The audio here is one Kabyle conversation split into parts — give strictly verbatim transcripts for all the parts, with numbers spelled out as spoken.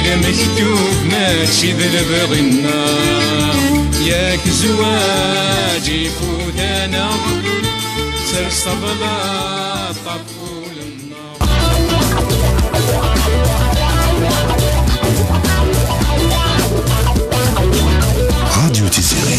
Mektub mačči d lebɣi-nneɣ, yak zzwaǧ ifut-aneɣ, sers tablaḍt ɣef wul-nneɣ. Radio Tiziri.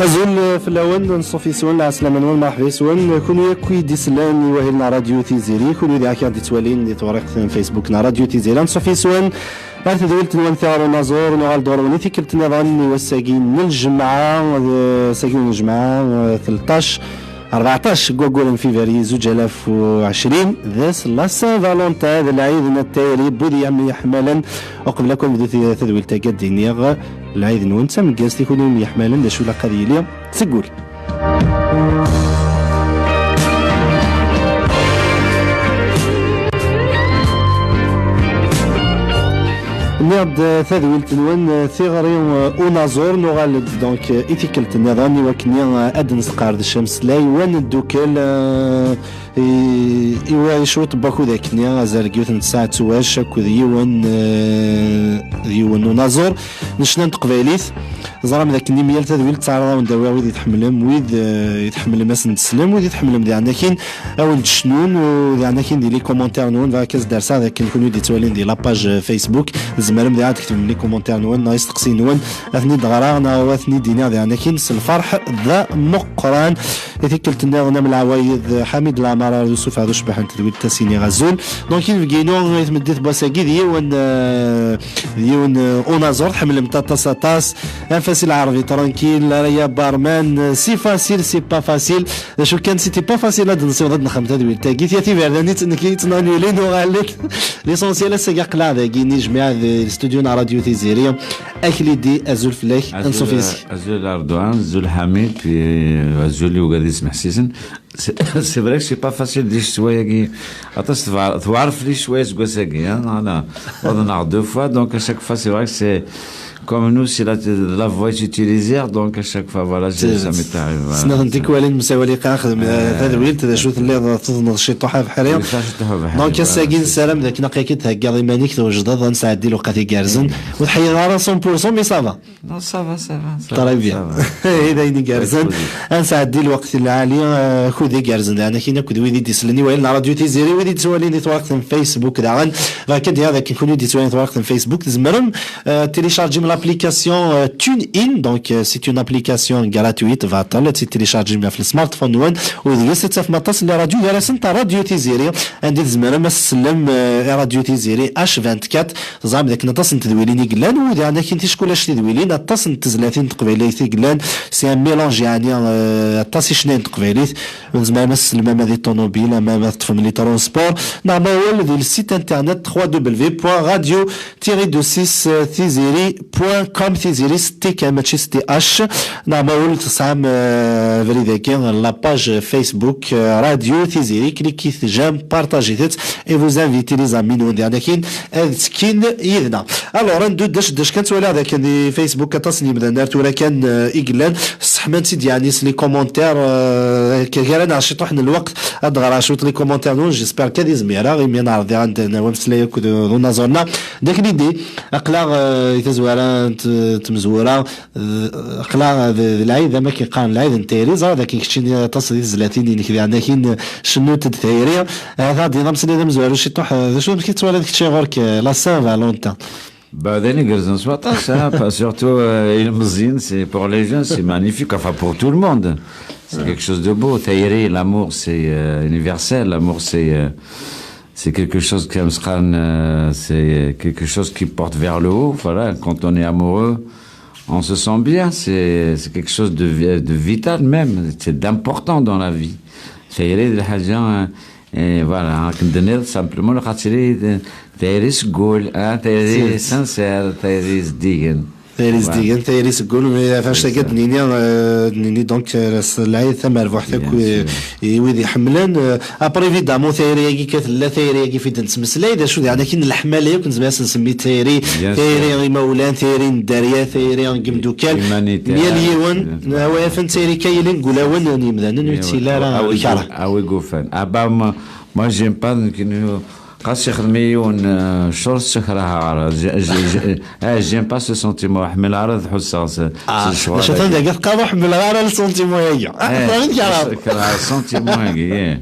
Azul fell-awen, nṣuf yes-wen, lɛeslama-nwen, merḥba yes-wen, kunwi akk i d-isellen i wahil n Radio Tiziri, kunwi d akken d-ittwalin di tewriqt n Facebook n Radio Tiziri, nṣuf yes-wen. Ar tedwilt-nwen tiɣri unaẓur, nuɣal-d ɣur-wen i tikkelt nniḍen i wass-agi n ljemɛa, d ass-agi n ljemɛa, eh, tleṭṭac, rbeɛṭac n waggur n février zuǧ alaf u ɛecrin, d ass n la Saint-Valentin, d lɛid n tayri n wid yemyeḥmalen. Uqbel akk ad nebdu ti-, tadwilt-agi, ad d-iniɣ lɛid-nwen d tameggazt i kunwi yemyeḥmalen, d acu ilaq ad yili seg wul. Nniɣ-d, eh, tadwilt-nwen, eh, tiɣri, eh, unaẓur, nuɣal-d, donc, eh, i tikkelt nniḍen, i wakken, eh, ad d-nesqerdec ameslay, wa neddukel, eh, i, i wa cwiṭ n wakud akken, eh, azal n yiwet n tsaɛet wac akked yiwen, eh, d yiwen unaẓur n ccna n teqbaylit. Teẓram dakken yal tadwilt teɛreḍ-awen-d awiɣ wid i tḥemmlem, wid, eh, i tḥemmlem ad sen-teslem, wid i tḥemmlem diɣen akin ad wen-d-cnun, u diɣen akin di les commentaires-nwen, bɣiɣ ad s-derseɣ dakken kunwi d-ittwalin di la page, eh, Facebook, tzemrem diɣen ad tketbem les commentaires-nwen neɣ isteqsiyen-nwen, ad ten-id-ɣreɣ neɣ ad ten-id-iniɣ diɣen akin s lferḥ d ameqqran. I tikkelt nniḍen am leɛwayed, Ḥamid Laɛmar, Ardus Ufaɛdu, cbaḥ n tedwilt, ad s-iniɣ azul. Donc, inebgi-inu i tmeddit n wass-agi d yiwen, eh, d yiwen, eh, unaẓur tḥemmlem-t aṭas, aṭas. Anfas i lɛerbi tranquille, Raya Barman, eh, c'est facile, c'est pas facile. D acu kan, c'était pas facile ad nsiweḍ ad nexdem tadwilt-agi. Tiya tiberdan i tt-, nekk i yettnanulin uɣalek. L'essentiel, ass-agi aql-aɣ dagi, nijmiɛ di studio n Radio Tiziri. Akli di, azul fell-ak, anṣuf yes-k. Azul Ardoin, azul Ḥamid, puis, euh, azul i ugad ismeḥsisen. C'est, c'est vrai que c'est pas facile di ccetwa-agi. Aṭas tewɛer, tewɛer fell-i ccwaya seg wass-agi, hein, voilà. Uḍneɣ deux fois, donc à chaque fois, c'est vrai que c'est, comme nous, c'est la, la voix est utilisée, donc à chaque fois, voilà, je, ça m'est arrivé, voilà. Snat n tikwalin msawali qa xdem, euh, tadwilt, d acu telliḍ tuḍneḍ ciṭuḥ abeḥri. Oui, ça, ciṭuḥ abeḥri, donc, voilà, ass-agi nessaram d akken aql-ik-id theggaḍ iman-ik, twejdeḍ, ad nesɛeddi lweqt igerrzen. Ur tḥeyyiḍ ara cent pour cent, mais ça va. Non, ça va, ça va, ça va. Très bien. I d ayen igerrzen. Ad nesɛeddi lweqt lɛali, eh, akud igerrzen. Daɣen akin akked wid i d-isellen i wayen n Radio Tiziri, wid i d-ittwalin di twerqt n Facebook daɣen. Bɣiɣ ad d-iniɣ dakken kunwi d-ittwalin twerqt n Facebook, tzemrem, eh, téléchargem l'application, eh, TuneIn. Donc, eh, c'est une application gratuite, baṭel, ad tt-téléchargem ɣef le smartphone-nwen, u deg-s ad tafem aṭas n les radios, gar-asent Radio Tiziri, anda i tzemrem ad tsellem, eh, i Radio Tiziri H vingt-quatre. Teẓram dakken aṭas n tedwilin i yellan, u daɣen akin tickulat tidwilin, aṭas n tezlatin n teqbaylit i yellan, c'est un mélange, yeɛni, euh, aṭas icennayen n teqbaylit. Tzemrem ad teslem ama di ṭunubil, ama ad teṭṭfem les transports, neɣ ma awal di le site internet trois W point radio tiret deux six tiziri point com, tiziri s T kan, mačči s T H. Neɣ ma awal tesɛam, euh, abrid-agi, la page Facebook, euh, Radio Tiziri, cliquez j'aime, partagez-t, et vous invitez les amis-nwen diɣen akin ad ttekkin yid-neɣ. Alors, ad neddu ddac ddac kan, ttwaliɣ dakken di Facebook aṭas n yimdanen ar tura kan, euh, i yellan, sseḥman-tt-id yeɛni s les commentaires, euh, k-, gar-aneɣ ciṭuḥ n lweqt, ad d-ɣreɣ cwiṭ les commentaires-nwen, j'espère kan ad izmireɣ, imi ad neɛreḍ diɣen ad d-nawi ameslay akked, euh, d unaẓur-nneɣ. D akken i d-, aql-aɣ, euh, i tazwara n t-, tmezwura, euh, aql-aɣ d, d lɛid, am akken qqaren lɛid n tayri, ẓriɣ dakken keččini aṭas di tezlatin-inek diɣen akin, euh, cennunt-d tayri. Ahat ad d-tiniḍ ameslay d amezwaru ciṭuḥ, euh, d acu, amek i tettwaliḍ kečči ɣur-k, euh, la Saint-Valentin? Bah, d ayen igerrzen s waṭas, hein, pas surtout, euh, ilmeẓyen, c'est pour les jeunes, c'est magnifique, enfin, pour tout le monde. C'est quelque chose de beau. Tayri, l'amour, c'est, euh, universel. L'amour, c'est, euh, c'est quelque chose qui, euh, c'est quelque chose qui porte vers le haut. Voilà, quand on est amoureux, on se sent bien. C'est, c'est quelque chose de vi-, de vital même. C'est d'important dans la vie. Tayri d lḥaǧa, euh, Et voilà, akken d-tenniḍ, simplement, xaṭer tayri seg wul, ah, tayri sincère, tayri zeddigen. Tayri zeddigen, tayri seg wul, mais ɣef anect-agi ad d-nini, euh, d-nini, donc, euh, s lɛid tamerbuḥt akk i, i wid iḥemmlen. Euh, après, évidemment, tayri-agi kan tella, tayri-agi fi d-nettmeslay, d acu diɣen akin leḥmala akk nezmer ad s-nsemmi tayri, tayri imawlan, tayri n dderya, tayri n yimdukal, yal yiwen, awa afen tayri kan yellan deg wulawen n yimdanen, ur yettili ara lkeṛh. A wi yufan. Ah, bah, moi, Moi, j'aime pas, nekk, ɣas ixdem-iyi yiwen, euh, ccɣel, ttakraheɣ ara. Je, je, je, eh, j'aime pas ce sentiment. Ur ḥmileɣ ara ad ḥusseɣ s, s lecɣal-agi. Atan dagi teqqar ur ḥmileɣ ara le sentiment-agi. Ah, eh, ttakraheɣ le sentiment-agi, eh.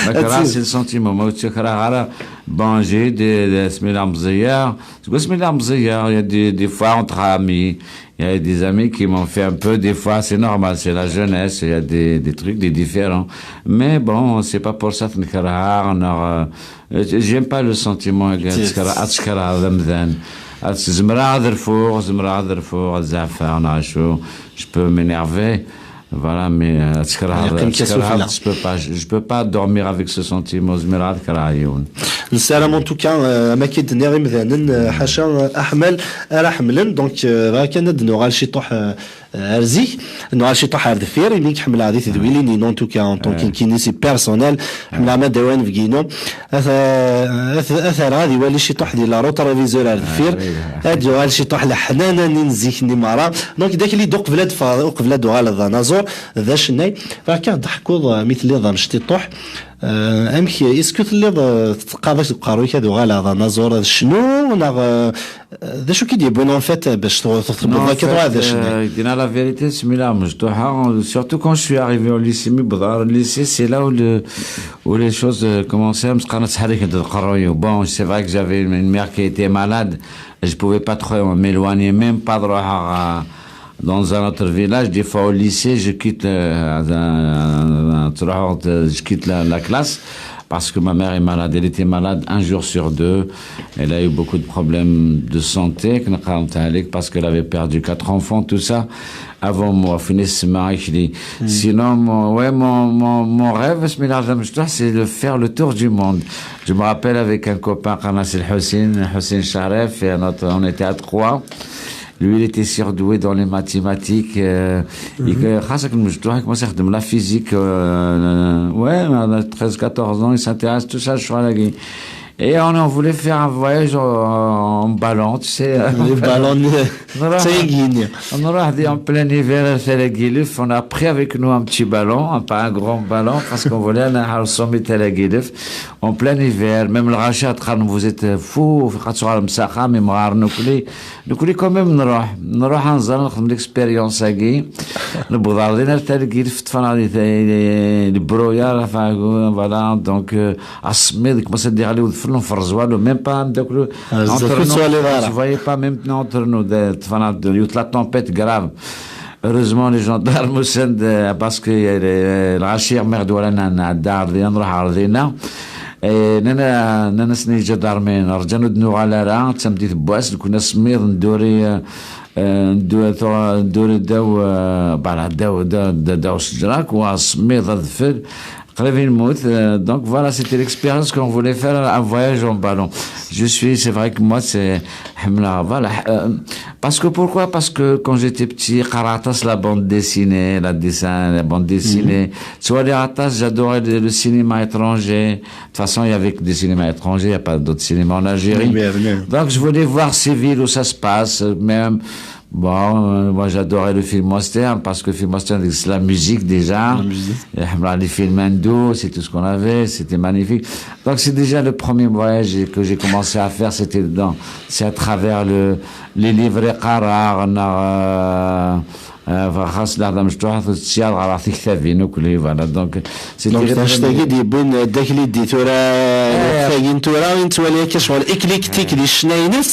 Ma kerheɣ-t le sentiment, ma ur ttakraheɣ ara. Bon, j'ai eu des, des, asmi la meẓẓiyeɣ. Seg wasmi la meẓẓiyeɣ, il y a des, des fois entre amis, Il y a des amis qui m'ont fait un peu, des fois, c'est normal, c'est la jeunesse, il y a des, des trucs, des différents. Mais bon, c'est pas pour ça que je, euh, j'aime pas le sentiment que je peux m'énerver. Voilà, mais euh, tu peux pas, je, je peux pas dormir avec ce sentiment. Nessaram en tout cas, euh, ma k-id-nniɣ imdanen, euh, ḥaca, euh, aḥmal ara ḥemmlen. Donc, euh, bɣa kan ad d-nuɣal ciṭuḥ, euh, ar zik, nuɣal ciṭuḥ ar deffir, imi k-ḥemmleɣ di tedwilin-inu, en tout cas, en tant que nekkini, c'est personnel. Ḥemmleɣ ma d awan bginu. Ad t-rreɣ ad iwali ciṭuḥ di la route réviseur ar deffir. Ad yuɣal ciṭuḥ leḥnana-nni n zik-nni merra. Donc, d akli d uqbel ad d-uɣaleḍ d anaẓur, d acennay. Bɣa kan ad d-ḥkuḍ, euh, mi telliḍ d amecṭiṭuḥ, euh, amek, est-ce que telliḍ, euh, teqqareḍ-ak deg uqerruy-ik ad uɣaleɣ d anaẓur, ad cnuɣ, neɣ, euh, d acu k-id-yewwin, en fait, bac tebdiḍ akka tṛuḥeḍ d acennay? Euh, la vérité, c'est là, surtout quand je suis arrivé au lycée, mi wwḍeɣ ɣer lycée, c'est là où, le, où les choses, euh, commençaient à me. Bon, c'est vrai que j'avais une mère qui était malade, je pouvais pas trop m'éloigner, même pas de dans un autre village. Des fois au lycée, je quitte, euh, je quitte la, la classe parce que ma mère est malade. Elle était malade un jour sur deux. Elle a eu beaucoup de problèmes de santé, parce qu'elle avait perdu quatre enfants, tout ça, avant moi. Sinon, mon, ouais, mon, mon, mon rêve, c'est de faire le tour du monde. Je me rappelle avec un copain, Hussein, Hussein Sharef, et un autre, on était à trois. Lui, il était surdoué dans les mathématiques. Euh, il a commencé à faire de la physique. Euh, ouais, à treize, quatorze ans, il s'intéresse tout ça, je crois, à la. Et on, on voulait faire un voyage en, en ballon, tu sais. Les ballons. On aura dit en plein hiver, on a pris avec nous un petit ballon, pas un grand ballon, parce qu'on voulait aller au sommet de la. En plein hiver, même le rachat, vous êtes fous, même نروح نزل نخدم l'expérience هاكي. نبغض عرضين التلقي لفتفنا البرويا. Voilà, donc السميد كما سدي عليه ودفن نفرز والو même pas نداكلو. Je voyais pas même entre nous. تفنا يوت la tempête grave. Heureusement les gendarmes وسند، parce que العشير مغدوة لنا نعدى عرضينا نروح عرضينا. نانا نانا سني جدارمين رجعنا دنو غالارا تسمدي ثبواس كنا سميض ندوري. آه، ندو-، ثو-، ندور داو، آه، بارا داو، داو، داو، داو الشجرة، كوا سميض الظفر، قريب يموت. آه، donc voilà, c'était l'expérience qu'on voulait faire, un voyage en ballon. Je suis, c'est vrai que moi, c'est، حملة، voilà. Euh, parce que pourquoi ? Parce que quand j'étais petit, قرات la bande dessinée, la dessin, la bande dessinée. Tu vois, les ratas, j'adorais le, le cinéma étranger. De toute façon, il y avait que des cinémas étrangers, il n'y a pas d'autres cinémas en Algérie. Donc, je voulais voir ces villes où ça se passe, même. Bon, euh, moi, j'adorais le film western, parce que le film western, c'est la musique déjà. Les films hindous, c'est tout ce qu'on avait, c'était magnifique. Donc, c'est déjà le premier voyage que j'ai commencé à faire, c'était dans, c'est à travers le, les livres, euh, euh, xas leɛḍam mecṭuḥ, tsiyaḍ ɣer tiktabin, voilà. Donc, c'est donc, d anect-agi d-yewwin, euh, d akli d-tura, tagi n tura, i nettwali akka ccɣel éclectique di ccna-ines,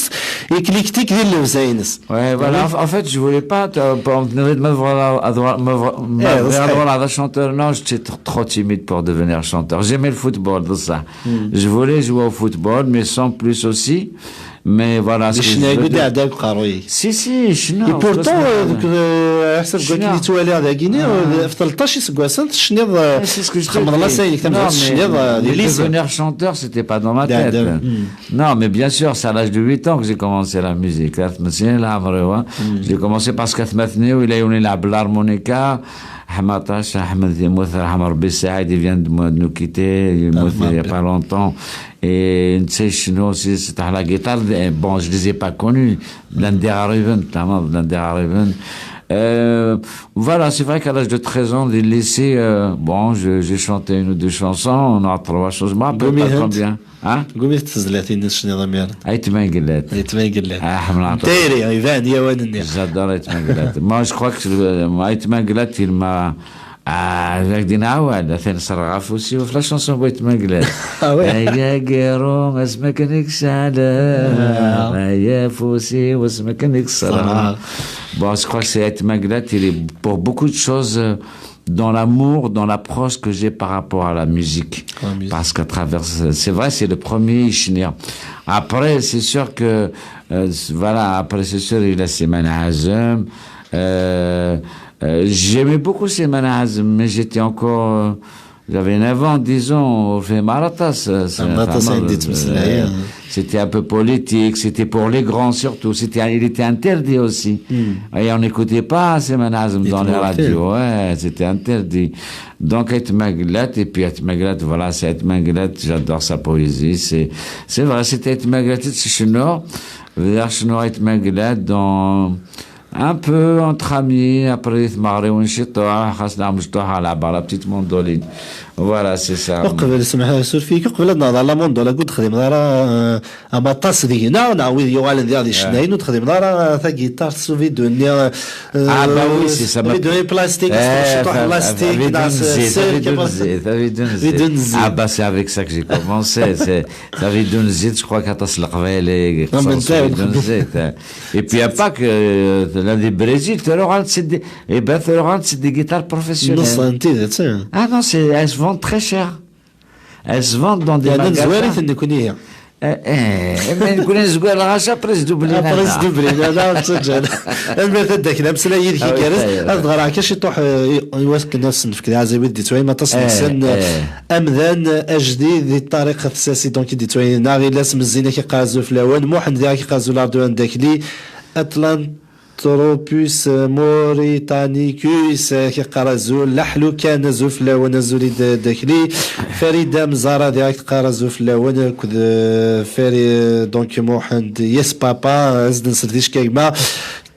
éclectique di llebsa-ines. Ouais, voilà. En, en fait, je voulais pas, euh, pour me tenir de me voir, à, à, me voir, me voir, à chanteur, non, j'étais tr-, trop timide pour devenir chanteur. J'aimais le football, tout ça. Je voulais jouer au football, mais sans plus aussi. Mais voilà, si, si, ccna. Et pourtant, euh, donc, euh, ḥsab deg wakken i ttwaliɣ dagini, euh, f tleṭṭac iseggasen tecniḍ, euh, txedmeḍ la scène, tecniḍ, euh, di lycée. Devenir chanteur, c'était pas dans ma tête. Non, mais bien sûr, c'est à l'âge de huit ans que j'ai commencé la musique. J'ai commencé parce que atmaten-iw, yella yiwen ilɛeb l'harmonica, Ḥmaṭac, Ḥmed yemmut, yerḥem Rebbi, Saïd, il vient de nous quitter, il est mort il y a pas longtemps. Et netta icennu aussi, c'est à la guitare. Bon, je les ai pas connus. Llan d iɣerriben, tfehmeḍ, llan d iɣerriben. Euh, voilà, c'est vrai qu'à l'âge de treize ans, du lycée, euh, bon, je, j'ai chanté une ou deux chansons, on a trois chansons, je me rappelle pas trop bien. Hein ? Gumi tezlatin i tecniḍ imir. Ayt Mangellat. Ayt Mangellat. Ah, ḥemmleɣ aṭas. Tayri, iban, yawan-nni. J'adore Ayt Mangellat. Moi, je crois que, euh, Ayt Mangellat, il m'a Ah, d ak-d-inɛawad, atan ṣerɣeɣ afus-iw ɣef la chanson n Ayt Maglat. Ah ouais. Ay agiṛu, asmi akken i k-sɛelleɣ, ah, ay afus-iw, asmi akken i k-sɛelleɣ. Bon, je crois que c'est Ayt Maglat, il est pour beaucoup de choses, euh, dans l'amour, dans l'approche que j'ai par rapport à la musique. La musique. Parce qu'à travers, c'est vrai, c'est le premier Ichnir. Après, c'est sûr que, euh, voilà, après, c'est sûr, il a ses manazem. Euh, euh, j'aimais beaucoup ses manazem, mais j'étais encore, euh, j'avais neuf ans, dix ans, au fait Maratas, euh, c'est, ah, Maratas, enfin, c'est, euh, c'était un peu politique, c'était pour les grands surtout, c'était, il était interdit aussi. Hmm. Et on n'écoutait pas ces manazem dans les radios, ouais, c'était interdit. Donc, Ayt Maglat, et puis Ayt Maglat, voilà, c'est Ayt Maglat, j'adore sa poésie, c'est, c'est vrai, c'était Ayt Maglat, c'est chez nous, d'ailleurs, chez nous, Ayt Maglat, dans, un peu entre amis, après, Marie, on s'est, ah, la petite mandoline. Voilà, c'est ça. Uqbel, semmeḥ, surfik, uqbel ad nehḍer la mandoline, ur texdimeḍ ara, euh, amaṭas deg-neɣ, neɣ wid yuɣalen diɣ di ccna-inu, ur texdimeḍ ara, euh, tagiṭart s uvidu-nni, euh, ah, bah oui, c'est ça, uvidu-nni plastique, eh, ciṭuḥ plastique, avidu n zzit, avidu n zzit. Ah, bah, c'est avec ça que j'ai commencé, c'est, avidu n zzit, je crois qu'aṭas n Leqbayel i yeṭṭsen s uvidu n zzit, hein. Et puis, il n'y a pas que, euh, là, des Brésil, tu auras un C D, eh ben, tu auras un C D guitare professionnelle. Ah non, c'est, elles se vendent très cher. Elles se vendent dans des magasins. Eh, eh, mais après, après, Tanemmirt a Dda Akli, ameslay yid-k igerrez. Ad ɣreɣ kan ciṭuḥ, eh, i wakken ad sen-nefk d aɛziw i d-yettwayem aṭas, eh, nsen, eh, amdan ajdid di ṭṭariq tessasi, donc, i d-yettwayem, neɣ ila s mezzin ak-iqqar azul fell-awen, Muḥend diɣ ak-iqqar azul ar Dda Akli, Atlantropus moritanicus, eh, ak-iqqar azul, laḥlu kan azul fell-awen, azul i d-, Dda Akli, Farida Mzara diɣ ak-teqqar azul fell-awen, akked, eh, Fari-, donc, Muḥend, yes papa, azden s ldic-k a gma.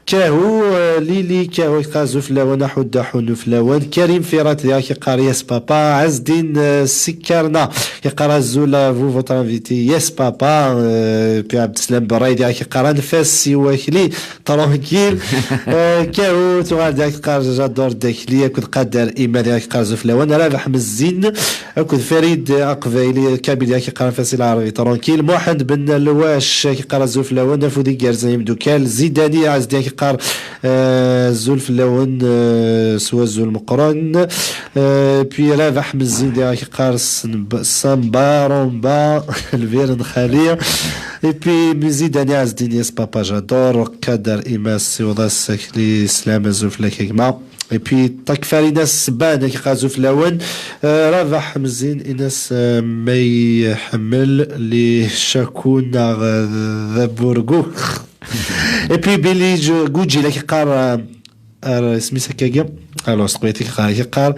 Kahu, euh, Lili Kahu, yeqqar azul fell-awen, aḥuddu aḥunnu fell-awen. Karim Firat, diɣ ak-yeqqar yes papa. Azdin, euh, Sikarna, yeqqar azul à vous, votre invité, yes papa. Euh, puis Abdeslam Berray, diɣ ak-yeqqar anef-as i wakli, tranquille. Euh, Kahu, tuɣal diɣ ak-teqqar j'adore Dda Akli, akked Qader Ima, diɣ ak-yeqqar azul fell-awen. Rabeḥ Mezzin, akked Farid Aqbayli, Kabili, ak-yeqqar anef-as i Lɛerbi, tranquille. Muḥend Ben Lwac, ak-yeqqar azul fell-awen, afud igerrzen a imeddukal. Zidani Ɛezdi, ak-yeqqar, euh, azul fell-awen, euh, s wazul meqqren. Euh, puis Rabeḥ Mezzin, diɣ ak-yeqqar senb-, samba, rumba, lbir n xali. Et puis Zidani Ɛezdin, yes papa, j'adore. Kader Imas, siweḍ-as akli, slam, azul fell-ak a gma. Et puis, Takfarina Sban, ak-yeqqar azul fell-awen. Euh, Rabeḥ Mezzin, in-as, euh, ma iḥemmel li caku neɣ, euh, d aburgu. Et puis, Billy Ju-, Guji, ak-yeqqar, euh, ar isem-is akkagi. Alors, s teqbaylit ak-yeqqar, ak-yeqqar,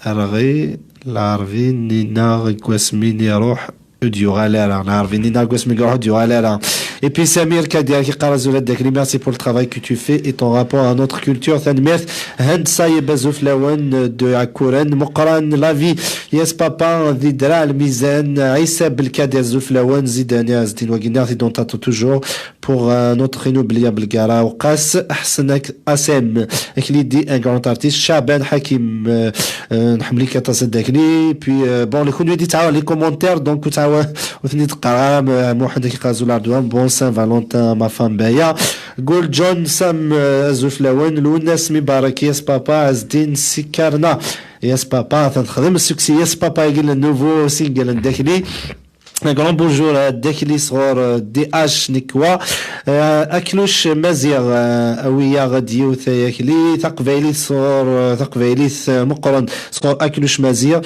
arɣi, lɛerbi, nina, deg wasmi n iruḥ, ur d-yuɣal ara. Lɛerbi-nni neɣ deg wasmi i iruḥ ur d-yuɣal ara. Et puis Samir Kadir, ak-yeqqar azul a Dda Akli, merci pour le travail que tu fais et ton rapport à notre culture. Tanemmirt. Hend Sayeb, azul fell-awen, de Ɛekkuren. Meqqran Lavi, yes papa, di Draɛ Lmizan. Ɛisa Belkadi, azul fell-awen. Zidani Ɛezdin, wagi nniɣ-t-id, on t'attend toujours pour, euh, notre inoubliable Gara Uqas. Ḥsen Ak-, Asem, Akli di un grand artiste. Caban Hakim, euh, euh, nḥemmel-ik aṭas a Dda Akli. Puis, euh, bon, les, kunwi di ttɛawan les commentaires, donc, ur ttɛawan, ur ten-id-qqar ara, euh, Muḥend ak-yeqqar azul ar Dwam, bon Saint-Valentin, ma femme Baya. Gol John Sam, euh, azul fell-awen, Lwennas Mibarek, yes papa, Azdin Sikarna, yes papa, atan texdem succès, yes papa, agi le nouveau single n Dda Akli. Un grand bonjour à Dda Akli sɣur, euh, D H Nekwa. Euh, Akluc Maziɣ, euh, awi-yaɣ-d yiwet ay Akli. Taqbaylit sɣur, euh, taqbaylit, euh, meqqren sɣur Akluc Maziɣ.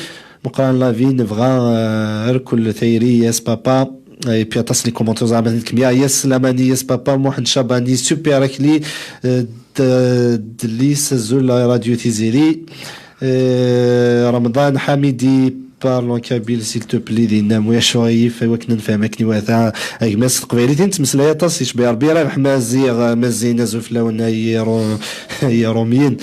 Meqqran Lavi, nebɣa, euh, rkul tayri, yes papa. Et puis aṭas les commentaires, zeɛma, yes Lamani, yes papa, Muḥend Cabani, super Akli, euh, d-, Dlis, azul, Radio Tiziri. Euh, Ramḍan Ḥamidi, parle en kabyle, s'il te plaît, dinna, mu acu yif, i wakken ad nefhem akken iwata, a gma-s s teqbaylit i nettmeslay aṭas, yecba Rebbi, Rabeḥ Maziɣ, Mazzin, azul fell-awen, ay Iru-, ay Irumyen.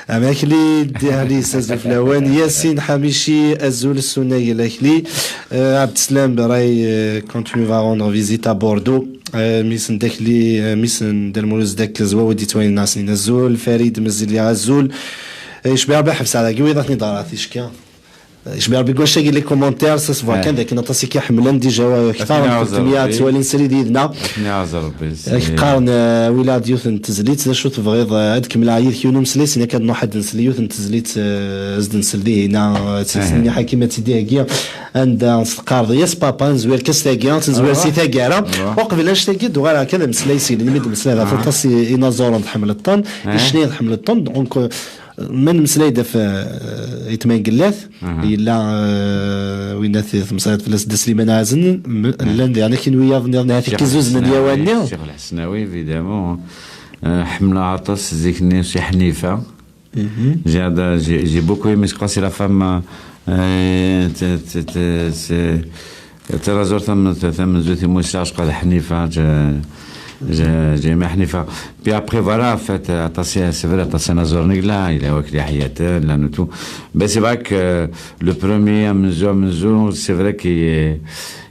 Am Akli, Dihlis, azul fell-awen, Yasin Ḥamici, azul s unagel Akli, euh, Abdeslam Beray, euh, quand tu nous vas rendre visite à Bordeaux, euh, mmi-s n Dda Akli, euh, mmi-s n Dda Lmulud Zeddak Zwawi d-yettwayennɛen, azul, Farid Mezli, azul, Yecbi Rebbi ḥebs ɛla giwi, ad ten-id-ɣer ticki. Yecbi Rebbi deg wacagi les commentaires, ça se voit kan dakken aṭas i k-iḥemmlen, déjà ktar n tlettmya ttwalin srid yid-neɣ. Ak-qqaren, eh, Wilad, yiwet n tezlit, d acu tebɣiḍ, eh, ad kemmleɣ yid-k yiwen umeslay, sin akka ad nruḥ ad nsel yiwet n tezlit, eh, ad d-nsel dihin, eh, ad tt-, sin ḥakim ad tt-id-iheggi. Anda s-teqqareḍ, yes papa, nezwir kas tagi, ad nezwir si taggara. Uqbel annect-agi, d-uɣaleɣ kan ad mmeslay s yelli, mi d-mmeslay ɣef aṭas i-, inaẓuren tḥemmleḍ-ten, icniyen tḥemmleḍ-ten, donc, euh, ma nemmeslay-d ɣef, euh, aytma n Gellat, yella, euh, winna t-, temsayed fell-as Dda Sliman Aɛzen, m-, llan diɣen akin wiyaḍ nniḍen, ahat ikki zuznen yawan-nni. Cheikh Lḥesnawi, évidemment. Euh, ḥemmleɣ aṭas zik-nni si Ḥnifa. J'ai adoré, j'ai, j'ai beaucoup aimé, je crois que c'est la femme, euh, t-, t-, t-, c'est, tanaẓurt tam-, tamenzut i Musa, je crois, de Hanifa, je, je, j'ai aimé Hanifa. Puis après, voilà, en fait, euh, aṭas, c'est vrai, aṭas anaẓuren i yella, il a wakli Hayat, là, nous tout. Mais c'est vrai que le premier, amenzu, amenzu, c'est vrai qu'il est,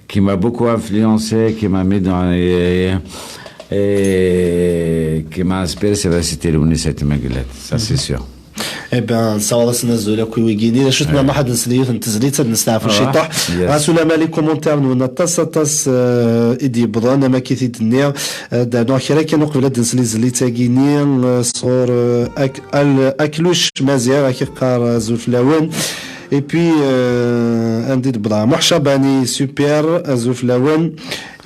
qui m'a beaucoup influencé, qui m'a mis dans, et, et qui m'a inspiré, c'est vrai, c'était Lounis et Meglet, ça c'est sûr. Eh ben, nessaweḍ-asen azul akk i wigi-nni. D acu tenna, ma ḥad nsel yiwet n tezlit, ad nesteɛfu ciṭuḥ. Yes. Ɣas ulamma les commentaires-nwen aṭas, aṭas, eh, i d-yewwḍen, am akka i t-id-nniɣ. Eh, ad d-rnuɣ kra kan uqbel ad nsel i tezlit-agi-nni, eh, sɣur, eh, Ak-, Al-, Akluc Maziɣ, ak-iqqar, eh, azul fell-awen. Et puis, euh, anda i d-wwḍeɣ? Muḥ Cabani, super, azul fell-awen.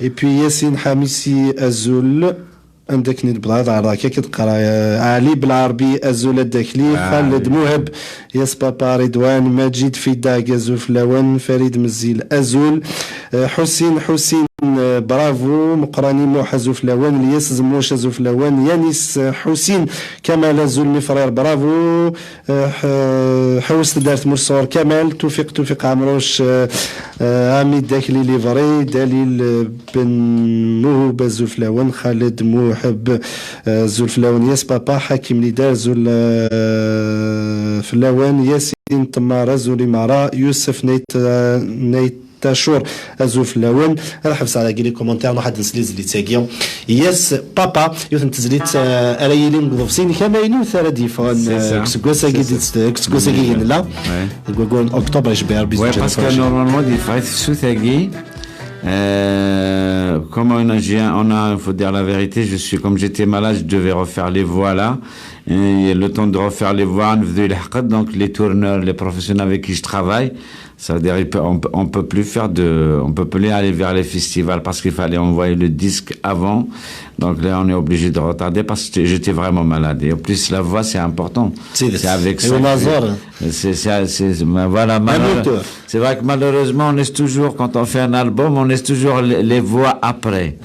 Et puis Yasin Ḥamisi, azul. Anda akken i d-wwḍeɣ, ad ɛerḍeɣ akka, ad d-qqareɣ, euh, Ali Belɛerbi, azul ad d-akli. Xaled Muheb, yes papa. Ridwan Maǧid Fidag, azul fell-awen. Farid Mezzil, azul. Euh, Ḥusin, Ḥusin, euh, bravo. Meqrani Muḥ, azul fell-awen. Lyas Zemmuc, azul fell-awen. Yanis, euh, Ḥusin Kamal, azul mes frères, bravo. Eh, ḥ-, ḥewset-d ar tmurt sɣur Kamal, Tufiq, Tufiq Ɛemruc, eh, eh, Ami Dakli Livri, Dalil, eh, Ben Muhub, azul fell-awen, Xaled Muheb, eh, azul fell-awen, Yes Papa, Ḥakim Lidar, azul, eh, fell-awen, Yasin Temmar, azul i meṛṛa, Yusef Nayt, eh, Nayt Tacur, azul fell-awen. Ad ḥebseɣ dagi les commentaires, nruḥ ad nsel i tezlit-agi. Yes Papa, yiwet n tezlit, eh, ara yilin deg uḍebsi-inek amaynut ara d-yeffɣen, eh, deg useggas-agi, deg useggas-agi i nella, deg waggur n octobre, icebbi Rebbi. Ouais, parce que normalement, il faudrait ce tagi. Euh, comme on a, j'ai- on a, il faut dire la vérité, je suis, comme j'étais malade, je devais refaire les voix là. Et le temps de refaire les voix, on faisait les, donc les tourneurs, les professionnels avec qui je travaille, ça veut dire, il peut- on, peut- on peut plus faire de, on peut plus aller vers les festivals parce qu'il fallait envoyer le disque avant. Donc là, on est obligé de retarder parce que j'étais vraiment malade. Et en plus, la voix, c'est important. C'est avec ça que je- c'est, c'est, c'est- mais voilà, malheureux- c'est vrai que malheureusement, on laisse toujours, quand on fait un album, on laisse toujours les, les voix après.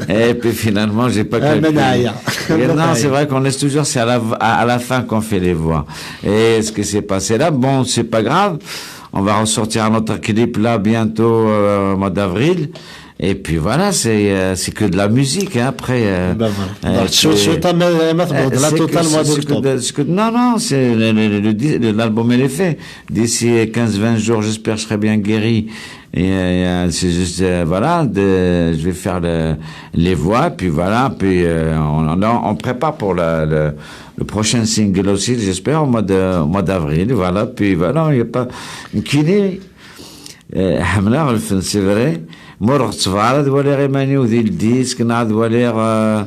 Et puis finalement, j'ai pas calculé. Et non, c'est vrai qu'on laisse toujours, c'est à la, à, à la fin qu'on fait les voix. Et ce qui s'est passé là, bon, c'est pas grave. On va ressortir un autre clip là bientôt, euh, au mois d'avril. Et puis voilà, c'est euh, c'est que de la musique, hein, après. Euh, ben voilà. Donc, c'est- c'est- c'est- c'est que- c'est que de- c'est que- non, non, c'est le- le- le- le di- l'album, il est fait. D'ici quinze vingt jours, j'espère que je serai bien guéri. Et euh, c'est juste, euh, voilà, de- je vais faire le- les voix, puis voilà, puis euh, on, on, on prépare pour la- le, le prochain single aussi, j'espère, au mois de- au mois d'avril, voilà, puis voilà, il n'y a pas. Une kiné, euh, ḥemmleɣ lfen, c'est vrai. Ma ur ɣettbeɣ ara ad waliɣ iman-iw di le disque, neɣ ad waliɣ, euh,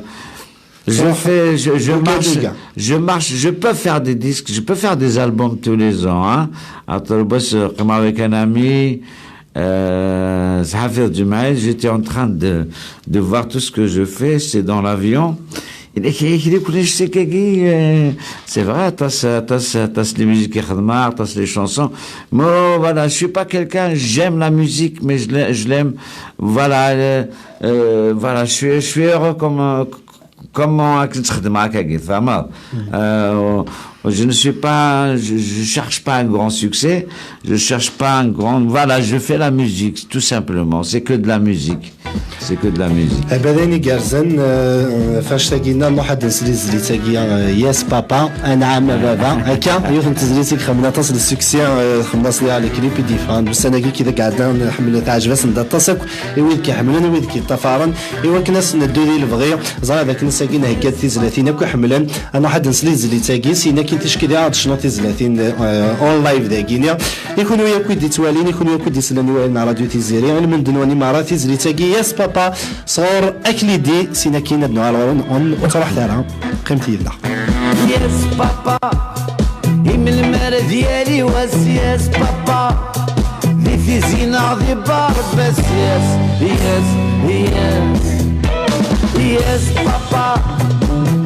je fais, je, je marche, je marche, je peux faire des disques, je peux faire des albums tous les ans, hein. Après, euh, comme avec un ami, euh, Zahafir Djumay, j'étais en train de, de voir tout ce que je fais, c'est dans l'avion. Il est- il est- il est- c'est vrai, t'as ça, t'as ça, t'as les musiques, t'as les chansons. Mais voilà, je suis pas quelqu'un, j'aime la musique, mais je l'ai- je l'aime. Voilà, euh, euh, voilà, je suis, je suis heureux comme, euh, comme, euh, euh, je ne suis pas, je, je cherche pas un grand succès, je cherche pas un grand, voilà, je fais la musique, tout simplement, c'est que de la musique. C'est que de la musique. Abadan igerrzen, euh, fast-agi-nni, nruḥ ad nsel i tezlit-agi, euh, Yes Papa, anɛam a baba. Akka, yiwet n tezlit i ixedmen aṭas n succès, euh, xedmen-as diɣ les clips i d-yeffɣen ussan-agi-nni i iɛeddan, ḥemmlen, teɛjeb-asen-d aṭas akk i wid i k-iḥemmlen, i wid i k-yeṭṭafaren, i wakken ad s-neddu di lebɣi, ẓriɣ d akken Dagi nhegga-d tizlatin akk iḥemmlen. Ad nruḥ ad nsel i tezlit-agi, syin akkin ticki diɣ ad d-tecnuḍ tizlatin, eh, en live dagi-ni. I kunwi akk i d-ittwalin, i kunwi akk i d-isellen i wayal n Radio Tiziri, ilmend-nwen i merra tizlit-agi, Yes Papa, sɣur Aklidi, syin akkin ad nuɣal ɣur-wen, ur ttruḥet ara, qqimet yid-neɣ. Yes Papa, i melmi ara d-yali wass, Yes Papa, di Tizi neɣ di Barbas, yes, yes, yes. Yes Papa,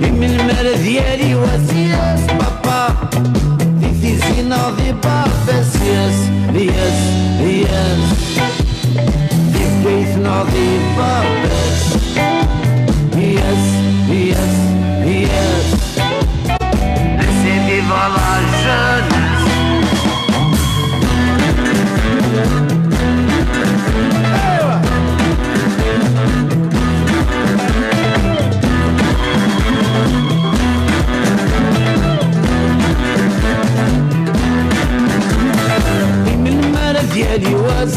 i melmi ara d-yali wass, yes Papa, di Tizi neɣ di Barbas, yes, yes, yes. Di Bgayet neɣ di Barbas, yes, yes, yes. Laissez vivre la jeunesse. I melmi ara d-yali wass,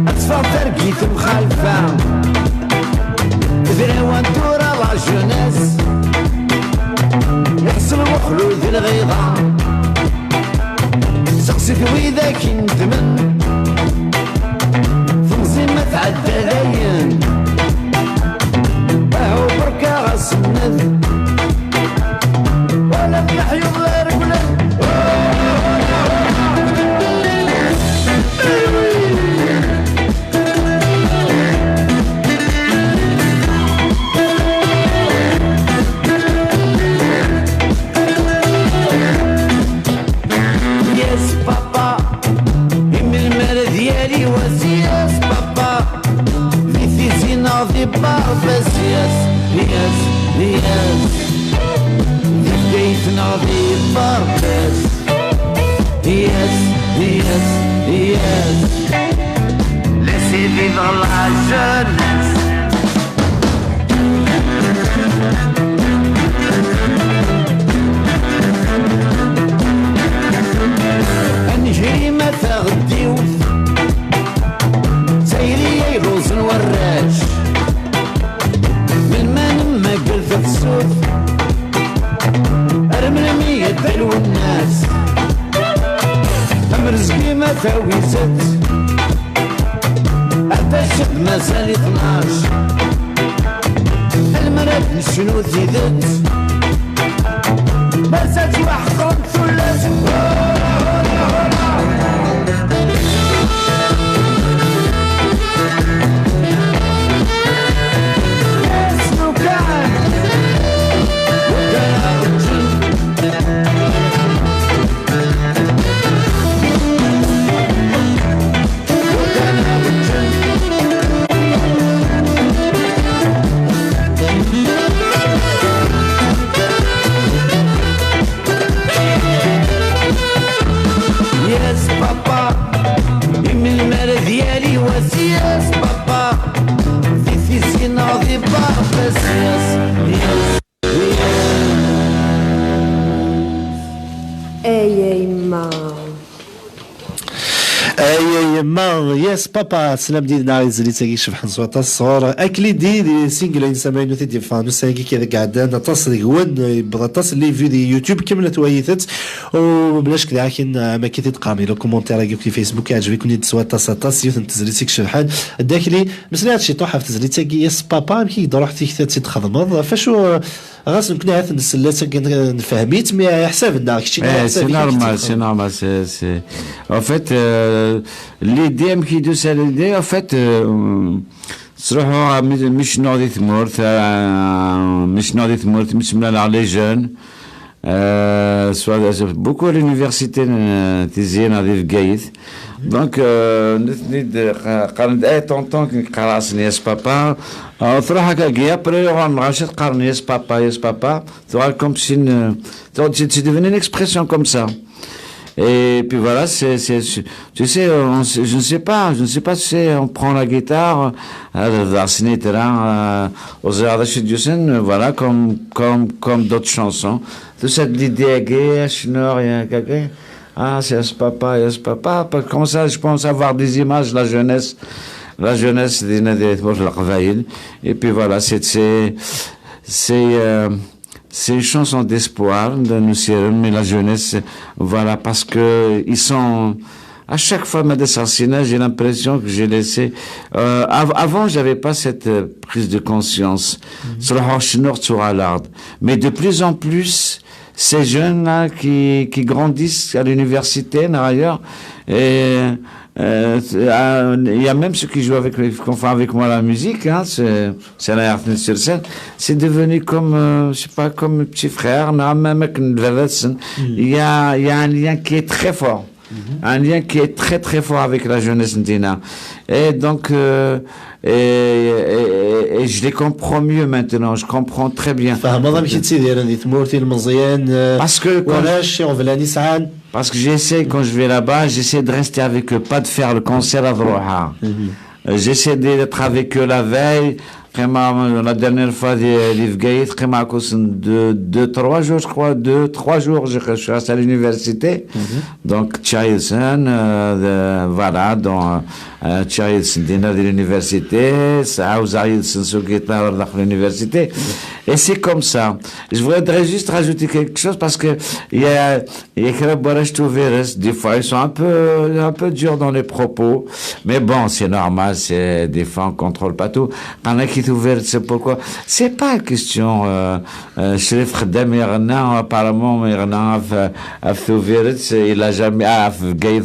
ad teffeɣ targit mxalfa, d lawan tura la jeunesse, iḥṣel wexlul di lɣiḍa. Seqsit widak ineddmen, temẓi ma tɛedda dayen. Ahu berka ɣas ned, wala d leḥyuḍ la reglen. Yes Papa, i melmi ara d-yali wass, Yes Papa, di Tizi neɣ di Barbas, yes, yes, yes. Di Bgayet neɣ di Barbas, yes, yes, yes. Laissez vivre la jeunesse. Ad negri ma taɣeddiwt, d tayri ay luẓen warrac. Melmi ad nemmager tafsut, ar melmi yedda Lwennas? Am Rezgi ma tawi-tt, ad d-tacceḍ mazal i tnac. Almi ara d-necnu tidet, mazal ttwaḥeqrent tullas. Yes, lukan, lukan ad ǧǧen. Yes, papa, i melmi ara d-yali wass? Yes, papa, di Tizi neɣ di Barbas? Yes, yes, yes. Ay, ay, ma. Ay, ay, ma, yes, papa, teslam-d yid-neɣ i tezlit-agi icebḥen s waṭas sɣur Aklidi, di single-ines amaynut i d-yeffɣen ussan-agi kan deg iɛeddan, aṭas deg-wen, yewweḍ aṭas n les vues di YouTube, kemmlet wayit-tt, u bla ccek daɣen, am akken i d-teqqarem di le commentaire-agi akk di Facebook, iɛǧeb-iken-id s waṭas, aṭas, yiwet n tezlit i icebḥen. Dakli, meslay-aɣ-d ciṭuḥ ɣef tezlit-agi, yes, papa, amek i d-truḥ tikta ad tt-id-txedmeḍ, ɣef acu, ɣas nekkni ahat nsell-as akken nfehhem-itt, mais ḥsab-nneɣ, keččini Eh, ahat c'est ḥsab-ik akken normal, c'est tt-id-txedmeḍ. Normal, c'est, c'est, en fait, euh, l'idée, amek i d-tusa l'idée, en fait, euh, ttruḥuɣ mi, mi cennuɣ di tmurt, euh, mi cennuɣ di tmurt, mi semlaleɣ les jeunes, euh, soit, beaucoup à l'université n, euh, Tizi neɣ di Bgayet. Donc, euh, nutni d-, qa-, qqaren-d, "Eh, tonton", qqareɣ-asen, "Yes, papa." Euh, truḥ akkagi, après, uɣalen lɣaci qqaren, "Yes, papa, yes, papa." Tuɣal comme si une, c'est, c'est devenu une expression comme ça. Et puis voilà, c'est, c'est, tu sais, on, je ne sais pas, je ne sais pas, tu sais, on prend la guitare, euh, la snitra, euh, aux heures de Dieu, voilà, comme, comme, comme d'autres chansons. Tout ça, l'idée, ah, c'est ce papa, c'est ce papa. Parce que comme ça, je pense avoir des images de la jeunesse. la jeunesse dinna di tmurt n Leqbayel. Et puis voilà, c'est, c'est, c'est, euh, c'est une chanson d'espoir de nous, mais la jeunesse, voilà, parce que ils sont, à chaque fois, Madame Sarsina, j'ai l'impression que j'ai laissé, euh, av- avant, j'avais pas cette euh, prise de conscience. Sur le Hochschnurr, sur Allard. Mais de plus en plus, ces jeunes-là qui, qui grandissent à l'université, d'ailleurs, et euh, c'est- euh, il y a même ceux qui jouent avec, qui font avec moi la musique, hein, c'est, c'est la R T N sur scène. C'est devenu comme, euh, je sais pas, comme petit frère, non, même avec une vraie scène. Il y a, il y a un lien qui est très fort. Un lien qui est très très fort avec la jeunesse n dinna. Et donc, euh, et, et- et je les comprends mieux maintenant, je comprends très bien. Tfehmeḍ amek i ttidiren di tmurt ilmeẓyen, eh, Parce que quand- warrac iɣeblan i sɛan. Parce que j'essaie, quand je vais là-bas, j'essaie de rester avec eux, pas de faire le concert à Vroha. Euh, J'essaie d'être avec eux la veille. Vraiment, la dernière fois, di, di Bgayet, vraiment, à cause de deux, trois jours, je crois, deux, trois jours, je, je suis resté à l'université. Donc, Charleston, euh, de- voilà, donc, euh, Charleston, dinna di l'université, ça, vous arrivez sur guitare dans l'université. Et c'est comme ça. Je voudrais juste rajouter quelque chose parce que il y a, il y a quelques barrages tout verres. Des fois, ils sont un peu, un peu durs dans les propos. Mais bon, c'est normal, c'est, des fois, on contrôle pas tout. Quand on a qui tout verres, c'est pourquoi. C'est pas une question, euh, euh, Cherif Khdam, il y en a, apparemment, il y en a, euh, à Fouverts, il a jamais, à Gaïd,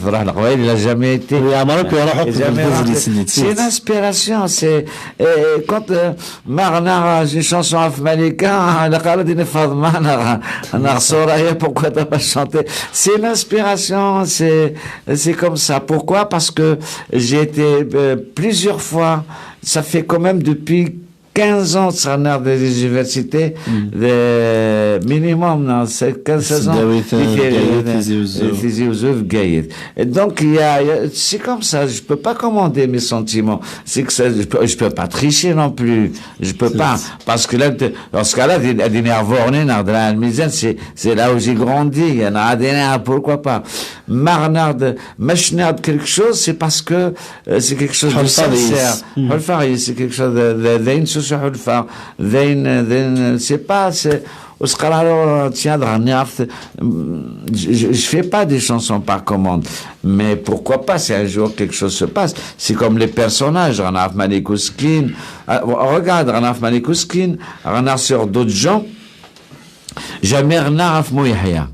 il a jamais été. Oui, à Maroc, il y aura Jamais beaucoup de rentré. Disney. C'est une inspiration, c'est, euh, quand, euh, Marnar, j'ai une chanson à Malika, la Khaladine Fadma, la, la Soraya, pourquoi t'as pas chanté? C'est l'inspiration, c'est, c'est comme ça. Pourquoi? Parce que j'ai été, euh, plusieurs fois, ça fait quand même depuis quinze ans, ça, dans des universités, de minimum, non, c'est quinze, seize ans. Tesdawit, euh, Tizi- Bgayet, Tizi Ouzou. Tizi Ouzou, Bgayet. Et donc, il y a, il y a- c'est comme ça, je peux pas commander mes sentiments. C'est que ça, je peux, je peux pas tricher non plus. Je peux pas. Parce que là, te- dans ce cas-là, des, des nerfs bornés, dans la maison, c'est, c'est là où j'ai grandi. Il y en a des nerfs, pourquoi pas. Marnard, Machnard, quelque chose, c'est parce que euh, c'est quelque chose de Hulfarius. Sincère. Hulfarius, c'est quelque chose de, de, de, une source Hulfar. De, de, de, c'est pas, c'est, au Scararo, tiens, de Raniart, je, je, je fais pas des chansons par commande. Mais pourquoi pas si un jour quelque chose se passe? C'est comme les personnages, Ranaf Malikouskine. Euh, regarde, Ranaf Malikouskine, Ranaf sur d'autres gens. Jamais Ranaf Mouyahya.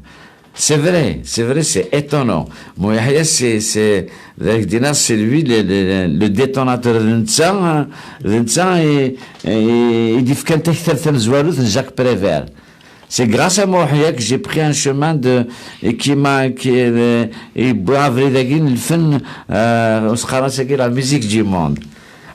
C'est vrai, c'est vrai, c'est étonnant. Mouyahya, c'est, c'est, c'est lui le, le, le détonateur de ça, hein, de ça, et, et il dit que Jacques Prévert. C'est grâce à Mouyahya que j'ai pris un chemin de, et qui m'a, qui, euh, et bravo, le fin, euh, on se ramasse avec la musique du monde.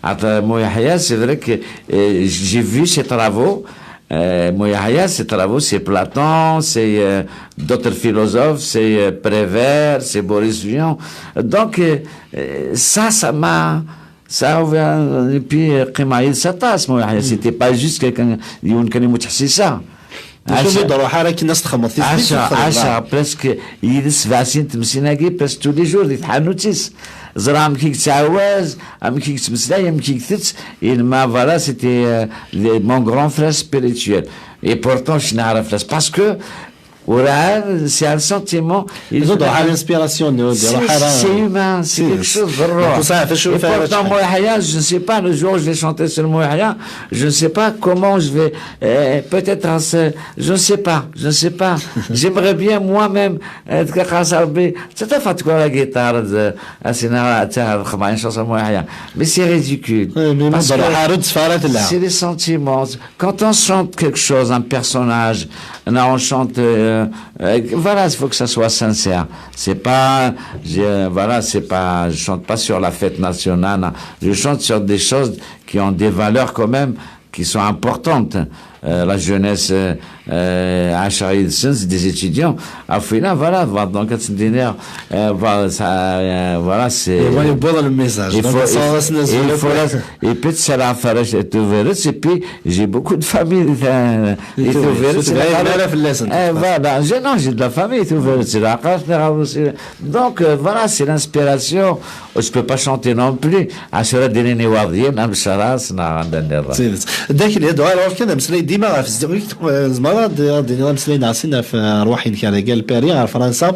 Attends, Mouyahya, c'est vrai que euh, j'ai vu ses travaux. Euh, Mouyahya, ses travaux, c'est Platon, c'est euh, d'autres philosophes, c'est euh, Prévert, c'est Boris Vian. Donc, euh, euh, ça, ça m'a. Ça, et puis, euh, قيمة عيد سطاس, Mouyahya, c'était pas juste quelqu'un, يكون كان متحسسة. Acu d-ruḥ ara akken ad s-txedmeḍ tislit عشرة عشرة presque, il est presque tous les jours, il تحنوتيس. زرا amek i yettɛawaz, amek i yettmeslay, amek i itett, il m'a, voilà, c'était euh, le- mon grand frère spirituel. Et pourtant, je n'arrive pas parce que, voilà, c'est un sentiment. Il Zod ruḥ ara inspiration, c'est c'est humain, c'est quelque chose de rare. Et pourtant, Mouyahya, je ne sais pas, le jour où je vais chanter sur Mouyahya, je ne sais pas comment je vais, euh, peut-être, à ce- je ne sais pas, je ne sais pas. J'aimerais bien moi-même, euh, c'est ta faute quoi la guitare, de- à Sina, à Tsar, Khmaïn, chanson Mouyahya. Mais c'est ridicule. Parce que c'est les sentiments. Quand on chante quelque chose, un personnage, là, on chante, euh, euh, voilà, il faut que ça soit sincère. C'est pas, je, voilà, c'est pas, je chante pas sur la fête nationale, non. Je chante sur des choses qui ont des valeurs quand même, qui sont importantes. Euh, la jeunesse, euh, Euh, ɛaceɣ yid-sen, c'est des étudiants. Ɣef winna, voilà, voilà, donc, ad sen-d-iniɣ, euh, voilà, ça, euh, voilà, c'est, Iban yewweḍ le message. il Donc, faut, ad tesɛuḍ asen il azul faut akk. la, et puis, c'est la affaire de Tubiret, et puis, j'ai beaucoup de famille, euh, Di et Tubiret, Tubiret, c'est c'est la vrai, famille. voilà, fell-asen, Eh, voilà, j'ai, non, j'ai de la famille, Tubiret, c'est la, donc, euh, voilà, c'est l'inspiration. Je peux pas chanter non plus. Asura dinin iwaḍyen, am Caras, neɣ anda nniḍen. D tidet. Dakli, ad uɣaleɣ ɣur-k ad ameslay dima ɣef zzin. Tzemreḍ ad d-, ad d-tiniḍ ameslay neɣ sin ɣef, eh, rrwaḥ-inek ar dagi, ar Paris, ar Fransa.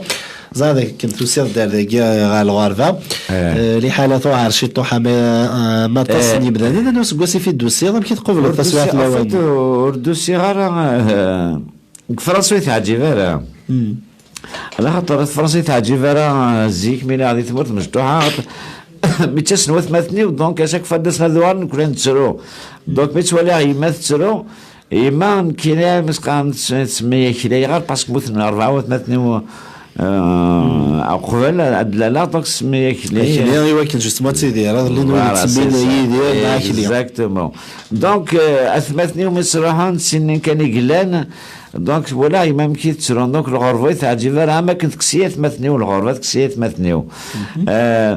Ẓriɣ dakken tusiḍ-d ar dagi, eh, ɣer lɣerba. Eh. Eh, liḥala tuɛer ciṭuḥ, ama, eh, ma aṭas Eh. n yimdanen, anwa useggas i fi d-tusiḍ, amek i tqubleḍ Ur d-usiɣ, taswiɛt n en lawan? Fait, ur d-usiɣ ara, eh, deg Fransa ur yi-teɛǧib ara. Ala xaṭer Fransa ur yi-teɛǧib ara, eh, zik mi lliɣ di tmurt mecṭuḥa. Mi ttasen watmaten-iw, donc, à chaque fois d-asen ad uɣalen, nekkni nettru. Donc, mi ttwaliɣ yemma tettru, yemma, nekkini, mi s-qqaren, ttsemmi-ak Layɣer, parce que mmuten rebɛa watmaten-iw, eh, uqbel ad d-laleɣ, donc, ttsemmi-ak Layɣer. Akli, i wakken justement ad tidireḍ, llan wid Voilà, yettsemmin c'est ça. Yidir, neɣ Akli. Exactement. Donc, euh, atmaten-iw mi ttruḥun, ssinen kan i yellan. Donc, voilà, yemma amek i tettru. Donc, lɣerba ur yi-teɛǧib ara, am akken tekkes-iyi atmaten-iw, lɣerba tekkes-iyi atmaten-iw. Euh,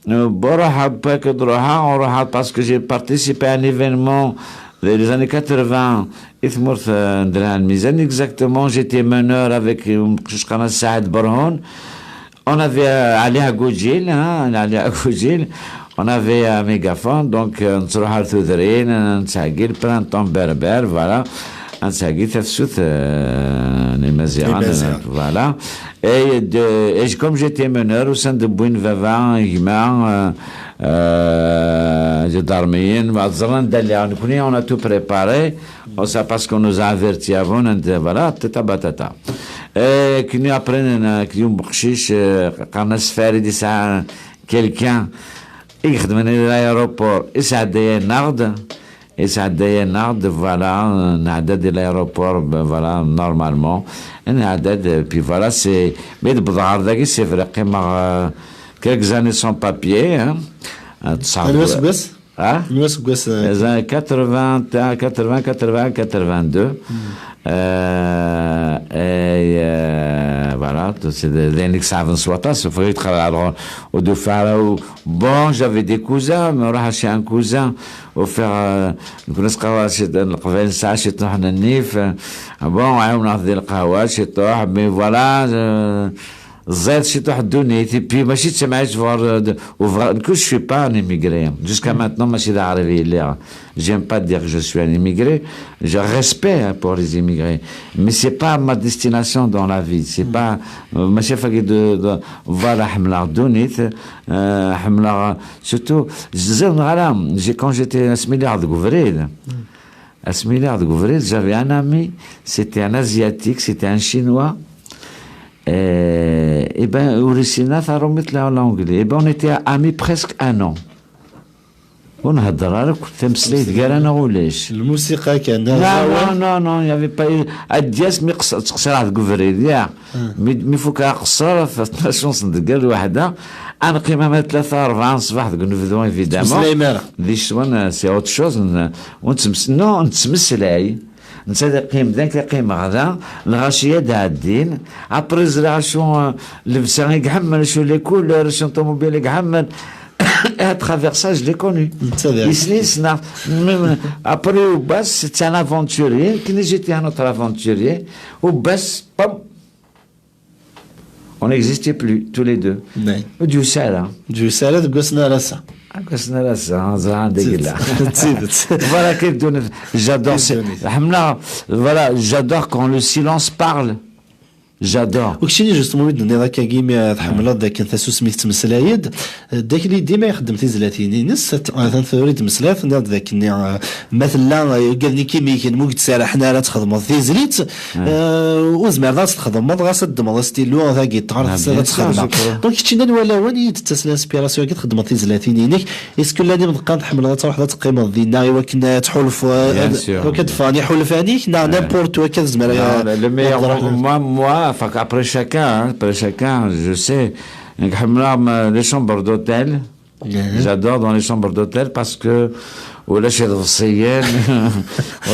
euh, ruḥeɣ, pas que d-ruḥeɣ, ruḥeɣ parce que j'ai participé à un événement dans les années quatre-vingts, i tmurt, euh, n Dra Lmizan, exactement, j'étais meneur avec, euh, umeqcic qqaren-as Saɛid Berhun. On avait, euh, Ali Agoudjil, hein, Ali Agoudjil. On avait un mégaphone, donc, euh, nettruḥ ar tudrin, euh, nettɛeggi le printemps berbère, voilà. Nettɛeggi tafsut, euh, n Imaziɣen, Imaziɣen. Euh, voilà. Et, de, et comme j'étais meneur, usan-d wwin baba, gma, euh, euh, ǧadarmiyen, ma ẓran anda lliɣ, nekkni, on a tout préparé. On sait parce qu'on nous a avertis avant, and, voilà, tata batata. Et kni après, nna, kni umeqcic, euh, qqaren-as Farid, yesɛa quelqu'un i ixedmen di l'aéroport, isɛedday-aneɣ-d, isɛedday-aneɣ-d, voilà, nɛedda di l'aéroport, ben, voilà, normalement, nɛedda-d, puis voilà, c'est, mi d-wwḍeɣ ɣer dagi, c'est vrai, qqimeɣ, euh, quelques années sans papier, hein. Euh, tesɛa- Anwa aseggas? Ah? Anwa aseggas, eh, Les années quatre-vingts, quatre-vingts, quatre-vingts, quatre-vingt-deux. Euh, et, euh, voilà, c'est des, des années que ça avance, soit, ça fait très, alors, au départ, euh, bon, j'avais des cousins, mais on a acheté un cousin, au faire, euh, نكون نسقى شي، نقبل ساعة شي طحن النيف. Bon, on a des القهوة شي طح, mais voilà, euh, ẓid ciṭuḥ ddunit, et puis mačči d tamɛict bɣer, euh, de, u bɣer, nekk, je suis pas un immigré. Jusqu'à maintenant, mačči d aɛrabi i lliɣ. J'aime pas dire que je suis un immigré. J'ai respect, hein, pour les immigrés. Mais c'est pas ma destination dans la vie. C'est pas, euh, mačči fagi de, de, voilà, ḥemmleɣ ddunit, euh, ḥemmleɣ, surtout, ẓid neɣ ala, j'ai, quand j'étais, asmi lliɣ deg ubrid, asmi lliɣ deg ubrid, j'avais un ami, c'était un asiatique, c'était un chinois. Eh, eh ben, ur yessin ara tarumit la l'anglais. Eh ben, on était amis presque un an. Ur nhedder ara akk, tameslayt gar-aneɣ ulac. Lmusiqa kan, Non, non, non, non, il y avait pas eu. Ad d-yas mi qes-, ttqeṣṣireɣ deg ubrid, ya. Mi, mi fukeɣ aqeṣṣer, la chance n deg lweḥda. Ad neqqim ama tlata, rebɛa n ṣṣbeḥ deg unebdu, évidemment. Ttmeslayem ara. Di ccetwa, c'est autre chose. N-, ur nettmes-, non, nettmeslay. Netta ad iqqim da, nekk ad qqimeɣ da, lɣaci ad ɛeddin. Après, ẓriɣ acu, euh, llebsa i iḥemmel, acu les couleurs, acu n ṭumubil i iḥemmel. Et à travers ça, je l'ai connu. Netta d Yesli, yesna. Même, après, Ubbas, c'est un aventurier. Nekni, j'étais un autre aventurier. Ubbas, pam. On n'existait plus, tous les deux. Nay. Ur d-yusi ara. Ur d-yusi ara deg wass n ar ass-a. Deg wass n ar ass-a, ẓriɣ anda i yella. D tidet. Voilà, quelle ddunit. J'adore. Quelle c'est- ddunit. Ḥemmleɣ, voilà, j'adore quand le silence parle. J'adore. U keččini, justement, mi d-tenniḍ akka, imi tḥemmleḍ akken tasusmi tettmeslay-d, Dakli dima ixeddem tizlatin-ines, at-, atan tura i d-tmeslayeḍ, tenniḍ-d dakken, eh, ma tella, eh, ugad-nni k-imigen, ma ur k-d-serrḥen ara ad txedmeḍ tizlit, eh, ur zmireḍ ad tt-txedmeḍ, ɣas ad ddmeḍ astilu, tagiṭart, Ah, ad bien sûr, tt-txedmeḍ. je crois. Donc, keččini anwa lawan i d-tettas l'inspiration-agi txedmeḍ tizlatin-inek? Est-ce que llan imeḍqan tḥemmleḍ ad truḥeḍ ad teqqimeḍ dinna i wakken ad tḥulfuḍ, Bien ad, sûr. Wakka ad ffɣen iḥulfan-ik, neɣ n'importe wakka tzemreḍ Non, ad, le, le meilleur ad truḥeḍ? Moi, moi, enfin, après chacun, hein, après chacun, je sais. Nekk ḥemmleɣ ma-, les chambres d'hôtel. J'adore dans les chambres d'hôtel parce que Ulac iḍebsiyen,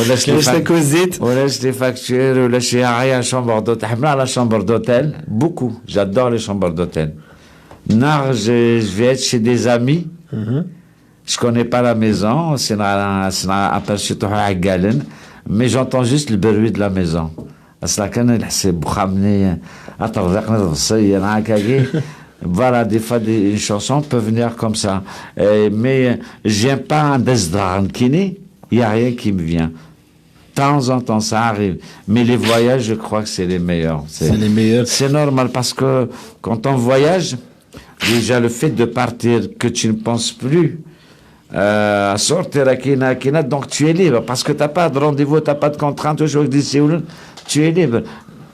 ulac les fac- ulac les factures, ulac, il y a rien, chambre d'hôtel. Ḥemmleɣ la chambre d'hôtel beaucoup. J'adore les chambres d'hôtel. Neɣ je, je vais être chez des amis. Je connais pas la maison, c'est un aperçu, mais j'entends juste le bruit de la maison. Ass-a kan ad ḥsiɣ wexxam-nni, aṭerḍiq-nni d lṣeyyen, hakagi. Voilà, des fois, des, une chanson peut venir comme ça. Euh, mais j'aime pas un desdran kini, il y a rien qui me vient. De temps en temps, ça arrive. Mais les voyages, je crois que c'est les meilleurs. C'est les meilleurs. C'est normal parce que quand on voyage, déjà le fait de partir, que tu ne penses plus euh, à sortir à Kina, à Kina, donc tu es libre parce que tu n'as pas de rendez-vous, tu n'as pas de contrainte, tu es libre.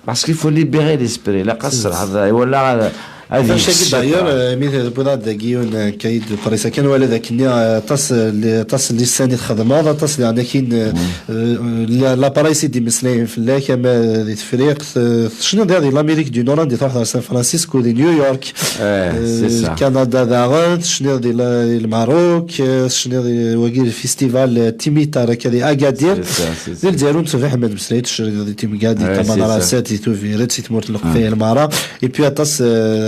Parce qu'il faut libérer l'esprit. La qasra, voilà. D'ailleurs, mi tewwiḍ-d dagi yiwen kayid Paris akken wala d akken aṭas aṭas n lisan i txedmeḍ, aṭas daɣen akin, l'appareil i d-imeslayen fell-ak, ama di Tefriqt, tecniḍ di l'Amérique du Nord, anda i tṛuḥeḍ ɣer San Francisco, di New York, Canada daɣen, tecniḍ di Lmerruk, tecniḍ wagi festival Timitar akka di Agadir. Di Lezzayer ur nettebbiḥ ma d-meslay, tecniḍ di Timga, di Tamanrasat, di Tubiret, di tmurt n Leqbayel merra. Et puis aṭas,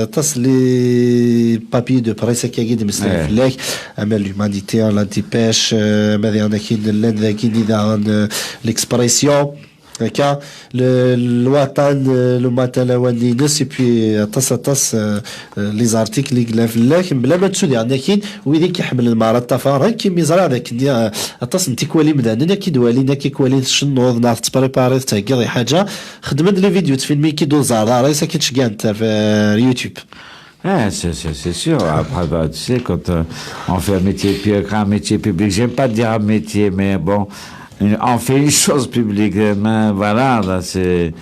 aṭas les papiers de presse akka i d-meslayen fell-ak, ama l'Humanité, la Dépêche, ama daɣen akin llan dagi daɣen l'Expression. Akka, le, le Watan, le Matin lawan-ines, et puis aṭas, aṭas, les articles i yellan fell-ak, mebla ma ttu daɣen akin, wid i k-iḥemmlen merra ṭṭafaren-k, imi ẓriɣ dakken aṭas n tikwal imdanen, ad k-id-walin, ad k-id-walin tcennuḍ, neɣ tettpripariḍ, tettheggiḍ i ḥaǧa, xeddmen-d les vidéos, tfilmin i k-id-ur ẓerreḍ ara, ad k-id-ceggɛent ɣer YouTube. Ah, c'est sûr. Après, bah, tu sais, quand euh, on fait un métier, un métier public, j'aime pas dire un métier, mais bon, on fait une chose publique, mais voilà, c'est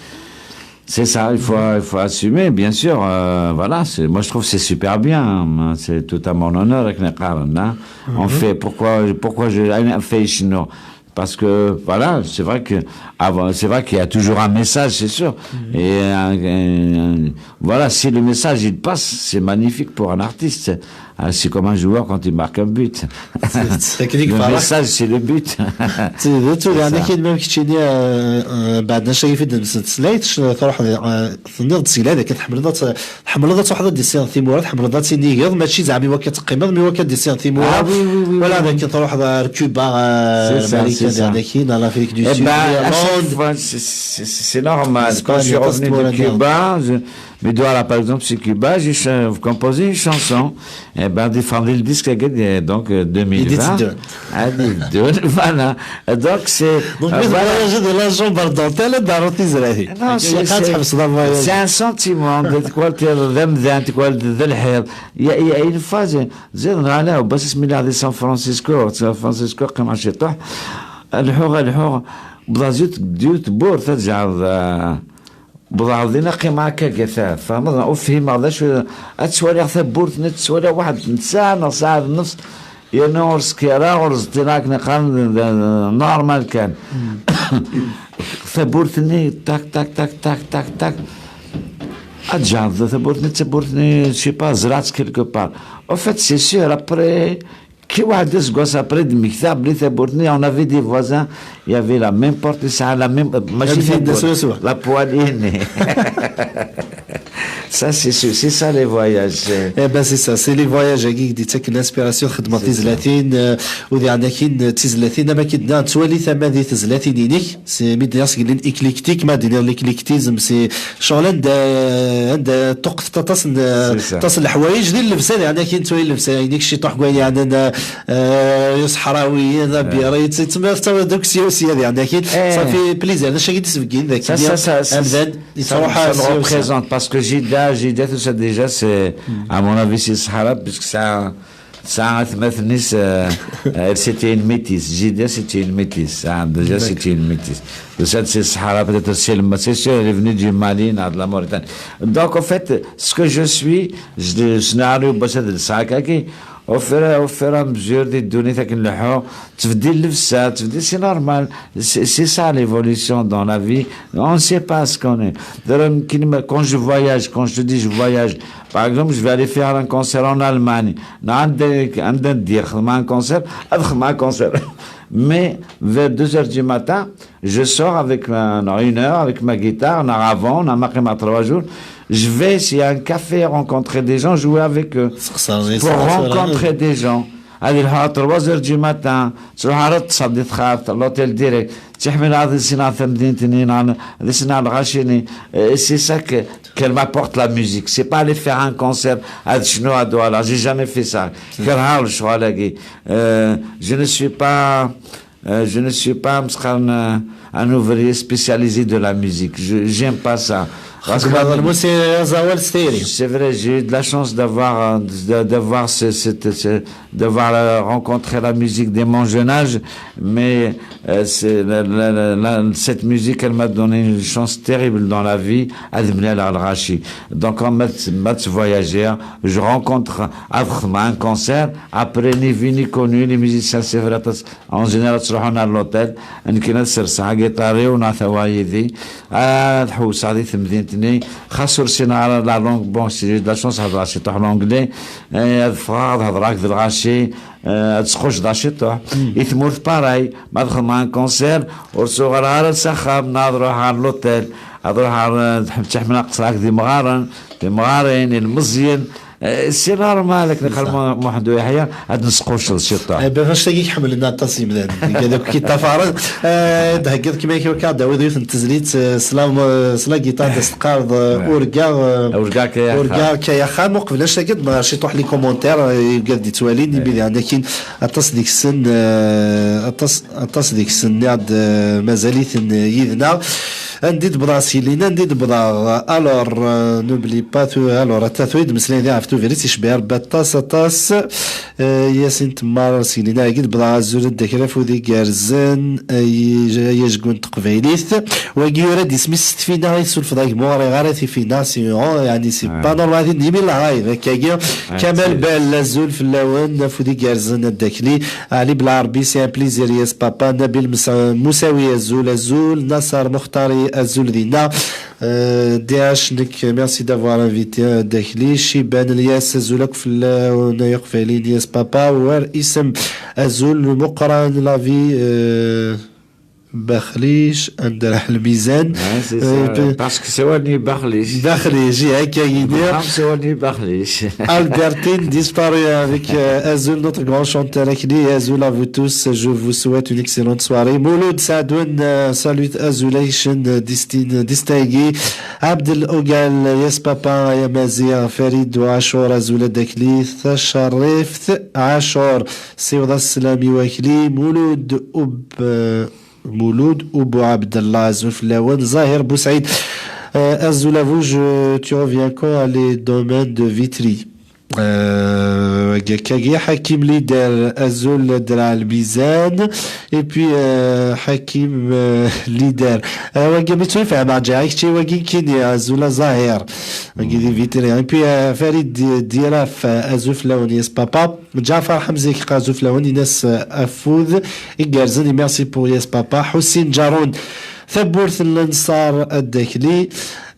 c'est ça, il faut il faut assumer, bien sûr. Euh, voilà, c'est moi je trouve c'est super bien, hein, c'est tout à mon honneur avec les parents, hein. On fait pourquoi pourquoi je on fait chez nous. Parce que voilà, c'est vrai que avant, c'est vrai qu'il y a toujours un message, c'est sûr. Et un, un, voilà, si le message il passe, c'est magnifique pour un artiste. C'est comme un joueur quand il marque un but. Le message, c'est le but. Tennid-d seg lɛada kan tḥemmleḍ ad tessineḍ timura, tḥemmleḍ ad tinigeḍ, mačči zeɛma i wakka teqqimeḍ, mi wakka d-issiɣ timura. Ah oui, oui, oui. Voilà, d akken truḥeḍ ar Cuba, ar Marikan, d akken ar l'Afrique du Sud, l'Irlande. C'est normal. Quand je suis revenu de Cuba, mais voilà, par exemple, sur Cuba, j'ai composé une chanson. Eh ben, défendre le disque, donc euh, deux mille vingt. Voilà. Donc c'est. Donc, euh, voilà. Voyager de la chambre d'hôtel, c'est un sentiment, de quoi tu es, il y a une phase. Ziḍ neɣ ala, bas asmi lliɣ di San Francisco, San Francisco qqimeɣ ciṭuḥ, lḥuɣ, lḥuɣ, wwḍeɣ ɣer yiwet n tewwurt, ad tjeɛreḍ, wwḍeɣ dinna qqimeɣ akka, tfehmeḍ, ur fhimeɣ d acu, ad ttwaliɣ tawwurt-nni, ttwaliɣ waḥed n ttesɛa neɣ ttesɛa d nnefs, yerna ur skiṛeɣ, ur ẓeṭṭineɣ, akken qqaren, normal kan. Tawwurt-nni, tak, tak, tak, tak, tak, tak. Ad tjeɛreḍ tawwurt-nni, d tawwurt-nni, je sais pas, ẓriɣ-tt quelque part. En fait, c'est sûr, après, kra waḥed aseggas après, d-mmektaɣ belli tawwurt-nni, on avait des voisins, il y avait la même porte, yesɛa la même, mačči d tawwurt, la poignée-nni. Ça, c'est sûr, c'est ça les voyages. Eh ben, c'est ça, c'est les voyages-agi i k-d-yettaken l'inspiration, txeddmeḍ tizlatin, euh, u diɣen akin, euh, tizlatin, am akken d-nniɣ, nettwali tama di tezlatin-inek. C'est mi d-nniɣ seg l'éclectique, ma d-nniɣ l'éclectisme, c'est ccɣel anda, anda tuqet aṭas n, aṭas n leḥwayeǧ di llebsa, yeɛni akin tura llebsa, ayen i ciṭuḥ n wayen yeɛnan, euh, iṣeḥrawiyen, abiri, yettmar d uksya usya, yeɛni akin, ça fait plaisir, d acu i d-isbeggin d akken amdan yettruḥ. Ça me représente, parce que Jida, Jida, tout ça déjà, c'est, à mon avis, c'est Sahara, puisque ça, tesɛa atmaten-is, euh, euh, c'était une métisse. Jida, c'était une métisse. Hein, déjà, c'était une métisse. De cette, c'est Sahara, peut-être, c'est le, c'est sûr, elle est venue du Mali, de la Mauritanie. Donc, en fait, ce que je suis, je, je, Au fur, au fur et à mesure, di ddunit akken leḥḥuɣ, ttbeddil llebsa, ttbeddil, c'est normal. C'est c'est ça l'évolution dans la vie. On ne sait pas ce qu'on est. D'ailleurs, quand je voyage, quand je te dis je voyage, par exemple, je vais aller faire un concert en Allemagne. Anda anda ddiɣ xedmeɣ un concert, ad xedmeɣ un concert. Mais vers deux heures du matin, je sors avec ma, une heure avec ma guitare, neɣ avant, neɣ ma qqimeɣ trois jours. Je vais, s'il y a un café, rencontrer des gens, jouer avec eux. Pour rencontrer des gens. Ad ilḥu à trois heures du matin, ttruḥ ara ṭṭseɣ di txart, l'hôtel direct. Ttḥemmil ad issineɣ tamdint-nni, ad issineɣ lɣaci-nni. Euh, C'est ça que, qu'elle m'apporte la musique. C'est pas aller faire un concert, ad cnuɣ, ad uɣaleɣ. J'ai jamais fait ça. Kerheɣ lecɣal-agi. Euh, je ne suis pas Euh, je ne suis pas un, un ouvrier spécialisé de la musique. Je j'aime pas ça. Parce que c'est vrai, j'ai eu de la chance d'avoir euh, de- d'avoir ce- cette ce- d'avoir euh, rencontré la musique dès mon jeune âge, mais euh, c'est- la- la- la- la- cette musique, elle m'a donné une chance terrible dans la vie. Ad mlaleɣ lɣaci. Donc en mode, mode voyageur, je rencontre un concert. Après, ni vu ni connu, les musiciens, c'est vrai, en général, ttruḥun ar l'hôtel. Nekkin ad serseɣ agiṭar-iw neɣ tawa yid-i, ad ḥewseɣ di temdint-nni. Xas ur ssineɣ ara la langue, bon, j'ai de la chance, hedreɣ ciṭuḥ l'anglais. Eh, ad ffɣeɣ ad hedreɣ akked lɣaci. Eh, ad squjdeɣ ciṭuḥ. I tmurt pareil, ma ad xedmeɣ un concert, ur ttuɣaleɣ ara s axxam, neɣ ad ruḥeɣ ar l'hôtel, ad ruḥeɣ ar ttḥemmleɣ qesreɣ akked imɣaren, timɣarin, ilmeẓyen. Eh, c'est normal, akken iqqar Muḥend Uyeḥya, ad nesqucceḍ ciṭuḥ. Eh ben, anect-agi i ḥemmlen aṭas yimdanen. Deg-, deg-, ki ṭṭafaren, eh, d-heggiḍ kima akka, ad d-tawiḍ yiwet n tezlit, eh, s la, s la guitare, d as-teqqareḍ, eh, urgaɣ, eh, urgaɣ kaya, urgaɣ kaya axxam. Uqbel anect-agi, d-, ma ciṭuḥ les commentaires, eh, yugad d-ittwalin, imi d akken aṭas deg-sen, eh, aṭas, aṭas deg-sen, nniɣ-d, eh, mazal-iten yid-neɣ. Anda i d-wwḍeɣ seg lin, anda i d-wwḍeɣ? Alors, euh, n'oublie pas, tu, alors, ata tu i d-meslayen di ɣef Tubiret, icebbeḥ Rebbi aṭas, aṭas. Euh, Yasin Temmar seg lin, agi d-wwḍeɣ, azul ad d-akraf udi gerzen, ay, ay ajgu n teqbaylit. Wagi yura-d isem-is s tfinaɣ i tsulfeḍ agmu, ɣriɣ ara tifinaɣ, si, oh, yani, c'est pas normal, ad d-nini la live, akkagi. Kamal Bell, azul fell-awen, afud igerrzen, ad d-akli. Ali Belɛerbi, c'est un plaisir, yes papa. Nabil Msa-, Musawi, azul, azul. Nasser Muxtari, azul dinna. Euh, D H, nekk, merci d'avoir invité, euh, ad d-akli. Ciban Elias, azul akk fell-awen ay iqbayliyen, yes papa. War isem, azul, Muqran, la vie, euh, Baxlic, ad nderreḥ lmizan. Ouais, c'est ça, euh, pe- parce que c'est Wani Baxlic. Baxlic, i akka yini. Baxlic, c'est Wani Baxlic. Albertine disparu avec, euh, azul, notre grand chanteur Akli, azul à vous tous, je vous souhaite une excellente soirée. Mouloud Sadoun, euh, salute, azul, Aïchen, euh, Distin-, Distagi, Abdel Ogal, yes papa, Yamazir, Farid Achour, azul, Dakli, Tacharif, Achour, Siwda Slami Wakli, Mouloud Oub, euh, Mulud Ubu Abdallah, azul fell-awen. Zahir Boussaïd, euh, azul à vous, je, tu reviens quand à les domaines de Vitry? Euh, Gakagi, Hakim Lider, azul Dra Al-Bizan. Et puis, euh, Hakim, euh, Lider. Euh, wagi mi ttu fehmeɣ, ǧiɣ-ak-tt i wagi kini, azul a Zahir. Wagi di Vitry. Et puis, euh, Farid Di-, Diraf, euh, azul fell-awen, yes papa. Ǧaɛfar Ḥemza yeqqar azul fell-awen, ini-as, euh, afud igerrzen, et merci pour yes papa. Ḥusin Ǧarun, tawwurt n Lenṣar ad d-akli.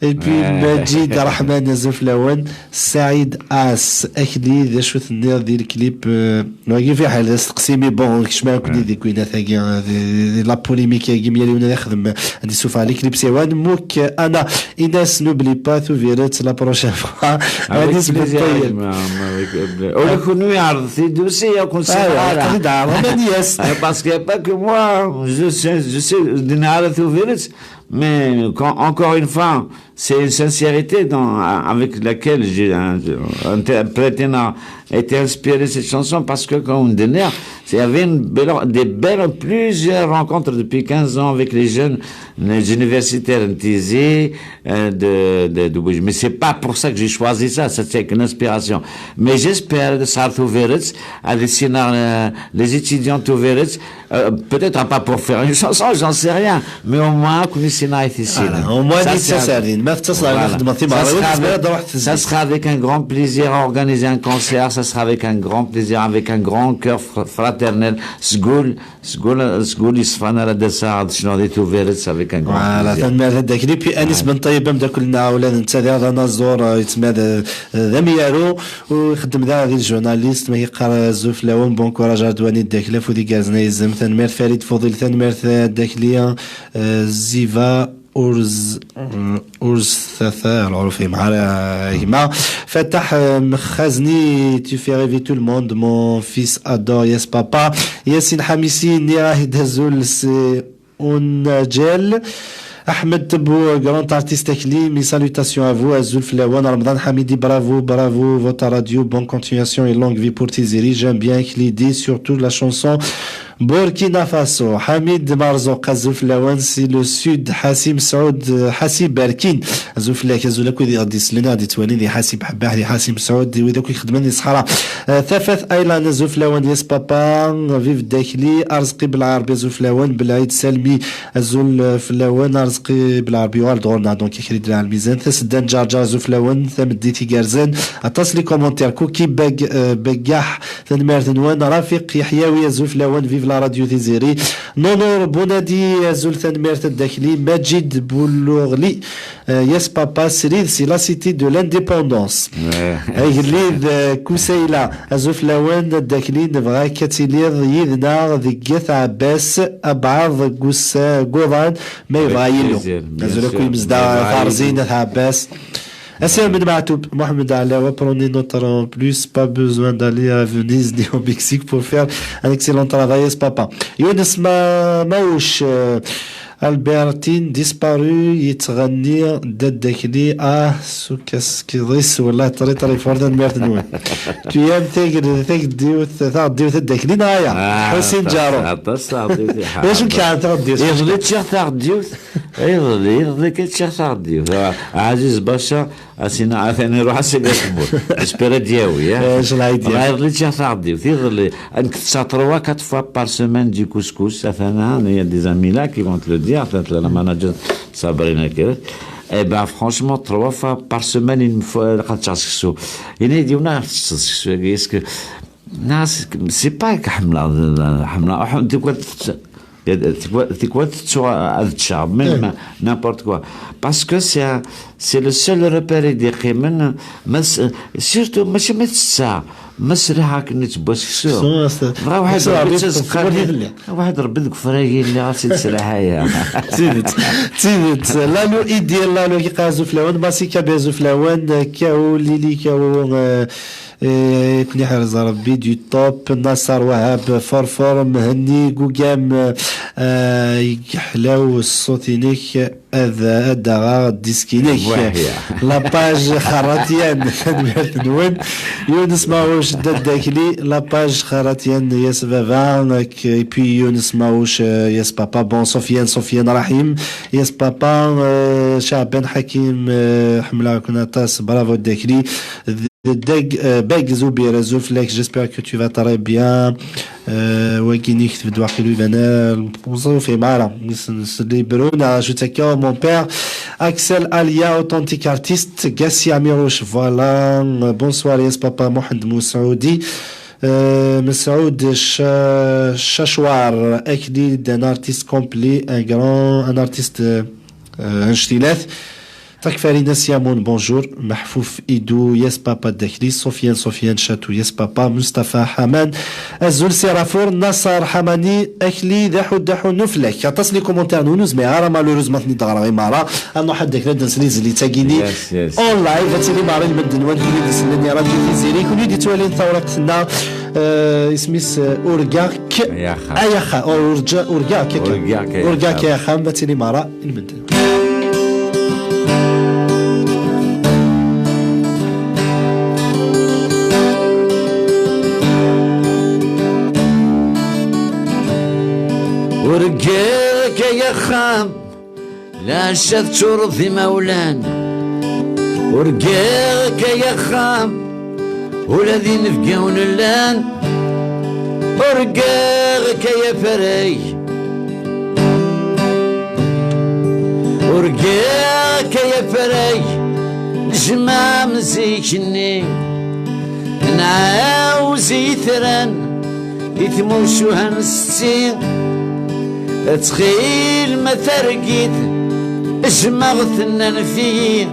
Et puis Maǧid Raḥman, azul fell-awen. Saɛid As, akli, d acu tenniḍ di leklip, euh, wagi fiḥel d asteqsi, mais bon, kecmeɣ-ken-id deg winat-agi, euh, di, di la polémique-agi, myal yiwen ad ixdem, ad isuffeɣ leklip siwan. Muk, euh, Ana, Ines, n'oublie pas Tubiret la prochaine fois. Avec plaisir, avec, avec, euh, ula d kenwi, ɛerḍet-t-id aussi, ad ken-sɛiɣ ara. Aql-i d-ɛerḍeɣ mani-as. Ah, parce qu'il y a pas que moi, je sais, je sais, d-nɛerḍ Tubiret, mais quand, encore une fois, c'est une sincérité dans, avec laquelle j'ai, euh, interprété, été inspiré cette chanson, parce que quand on dénerve, il y avait une belle, des belles, plusieurs rencontres depuis quinze ans avec les jeunes, les universitaires, n Tizi, euh, de, de, de Bougie. Mais c'est pas pour ça que j'ai choisi ça, ça c'est une inspiration. Mais j'espère de ça, Tubiret, à les, euh, les étudiants Tubiret, euh, peut-être pas pour faire une chanson, j'en sais rien, mais au moins, qu'on Sina i tissirin. Voilà, au moins ça, dix-sept sardines. Ma tettaseḍ ɣer xedmeɣ timeɣriwin, tezmer ad ruḥ tezzi. Ça sera avec un grand plaisir à organiser un concert. Ça sera avec un grand plaisir, avec un grand cœur fr- fraternel. Sgoul, sgoul, sgoul yeṣfan ara d-aseɣ ad cnuɣ di Tubiret avec un grand plaisir. Voilà, tanemmirt a Dda Akli. Puis Anis Ben Ṭayyeb, ameddakel-nneɣ ula d netta d anaẓur, euh, yettmad, euh, d amyaru, u ixeddem daɣ di ljournaliste, ma yeqqar, euh, azul fell-awen, bon courage ar d wani Dda Akli, afud igerrzen a yizem. Tanemmirt Farid Fudil, tanemmirt, euh, Dda Akli, euh, Ziva, Urz, Urz Tata, alors, ur fhimeɣ ara, gma. Fatah, euh, Mexazni, tu fais rêver tout le monde, mon fils adore, yes papa. Yassine Hamisi, nniɣ-ak-d azul, c'est Unajel. Ahmed Tebou, grand artiste Akli, mes salutations à vous, azul fell-awen. Ramdan Hamidi, bravo, bravo, votre radio, bonne continuation et longue vie pour Tiziri. J'aime bien Akli, surtout la chanson Burkina Faso. Hamid Marzouk, azul fell-awen, c'est le sud, Hassim Saoud, euh, Hassim Berkin. Azul fell-ak, azul akk wid i ɣ-d-isellen, i ɣ-d-ittwalin, di Hassim Ḥebbaḥ, di Hassim Saoud, di wid akk ixeddmen di ṣṣḥara. Euh, Tafat Aylan, azul fell-awen, yes papa, vive Dda Akli, Arezqi Belɛerbi, azul fell-awen, Belɛid Salmi, azul, euh, fell-awen, Arezqi Belɛerbi, yuɣal-d ɣur-neɣ, donc, Akli d Lɛelmizan, Tasedda n Ǧerǧer, azul fell-awen, tameddit igerrzen, aṭas les commentaires, Kuki Beg, euh, Beggaḥ, tanemmirt-nwen, Rafiq Yeḥyawi, azul fell-awen, vive la radio Tiziri, Nunur Bunadi, azul, tanemmirt a Dda Akli, Majid Boulourli, Euh, yes papa, Srid, c'est la cité de l'indépendance. Ouais. Agellid, euh, Kusayla, azul fell-awen, a Dda Akli, nebɣa-k ad tiliḍ yid-neɣ deg At Ɛebbas, abɛaḍ deg usa-, deg uḍan, ma yebɣa Yillu. Avec plaisir, bien sûr. Azul akk imezdaɣ, ma yebɣa Yillu. Tarzin, At Ɛebbas. Asirem n Maɛtub, Mohamed Alawa, prenez note en plus, pas besoin d'aller à Venise ni au Mexique pour faire un excellent travail, yes papa. Younes Ma-, Maouch, euh, Albertine disparu, yettɣenni Dda Akli, ah, s ukaskiḍ-is, wala très très fort, tanemmirt-nwen. Tuyam taged-, tageddiwt, taɣeddiwt a Dda Akli, neɣ aya? Ah, Ḥusin aṭas, Ǧaru. Aṭas taɣeddiwt i ḥareɣ. D acu i k-yeɛran taɣeddiwt? Iḍelli ččiɣ taɣeddiwt. Iḍelli, iḍelli kan ččiɣ taɣeddiwt. Ah, Ɛziz Baca, a Sina, atan iruḥ as-agi akebbuḍ. J'espère ad d-yawi, eh? Eh, nchallah ad d-yawi. Iḍelli ččiɣ taɣeddiwt, iḍelli. Nekk tesɛa trois, quatre fois par semaine du couscous. Atan, il y a des amis là qui vont te le dire. Atan la manager Sabrina Kir. Eh ben, franchement, trois fois par semaine, il me faut, euh, ad ččeɣ seksu. Yenna-yi-d yiwen, "Ah, tettesseḍ seksu-agi, est-ce que," non, c'est, c'est pas que ḥemmleɣ, ḥemmleɣ, ḥemmleɣ, tikwal tett-, tikwal, tikwal tettuɣ ad ččeɣ, même n'importe quoi. Parce que c'est un, c'est le seul repère i d-yeqqimen, ma s-, surtout, mačči ma tetteɣ, ma sriḥ akken i tebwa seksu. Seksu, as-, dɣa waḥed seksu, Rebbi Rebbi, ttazqan-, waḥed Rebbi deg ufrag yelli, ad tt-id-sriḥ aya. D tidet, d tidet. Lalo Idi, Lalo Iqaz uflawen, Masika Bez uflawen, Kao Lili, Kao, euh, eh, Kniḥer Zarabbi, du top, Nasser Wahab, Forfor, Mhenni, Gugam, euh, Iḥlaw ṣṣut-inek. Ad, ad d-aɣeɣ disk-inek. Wah, ya. La page Xaratian, tanemmirt-nwen. Younes Maouch, Dda Akli, la page Xaratian, yes baba, et puis Younes Maouch, euh, yes papa. Bon, Sofiane, Sofiane Rahim, yes papa, euh, Chaban Hakim, euh, ḥemmleɣ-ken aṭas, bravo Dda Akli. Deg, euh, Beg Zoubir, azul fell-ak, j'espère que tu vas très bien. Euh, wagi-nni yekteb-d waqil iban, euh, ur fhimeɣ ara. Nesli Bruna, ajoute ça, mon père. Axel Alia, authentique artiste. Gassi Amirouche, voilà. Euh, bonsoir, yes papa, Mohamed Moussaoudi. Euh, Messaoud Cha-, Chachouar, Akli, un artiste complet, un grand, un artiste, euh, euh, un ch'tilat. Takfarina Siamoun, bonjour. Mahfouf Idou, yes papa Dda Akli. Sofiane, Sofiane Chatou, yes papa. Mustapha Haman, azul Sirafour. Nasser Hamani, Akli, Dahou, Dahou, Nouflek. Aṭas n les commentaires-nwen, ur zmireɣ ara, malheureusement, ad ten-id-ɣreɣ imara. Ad nruḥ ad d-akren, ad nsel i tezlit-agi-nni. Yes, yes. En live, ad tili imara i lmend-nwen, kunwi d-isellen i Radio Tiziri, kunwi d-ittwalin tawriqt-nneɣ, euh, isem-is, euh, Urgaɣ-k. Ay axxam. Ay axxam. Urga-, urgaɣ-k akka. Urgaɣ-k ay axxam. Urgaɣ-k ay axxam, ad tili imara i lmend. Urgaɣ-k ay axxam, leɛca teččureḍ d imawlan. Urgaɣ-k ay axxam, ula d inebgawen llan. Urgaɣ-k ay afarag, Urgaɣ-k ay afrag, nejmaɛ am zik-nni, nɛawez itran i tmucuha n setti. Ttxil ma targit, jmeɣ-ten anef-iyi.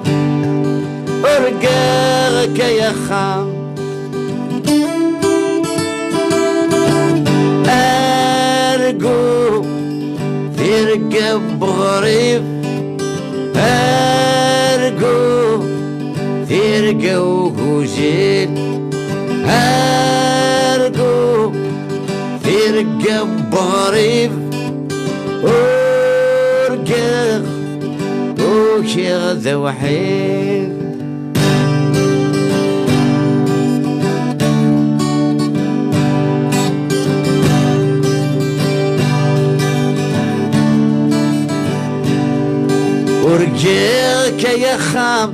Urgaɣ-k ay axxam, argu, tirga n weɣrib, argu, tirga n ugujil, argu, tirga n weɣrib, urgaɣ, ukiɣ d awḥid. Urgaɣ-k ay axxam,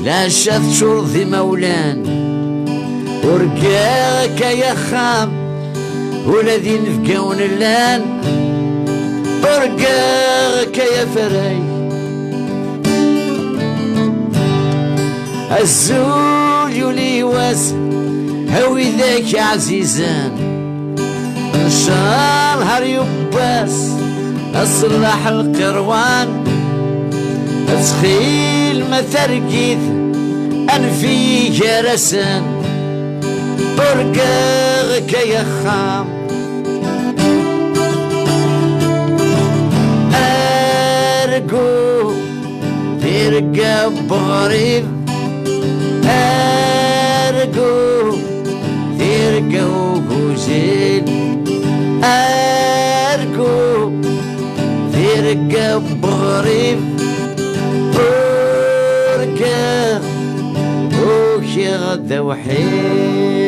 leɛca teččureḍ d imawlan. Urgaɣ-k ay axxam, ula d inebgawen llan. Urgaɣ-k ay afrag, azul yuli wass, a widak ɛzizen. Ncallah ar yiwwas aṣellaḥ lqirwan. Ttxil ma targit, anef-iyi gar-asen. Urgaɣ-k ay axxam, argu, tirga n weɣrib, argu, tirga n ugujil, argu, tirga n weɣrib, urgaɣ, ukiɣ d awḥid.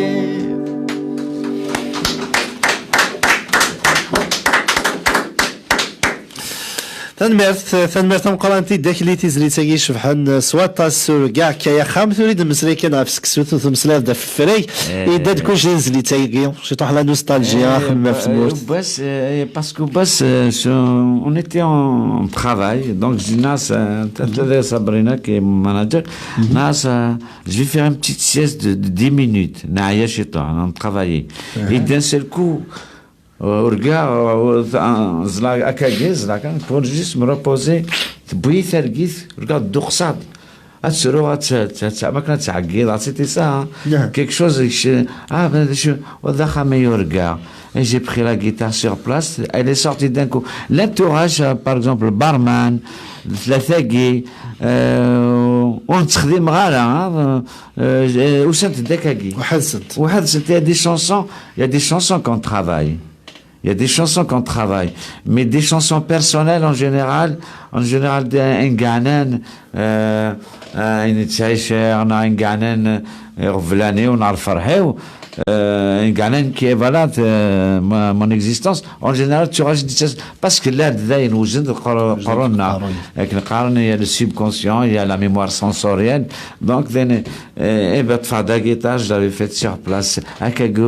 Tanemmirt, tanemmirt tameqqrant i Dda Akli, tizlit-agi icebḥen s waṭas. Urgaɣ-k ay axxam. Tura i d-nemmeslay kan ɣef seksu, tura temmeslayeḍ-d ɣef ufrag. Eh. Yedda-d kullec di tezlit-agi, ciṭuḥ la nostalgie, eh, axemmem ɣef tmurt. Eh, parce que, eh, parce que, eh, on était en travail, donc je dis, Nas, eh, Sabrina, qui est mon manager, Nas, eh, je vais faire une petite sieste de, de dix minutes. Neɛya ciṭuḥ, on travaillait. Et d'un seul coup, Urgaɣ, ur, ur, ẓla-, akkagi, ẓla kan, pour juste me reposer, tewwi-yi targit, urgaɣ dduqseɣ-d. Ad ttruɣ, ad tt-, tt-, tt-, am akken ad ttɛeggiḍeɣ, c'était ça, hein. Quelque chose, je, ah, ben, je, d axxam i urgaɣ. Et j'ai pris la guitare sur place, elle est sortie d'un coup. L'entourage, euh, par exemple, le barman, tlata-agi, euh, ur ttxeddimeɣ ara, hein, euh, euh, usant-d akkagi. Weḥd-sent. Weḥd-sent, il y a des chansons, il y a des chansons qu'on travaille. Il y a des chansons qu'on travaille, mais des chansons personnelles en général, en général, d-, inganan, euh, euh, ayen ttɛiceɣ, neɣ inganan, euh, ɣef lɛali-w, neɣ lferḥ-iw, euh, inganan qui, voilà, euh, mon, mon existence, en général, tu rajoutes des choses, parce que là, dayen, wzen-d qr-, qrun-nneɣ. Akken qqaren, il y a le subconscient, il y a la mémoire sensorielle, donc, then, euh, eh ben, ṭṭfeɣ-d la guitare, je l'avais faite sur place. Akkagi,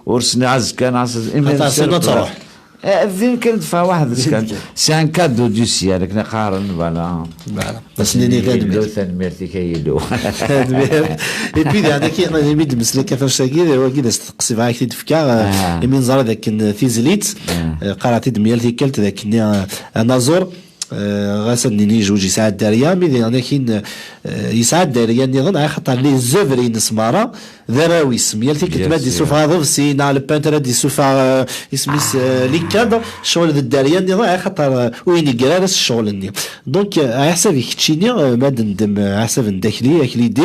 ur sniɣ azekka, neɣ s-, imir sur place. Eh, din kan d-ffɣeɣ weḥd-s kan. C'est un cadeau du ciel, akken qqaren, voilà. Voilà. Ad s-nini tanemmirt. Illu, tanemmirt-ik, ay Illu. Tanemmirt. Et puis, daɣen, akken, imi d-mmeslay kan ɣef wagi, d wagi d asteqsi bɣiɣ ad k-t-id-fkeɣ, eh, imi neẓra dakken tizlit, eh, qqareɣ-t-id myal tikkelt, dakken, eh, anaẓur, eh, ɣas ad nini yezweǧ yesɛa dderya, mi daɣen akin, eh, yesɛa dderya nniḍen, axaṭer les œuvres-ines merra, d arraw-is. Myal tikkelt ma d-isuffeɣ aḍebsi, neɣ le peintre ad d-isuffeɣ, eh, isem-is, eh, les cadres, ccɣel d dderya nniḍen, axaṭer, eh, ur inegger ara s ccɣel-nni. Donc, eh, ɛiḥsab i keččini, eh, ma d-ndem, eh, ɛiḥsab n Dda Akli, Akli D,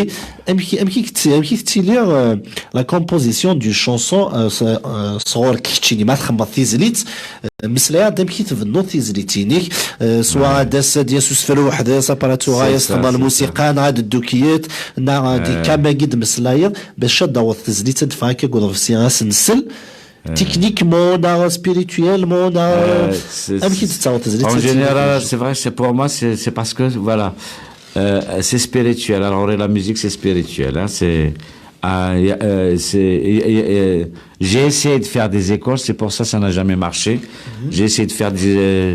amek, amek i ket-, amek i tettili, eh, la composition d'une chanson, eh, s-, eh, sɣur-k keččini, ma txemmeḍ tizlit, eh, meslay-aɣ-d amek i tbennuḍ tizlit-inek, eh, swa ad d-tas, ad d-yas usefru weḥd-s, après ad tuɣal ad txemmeḍ lmusiqa, neɣ ad d-tukiyeḍ, neɣ d ikam-agi d-meslayeḍ, bac ad d-taweḍ tezlit ad d-teffeɣ akka deg uḍebsi, ad s-nsel. Techniquement, neɣ spirituellement, neɣ, euh, amek i d-tettaweḍ tezlit? En général, c'est vrai, c'est pour moi, c'est, c'est parce que, voilà, euh, c'est spirituel. Alors, la musique, c'est spirituel, hein, c'est, euh, y a, euh, c'est, y a, y a, euh, j'ai essayé de faire des écoles, c'est pour ça que ça n'a jamais marché. J'ai essayé de faire des, euh,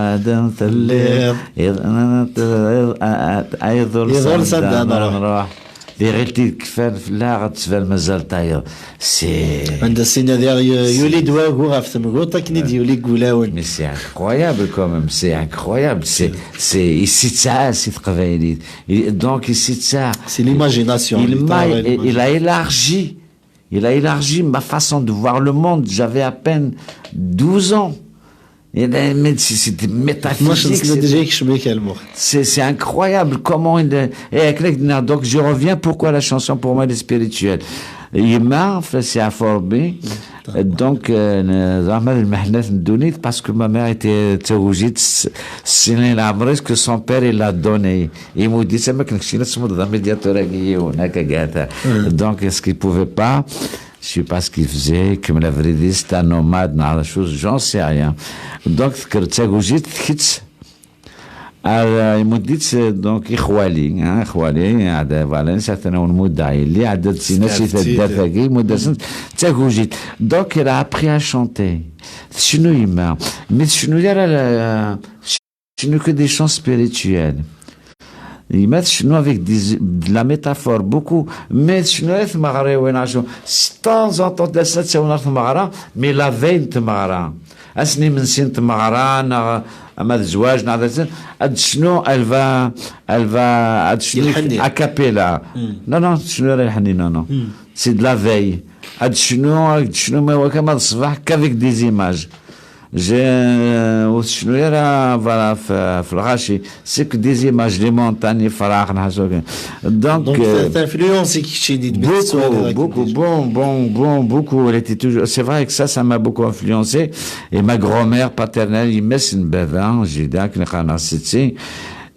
Ɣaden telliḍ. Iḍ-, iḍ-, iḍ-, a-, a-, a-, iḍul Iḍul sanda sanda nruḥ. nruḥ. Tiɣilt i d-kfan fell-aɣ ad tban mazal tayeḍ. C'est Anda sin ad yaɣ yu-, yuli-d wagu ɣef temguṭ akken i d-yuli deg wulawen. Mais c'est incroyable quand même, c'est incroyable. C'est, c'est, yessetɛa si teqbaylit. Et donc, yessetɛa. C'est l'imagination. Il m'a, il a élargi. Il a élargi ma façon de voir le monde. J'avais à peine douze ans. Et là, mais c'est, c'est métaphysique. C'est, c'est incroyable comment il est. Et avec les, donc, je reviens pourquoi la chanson pour moi elle est spirituelle. Yemma, c'est à Forbi. Donc, euh, زعما المحنات ندونيت, parce que ma mère était تاوجيت س-, سنين عمري, que son père il l'a donné. Il m'a dit, c'est ma كنت شي ناس مضى médiateur هكا قاعدة. Donc, est-ce qu'il pouvait pas, je sais pas ce qu'il faisait, comme la vraie vie, c'est un nomade, نعرف شو, j'en sais rien. Donc, تكرت تاوجيت كت. آه، يمديت، donc, إخوالي، ها، إخوالي، هذا، voilà، نسيت أنا ونمد عائلي، عدد سينا سي تدافاكي، مدة سنت، تاكوجيت. Donc, elle a appris à chanter. تشنو يما؟ Mais تشنو يا لا، لا، تشنو que des chants spirituels. يما تشنو avec des, de la métaphore, beaucoup. Mais تشنو يا ثمغري وين عاشو؟ De temps en temps, تسنى تساوي نهار ثمغرة، mais la veille ثمغرة. Asni imensi n tmeɣra, neɣ ama d zzwaǧ, neɣ d, ad tecnu, elle va, elle va, ad tecnu a cappella. Non, non, tecnu ara lḥenni, non, non. C'est de la veille. Ad tecnu, ad tecnu, ma iwakken ma d ṣṣbeḥ, qu'avec des images. J'ai, ur tecnu ara, voilà, f, f lɣaci. C'est que des images, les montagnes, ifrax, nḥasu kan. Donc, donc, euh, t'influences keččini, beaucoup, beaucoup, bon, bon, bon, beaucoup. Elle était toujours, c'est vrai que ça, ça m'a beaucoup influencé. Et ma grand-mère paternelle, yemma-s n baba, jida, akken i qqaren setti.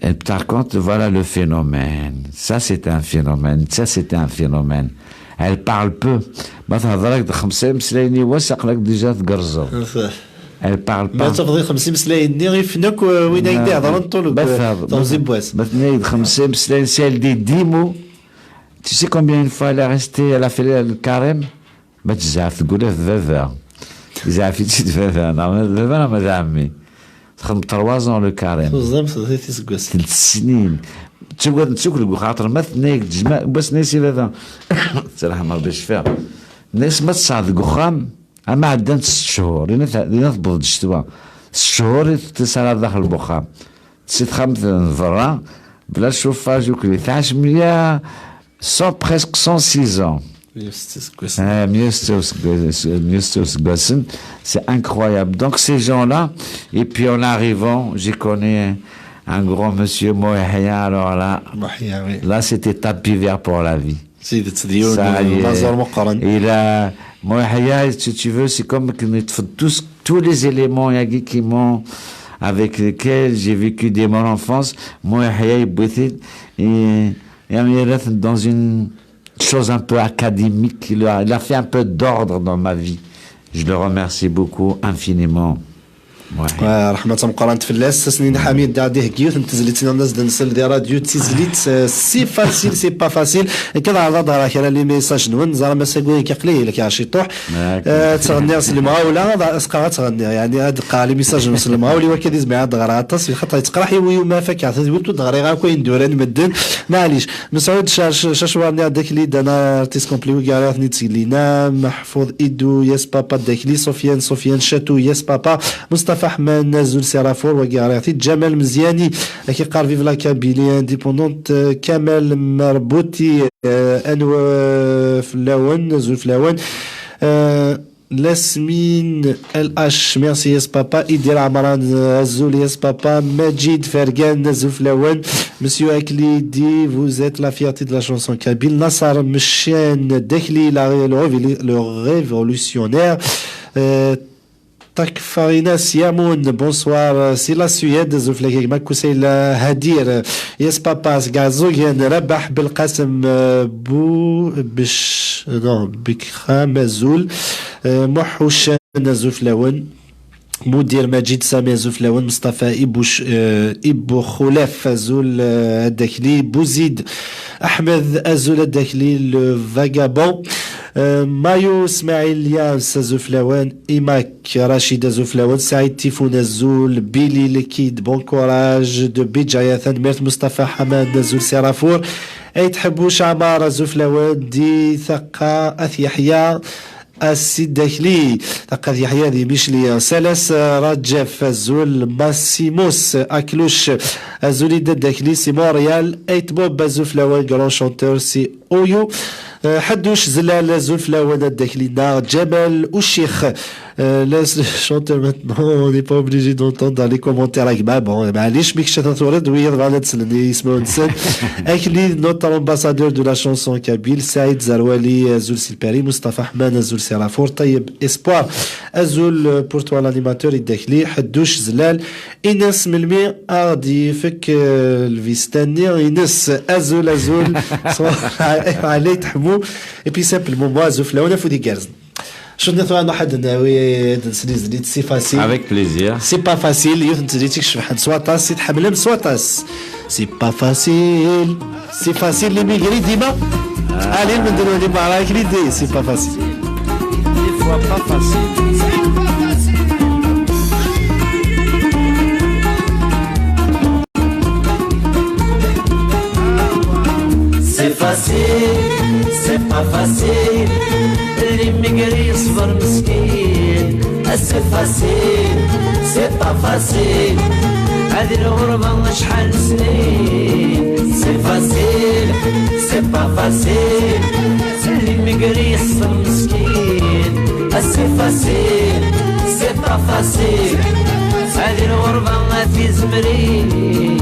Et par contre, voilà le phénomène. Ça, c'est un phénomène. Ça, c'est un phénomène. Elle parle peu. Ma tehder-ak-d xemsa imeslayen i wass, aql-ak déjà tgerrzeḍ. Elle parle pas. Ma tafeḍ i xemsa imeslayen-nni, ifen akk, euh, win ay d-ihedren ṭul deg teɣzi n wass. Ma tenna-yi-d xemsa imeslayen, si elle dit dix mots. Tu sais combien une fois elle a resté, elle a fait le carême? Ma tezɛef tgula d baba. Yezɛef-itt-id baba, neɣ d baba neɣ ma d ɛemmi. Txedem trois ans le carême. Tuẓam s tiseggasen. Telt snin. Ttagaden-tt akk deg uxaṭer. Ma tenna-yak-d jma-, n wass-nni si baba. Ttraḥem Rebbi cfiɣ. Tenna-yas ma tesɛa deg uxxam, ama ɛeddant sett cchur, dinna t-, dinna tewweḍ-d ccetwa. Sett cchur i tesɛa daxel n uxxam. Si texxamt n berra, Bla chauffage, au clé. Cent, presque cent six ans. Ah, mieux, c'est c'est incroyable. Donc ces gens-là, et puis en arrivant, j'ai connu un grand monsieur, Moïhia, alors là, là c'était tapis vert pour la vie. Il a, Moïhia, si tu veux, c'est comme que tous, tous les éléments qui m'ont avec lesquels j'ai vécu dès mon enfance, Moïhia, il était dans une chose un peu académique. Il a, il a fait un peu d'ordre dans ma vie. Je le remercie beaucoup, infiniment. رحمة مقرنت في اللاس سنين حامين دا دي هكيوث انت زليت سنين الناس دنسل دي راديو تيزليت سي فاسيل سي با فاسيل كذا على ظهر كلا لي ميساج نون زعما ما ساقوي كقلي لك يا شي طوح تغني سلم غاولا اسقا تغني يعني هاد قال لي ميساج نسلم غاولي وكذا زعما هاد غرا تصفي خاطر يتقرح يوي وما فك عثا ويتو دغري غا كوين دوران مدن معليش مسعود شاش شاش وارني عندك لي دانا ارتيس كومبلي وكاري عثني تسيلينا محفوظ ايدو ياس بابا داكلي سفيان سفيان شاتو ياس بابا مصطفى حمان نزول سيرافور وكاري عثي جمال مزياني كي قال فيف لا كابيلي انديبوندونت كمال مربوطي انو فلاون نزول فلاون Lasmine L H, merci ياس بابا. Idir Amran, azul ياس بابا. Majid Fergan, azul fell-awen. Monsieur Akli dit, vous êtes la fierté de la chanson kabyle. Nassar Mchen Dehli, la, le, le révolutionnaire. Euh, Takfarina Siamoun, bonsoir. C'est la Suède, azul fell-ak a gma Kusayl Hadir. Yes papa, seg Ɛeẓẓugen, Rabaḥ Belqasem, euh, Bu, Bech, non, Bekram, azul. Euh, Muḥucan, azul fell-awen. Mudir Majid Sami, azul fell-awen. Mustafa Ibuc, euh, Ibuxulaf, azul, euh, ad akli. Buzid Ahmed, azul ad akli. Le Vagabond. Euh, Mayo Smail Yas, azul fell-awen. Imak Rachid, azul fell-awen. Saïd Tifoun, azul. Billy Lekid, bon courage. De Bidjaya, tanemmirt. Mustafa Hamad, azul si Rafour. Ayt Ḥebbuc Ɛmar, azul fell-awen. Di Taqqa At Yeḥya, a Sidi Akli. Taqqa At Yeḥya di Micli. Salas, euh, Rajef, azul. Massimus Akluc, azul i Dad Akli si Montréal. Ayt Bob, azul fell-awen. Grand chanteur si Oyo. Euh, Ḥadduc Zelal, azul fell-awen, ad d-akli-nneɣ. Ǧamal Ucix, euh, laisse le chanteur maintenant, on n'est pas obligé d'entendre dans les commentaires avec ma bon, معليش ميك شتا تورد وي يضغط على تسلني اسمه نسن. Akli, notre ambassadeur de la chanson kabyle, Saïd Zarwali, azul si Lpari, Mustafa Ḥman, azul si Rafour, Tayeb Espoir, azul, euh, pour toi l'animateur, i Dakli, Ḥadduc Zelal, Ines melmi ad d-yefk, euh, lvista-nni ines. Azul, azul. Ɛlay Tḥemmu. Et puis simplement, moi, azul fell-awen, afud igerrzen. Cudna tura nruḥ ad nawi ad nsel izli-t, c'est facile. Avec plaisir. C'est pas facile, yiwet n tezlit i icebḥen s waṭas, i tḥemmlem s waṭas. C'est pas facile. C'est facile, les maigris, dima. Allez, le monde de l'idée, c'est pas facile. Des fois pas facile. C'est facile, c'est pas facile. L'immigré يصبر مسكين. C'est facile, c'est pas facile. هذه الغربة شحال سنين. C'est facile, c'est pas facile. L'immigré يصبر مسكين. C'est facile, c'est pas facile. هذه الغربة ما تزمرين.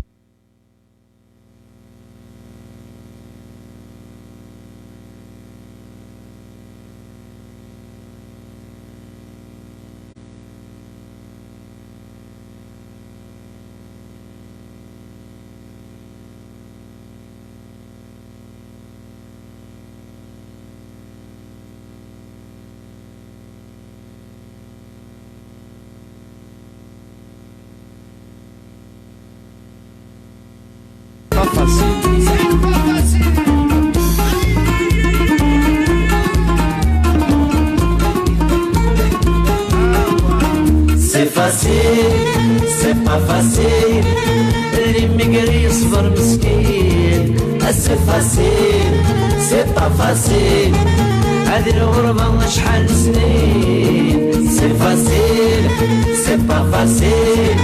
C'est facile, c'est pas facile. L'immigré يصبر مسكين. C'est facile, c'est pas facile. هذه الغربة شحال سنين. C'est facile, c'est pas facile.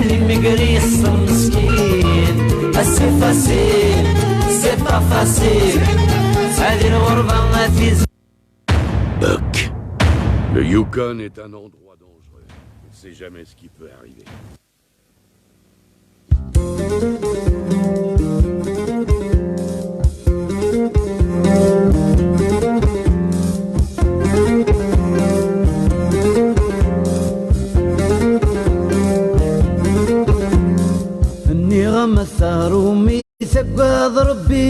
L'immigré يصبر مسكين. C'est facile, c'est pas facile. هذه الغربة ما في Buck. Le Yukon est un endroit dangereux. On ne sait jamais ce qui peut arriver. Nniɣ-am asarum i taggad Rebbi,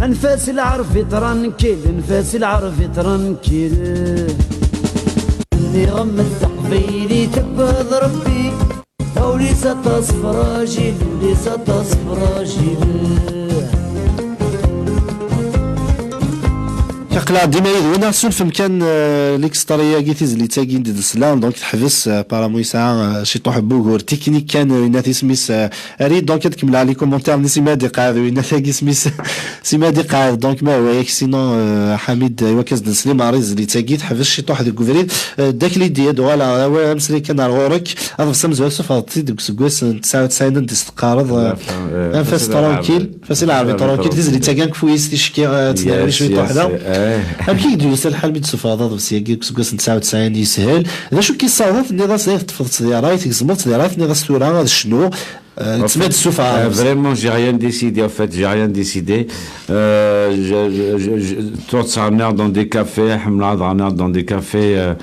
anef-as i lɛerbi tranquille, anef-as i lɛerbi tranquille. Nniɣ-am d taqbaylit taggad Rebbi, ur-is aṭas fragile, ur-is aṭas fragile. Aql-aɣ dima yid-wen, ad ssulfem kan, euh, l'extrait-agi, tizlit-agi n d-nesla, donc teḥbes, euh, apparemment yesɛa, euh, ciṭuḥ n wugur technique kan, euh, yenna-t isem-is, euh, Arid, donc ad kemmleɣ les commentaires-nni s imad iqeɛɛed, yenna-t-agi isem-is s imad iqeɛɛed, donc ma hwa yak, sinon, euh, Ḥamid, euh, iwakken ad s-d-nesli Marie, tizlit-agi teḥbes ciṭuḥ deg ubrid. Euh, Dak Lidi, ad uɣaleɣ, awal ameslay kan ar ɣur-k, ad ɣseɣ amezwaru tessufɣeḍ-t-id deg useggas n tesɛa u tesɛin anda i s-teqqareḍ, euh, anef-as tranquille. Fasil Ɛerbi tranquille, tizlit-agi nekk fuyis ticki, eh, ttnerni cwiṭ weḥda. Amek i k-d-yusa lḥal mi d-tessufɣeḍ aḍebsi-agi deg useggas n tesɛa u tesɛin? Yeshel. D acu k-yessaweḍen, tenniḍ-as dayen teṭṭfeḍ ttdiray, tgezmeḍ ttdiray, tenniḍ-as tura ad cnuɣ, eh, ttma d-tessufɣeḍ aḍebsi? Vraiment, j'ai rien décidé, en fait, j'ai rien décidé. Euh, je, je, je, je, tura ttɣenniɣ dans des cafés, ḥemmleɣ ad ɣenniɣ dans des cafés, euh,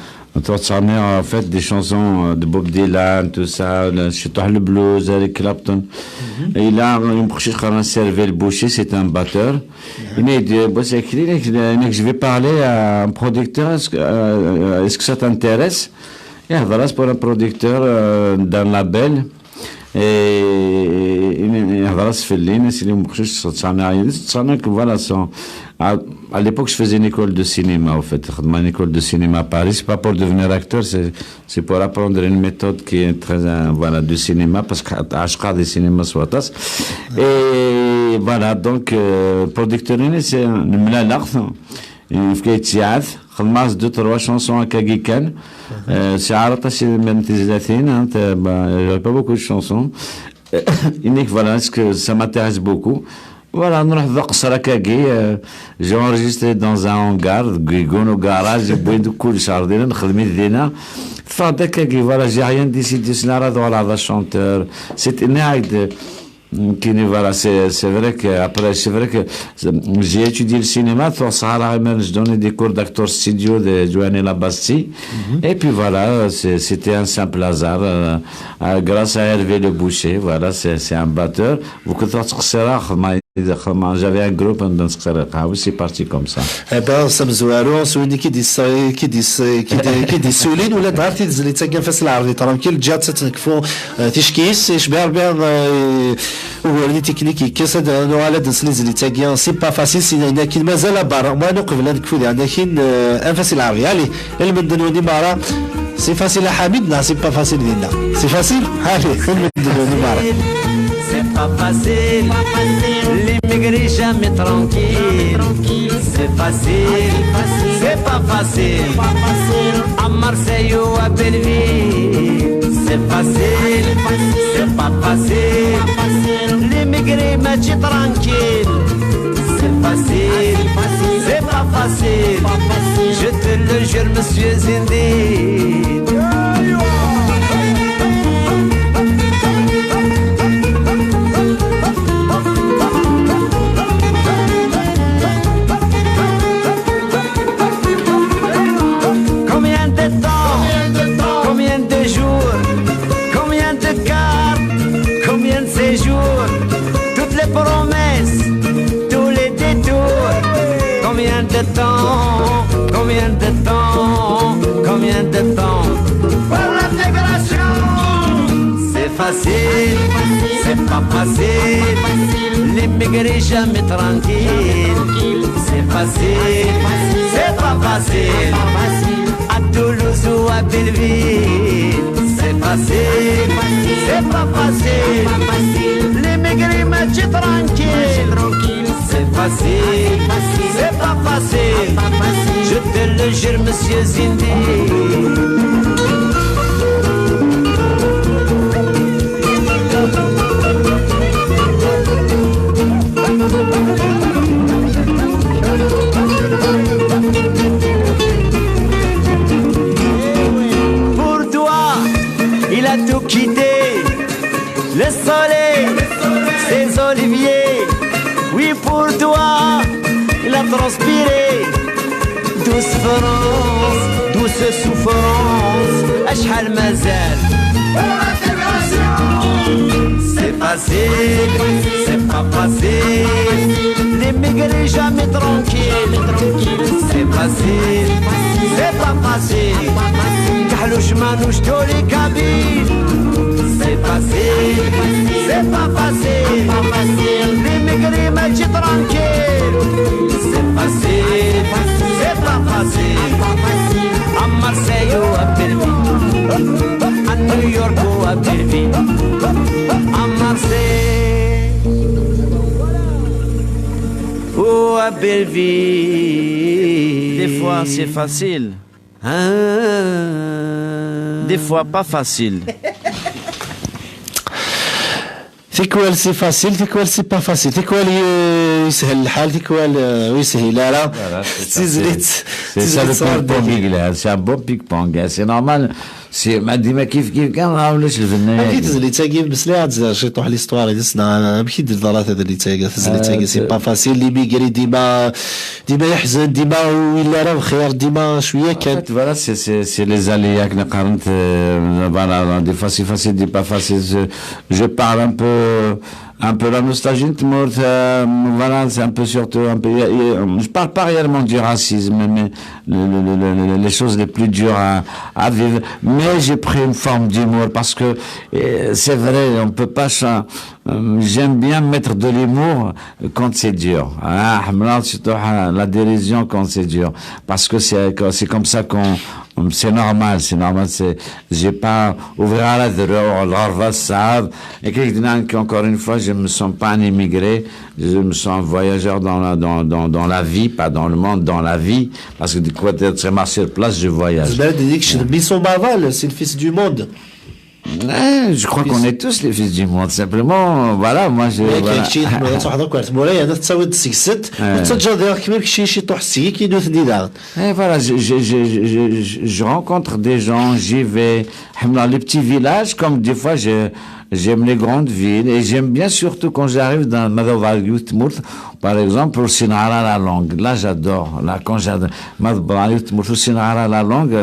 Tura ttɣenniɣ, en fait, des chansons, euh, de Bob Dylan, tout ça, le, ciṭuḥ le blues, Eric Clapton. Et là, un petit Servé le Boucher, c'est un batteur. Il m'a dit, bon, c'est écrit, il m'a dit, je vais parler à un producteur, est-ce que, euh, est-ce que ça t'intéresse? Et voilà, c'est pour un producteur, euh, d'un label. Ihḍer-as fell-i, Nassim Mekcuc, ttɣenniɣ yid-s, ttɣenniɣ que voilà, son, à, à l'époque, je faisais une école de cinéma, au fait. Une école de cinéma à Paris, c'est pas pour devenir acteur, c'est, c'est pour apprendre une méthode qui est très, euh, voilà, du cinéma, parce que عاشق des cinémas s waṭas. Et voilà, donc, euh, producteur, c'est un, Yefka-yi-d ttiɛad, xedmeɣ-as deux, trois chansons akkagi kan. Euh, sɛiɣ aṭas n tezlatin, hein, t'as, bah, j'avais pas beaucoup de chansons. Yenna-k, voilà, est-ce que ça m'intéresse beaucoup? Voilà, nruḥ d aqeṣṣer akkagi, euh, j'ai enregistré dans un hangar, deg yiwen ugaraj, wwin-d kullec, ar dinna, nexdem-it dinna. Teffeɣ-d akkagi, voilà, j'ai rien décidé, ur ssineɣ ara ad uɣaleɣ d achanteur. C'est, nniɣ-ak-d, Kini, voilà, c'est, c'est vrai que, après, c'est vrai que, euh, j'ai étudié le cinéma, tura ssɣareɣ iman-, je donnais des cours d'acteur studio de Joanny Labastie. Et puis voilà, c'est, c'était un simple hasard, euh, euh, grâce à Hervé Le Boucher, voilà, c'est, c'est un batteur. Vous pouvez voir, j'avais un groupe, c'est parti comme ça. Eh ben, s amezwaru, s win i k-id-yessulin, ula d ɣer tizlit-agi, anef-as i lɛerbi tranquille, ǧǧiɣ-tt ad tenekfu, eh, ticki-s, icbiɛ Rebbi, eh, uguren i tiknik yekkes, ad nuɣal ad nsel i tizlit-agi, c'est pas facile, sin ayen akin mazal abar, mwanu qbel ad nekfu di ɛnakin, eh, anef-as i lɛerbi. Allez, lmend-nwen i merra, c'est facile a Ḥamid, neɣ c'est pas facile dinna? C'est facile? Allez, lmend-nwen i merra. C'est pas facile, l'immigré jamais tranquille. C'est facile, c'est pas facile. À Marseille ou à Belleville, c'est facile, c'est pas facile. L'immigré ماشي tranquille. C'est facile, c'est pas facile. Je te le jure, monsieur Zindi. Combien de temps, combien de jours, combien de cartes, combien de séjours, toutes les promesses, tous les détours. Combien de temps, combien de temps, combien de temps pour l'intégration? C'est facile, c'est pas facile, l'immigré jamais tranquille. C'est facile, c'est pas facile, à Toulouse ou à Belleville. C'est facile, c'est pas facile, l'immigré ماشي tranquille. C'est facile, c'est pas facile. Je te le jure, monsieur Zindi. France, douce souffrance, acḥal mazal. C'est facile, c'est pas facile. L'immigré jamais tranquille. C'est facile, c'est pas facile. Kahlouche, manouche, tous les Kabyles. C'est facile, c'est pas facile. L'immigré, mais tranquille. C'est facile, c'est pas facile. À Marseille ou à Belleville, à New York ou à Belleville, à Marseille ou à Belleville. Des fois, c'est facile. Hein. Des fois, pas facile. Tikwal c'est facile, tikwal c'est pas facile, tikwal y- yeshel lḥal, tikwal euh, ur yeshil ara. Voilà, c'est ça, Tizlit, c'est ça le tizlit ṣṣwar ping-pong dagi. Yelhan, c'est un bon ping-pong, hein, c'est normal. C'est ma dima kif kif kan, ah, ulac lbenna Amek i yagi. Tezlit-agi, mmeslay-aɣ-d ciṭuḥ l'histoire-ines, neɣ amek i d-teḍra tedlit-agi, tezlit-agi, c'est pas facile, l'immigré dima, dima yeḥzen, dima ur yelli ara bxir, dima cwiya En kan. Fait, voilà, c'est c'est- c'est les aléas que nous euh, voilà, des fois c'est facile, des fois pas facile. Je, je parle un peu, un peu la nostalgie de mort. Euh, voilà, c'est un peu surtout, un peu. Il y a- il y a- Je parle pas réellement du racisme, mais le- le- le- le- les choses les plus dures à, à vivre. Mais j'ai pris une forme d'humour parce que euh, c'est vrai, on peut pas. Ça, euh, j'aime bien mettre de l'humour quand c'est dur. Ah, ḥemmleɣ surtout, ah, la dérision quand c'est dur. Parce que c'est c'est comme ça qu'on c'est normal, c'est normal. C'est, j'ai pas ouvert à la drogue, l'arva, ça. Et que je dis que encore une fois, je me sens pas un immigré. Je me sens un voyageur dans la, dans, dans, dans la vie, pas dans le monde, dans la vie. Parce que du côté de ma sur place, je voyage. Zemreɣ ad d-iniɣ kečč d mmi s umaḍal, c'est le fils du monde. Eh, je crois qu'on est tous les fils du monde. Simplement, voilà, moi, je. Yak Voilà. kečč tebɣiḍ ad tṛuḥeḍ akk ar tmura, yerna tettawiḍ-d seg-sent, Ouais. ur tettaǧǧaḍ ara kemmini kečč ciṭuḥ seg-k i nutni daɣen. Et voilà, je, je, je, je, je, je rencontre des gens, j'y vais. Ḥemmleɣ les petits villages, comme des fois, je, j'aime les grandes villes. Et j'aime bien surtout quand j'arrive dans ma ḍewreɣ ɣer yiwet tmurt, par exemple, ur ssineɣ ara la langue. Là, j'adore. Là, quand j'adore. Ma ḍewreɣ ɣer yiwet tmurt, ur ssineɣ ara la langue.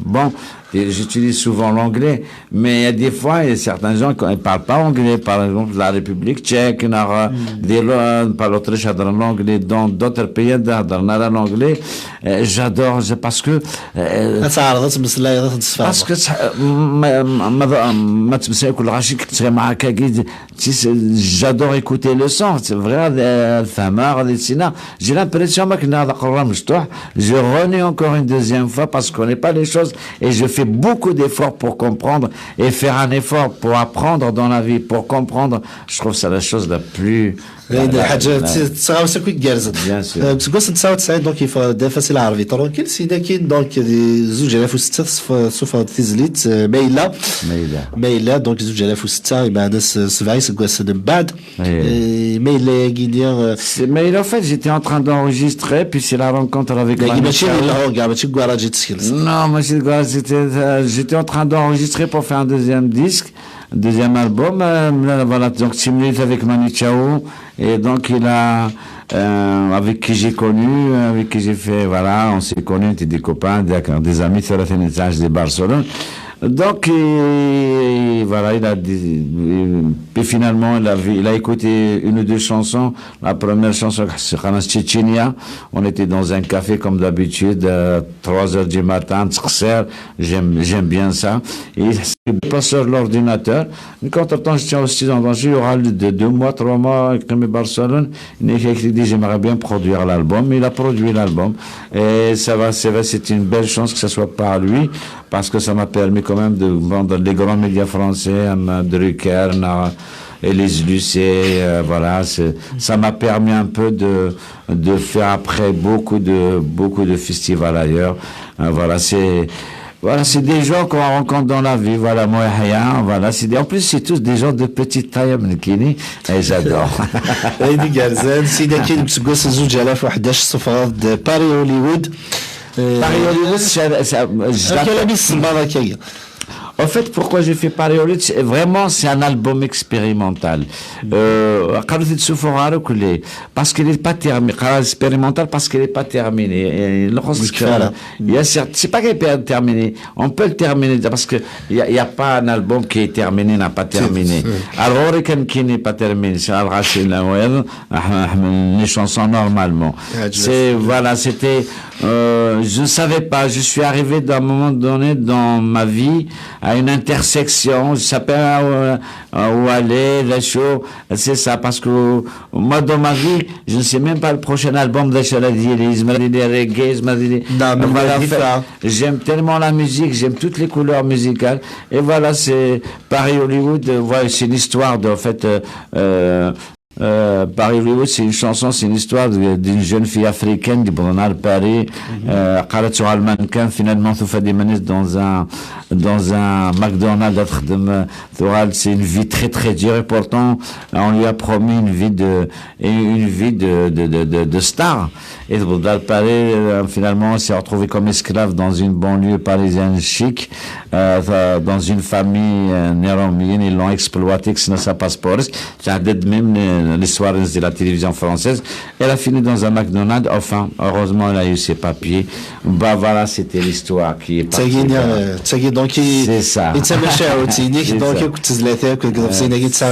Bon, et j'utilise souvent l'anglais, mais il y a des fois, il y a certains gens qui ne parlent pas anglais, par exemple, la République tchèque, neɣ, euh, des lo- pas l'Autriche, heddren l'anglais, dans d'autres pays, heddren ara l'anglais. Euh, J'adore, c'est parce que euh, Ad tɛerḍeḍ ad tmeslayeḍ, ad ten-tesfehmeḍ. Parce que ça, ma, ma, ma, ma تمسك كل غاشي كتسمع هكاكي، tu sais, j'adore écouter le son, c'est vrai, euh, فهمها غادي تسينا. J'ai l'impression ما كنا هذا قرا مفتوح. Je renais encore une deuxième fois parce que je connais pas les choses et je fais beaucoup d'efforts pour comprendre et faire un effort pour apprendre dans la vie, pour comprendre. Je trouve ça la chose la plus Ayen la- lḥaǧa la- t- tesɣawsa akk igerrzen. Bien sûr. Euh, seg wass n tesɛa u tesɛin, donc, yeffeɣ-d Fasil Ɛerbi Tranquille, syin akkin, donc, di zuǧ alaf u setta, sf- suffeɣ-d tizlit, euh, Mayla. Mayla. Mayla, donc, zuǧ alaf u setta, imeɛna s- sebɛa iseggasen mbeɛd. Oui. Euh, Mayla-agi-nni, euh, C'est- Mais en fait, j'étais en train d'enregistrer, puis c'est la rencontre avec dagi Manu mačči d Chao. lhurga, mačči deg waraj i d-teskelseḍ. Non, moi, c'est quoi, c'était, euh, j'étais en train d'enregistrer pour faire un deuxième disque, un deuxième album. Euh, là, voilà, donc, c'est venu avec Manu Chao, et donc, il a, euh, avec qui j'ai connu, avec qui j'ai fait, voilà, on s'est connus, on était des copains, des, des amis, sur la Fénétage de Barcelone. Donc, et, voilà, il a dit, et puis finalement, il a, vu- il a écouté une ou deux chansons. La première chanson, c'est Khanas Tchétchénia. On était dans un café comme d'habitude, euh, trois heures du matin, تقصير. J'aime, j'aime bien ça. Et c'est passé sur l'ordinateur. Donc, entre-temps, je tiens aussi dans un jeu, il y aura de deux mois, trois mois, comme Barcelone. Il dit, j'aimerais bien produire l'album. Il a produit l'album. Et ça va, c'est vrai, c'est une belle chance que ce soit par lui, parce que ça m'a permis quand même de vendre les grands médias français, euh, Drucker, na- Élise Lucet, euh, voilà, c'est- ça m'a permis un peu de, de faire après beaucoup de, beaucoup de festivals ailleurs. Euh, voilà, c'est, voilà, c'est des gens qu'on rencontre dans la vie. Voilà, moi, rien, voilà, c'est des- en plus, c'est tous des gens de petite taille, Amnekini, et j'adore. Ayen igerrzen, syin akkin, deg useggas n zuǧ alaf u ḥdac, suffɣeɣ-d Paris Hollywood. Euh, Paris Hollywood, c'est, c'est, je amek alammi tsemmaḍ akka-agi? En fait, pourquoi j'ai fait Paris au Ritz, c'est vraiment, c'est un album expérimental. Euh, qqaren-t-id suffuɣ ɣer ukli, parce qu'il est pas terminé. Expérimental parce qu'il est pas terminé. Et le reste, Ur yekfi ara. Il y a certes, c'est pas qu'il est pas terminé. On peut le terminer parce que il y a, il y a pas un album qui est terminé, n'a pas terminé. Alors, Hurricane qui n'est pas terminé, c'est Al Racine, là, ouais, les chansons normalement. Ah, je C'est, voilà, c'était, euh, je ne savais pas, je suis arrivé d'un moment donné dans ma vie à une intersection, je sais pas où, où aller, la chose, c'est ça, parce que moi, dans ma vie, je ne sais même pas le prochain album de Shaladi, reggae, Non, mais voilà, il y a en fait, ça. J'aime tellement la musique, j'aime toutes les couleurs musicales. Et voilà, c'est Paris Hollywood. Euh, voilà, c'est une histoire de, en fait, euh, euh, euh, Paris Hollywood, c'est une chanson, c'est une histoire de- d'une jeune fille africaine qui est à Paris. Euh, قررت تروح المانكان, finalement, تفادي dans un, dans un McDonald's, تخدم, تروح, c'est une vie très, très dure. Et pourtant, on lui a promis une vie de, et une vie de, de, de, de, de star. Et تبدل Paris, euh, finalement, s'est retrouvée comme esclave dans une banlieue parisienne chic, euh, dans une famille, euh, néromienne, ils l'ont exploitée, que ça passe pour. Même euh, l'histoire de la télévision française, elle a fini dans un McDonald's. Enfin, heureusement, elle a eu ses papiers. Bah voilà, c'était l'histoire qui est partie. Tagi, euh, tagi, donc, il- C'est ça. il s'appelle Shaoti, C'est donc, ça. écoute, c'est la terre que vous avez C'est ça.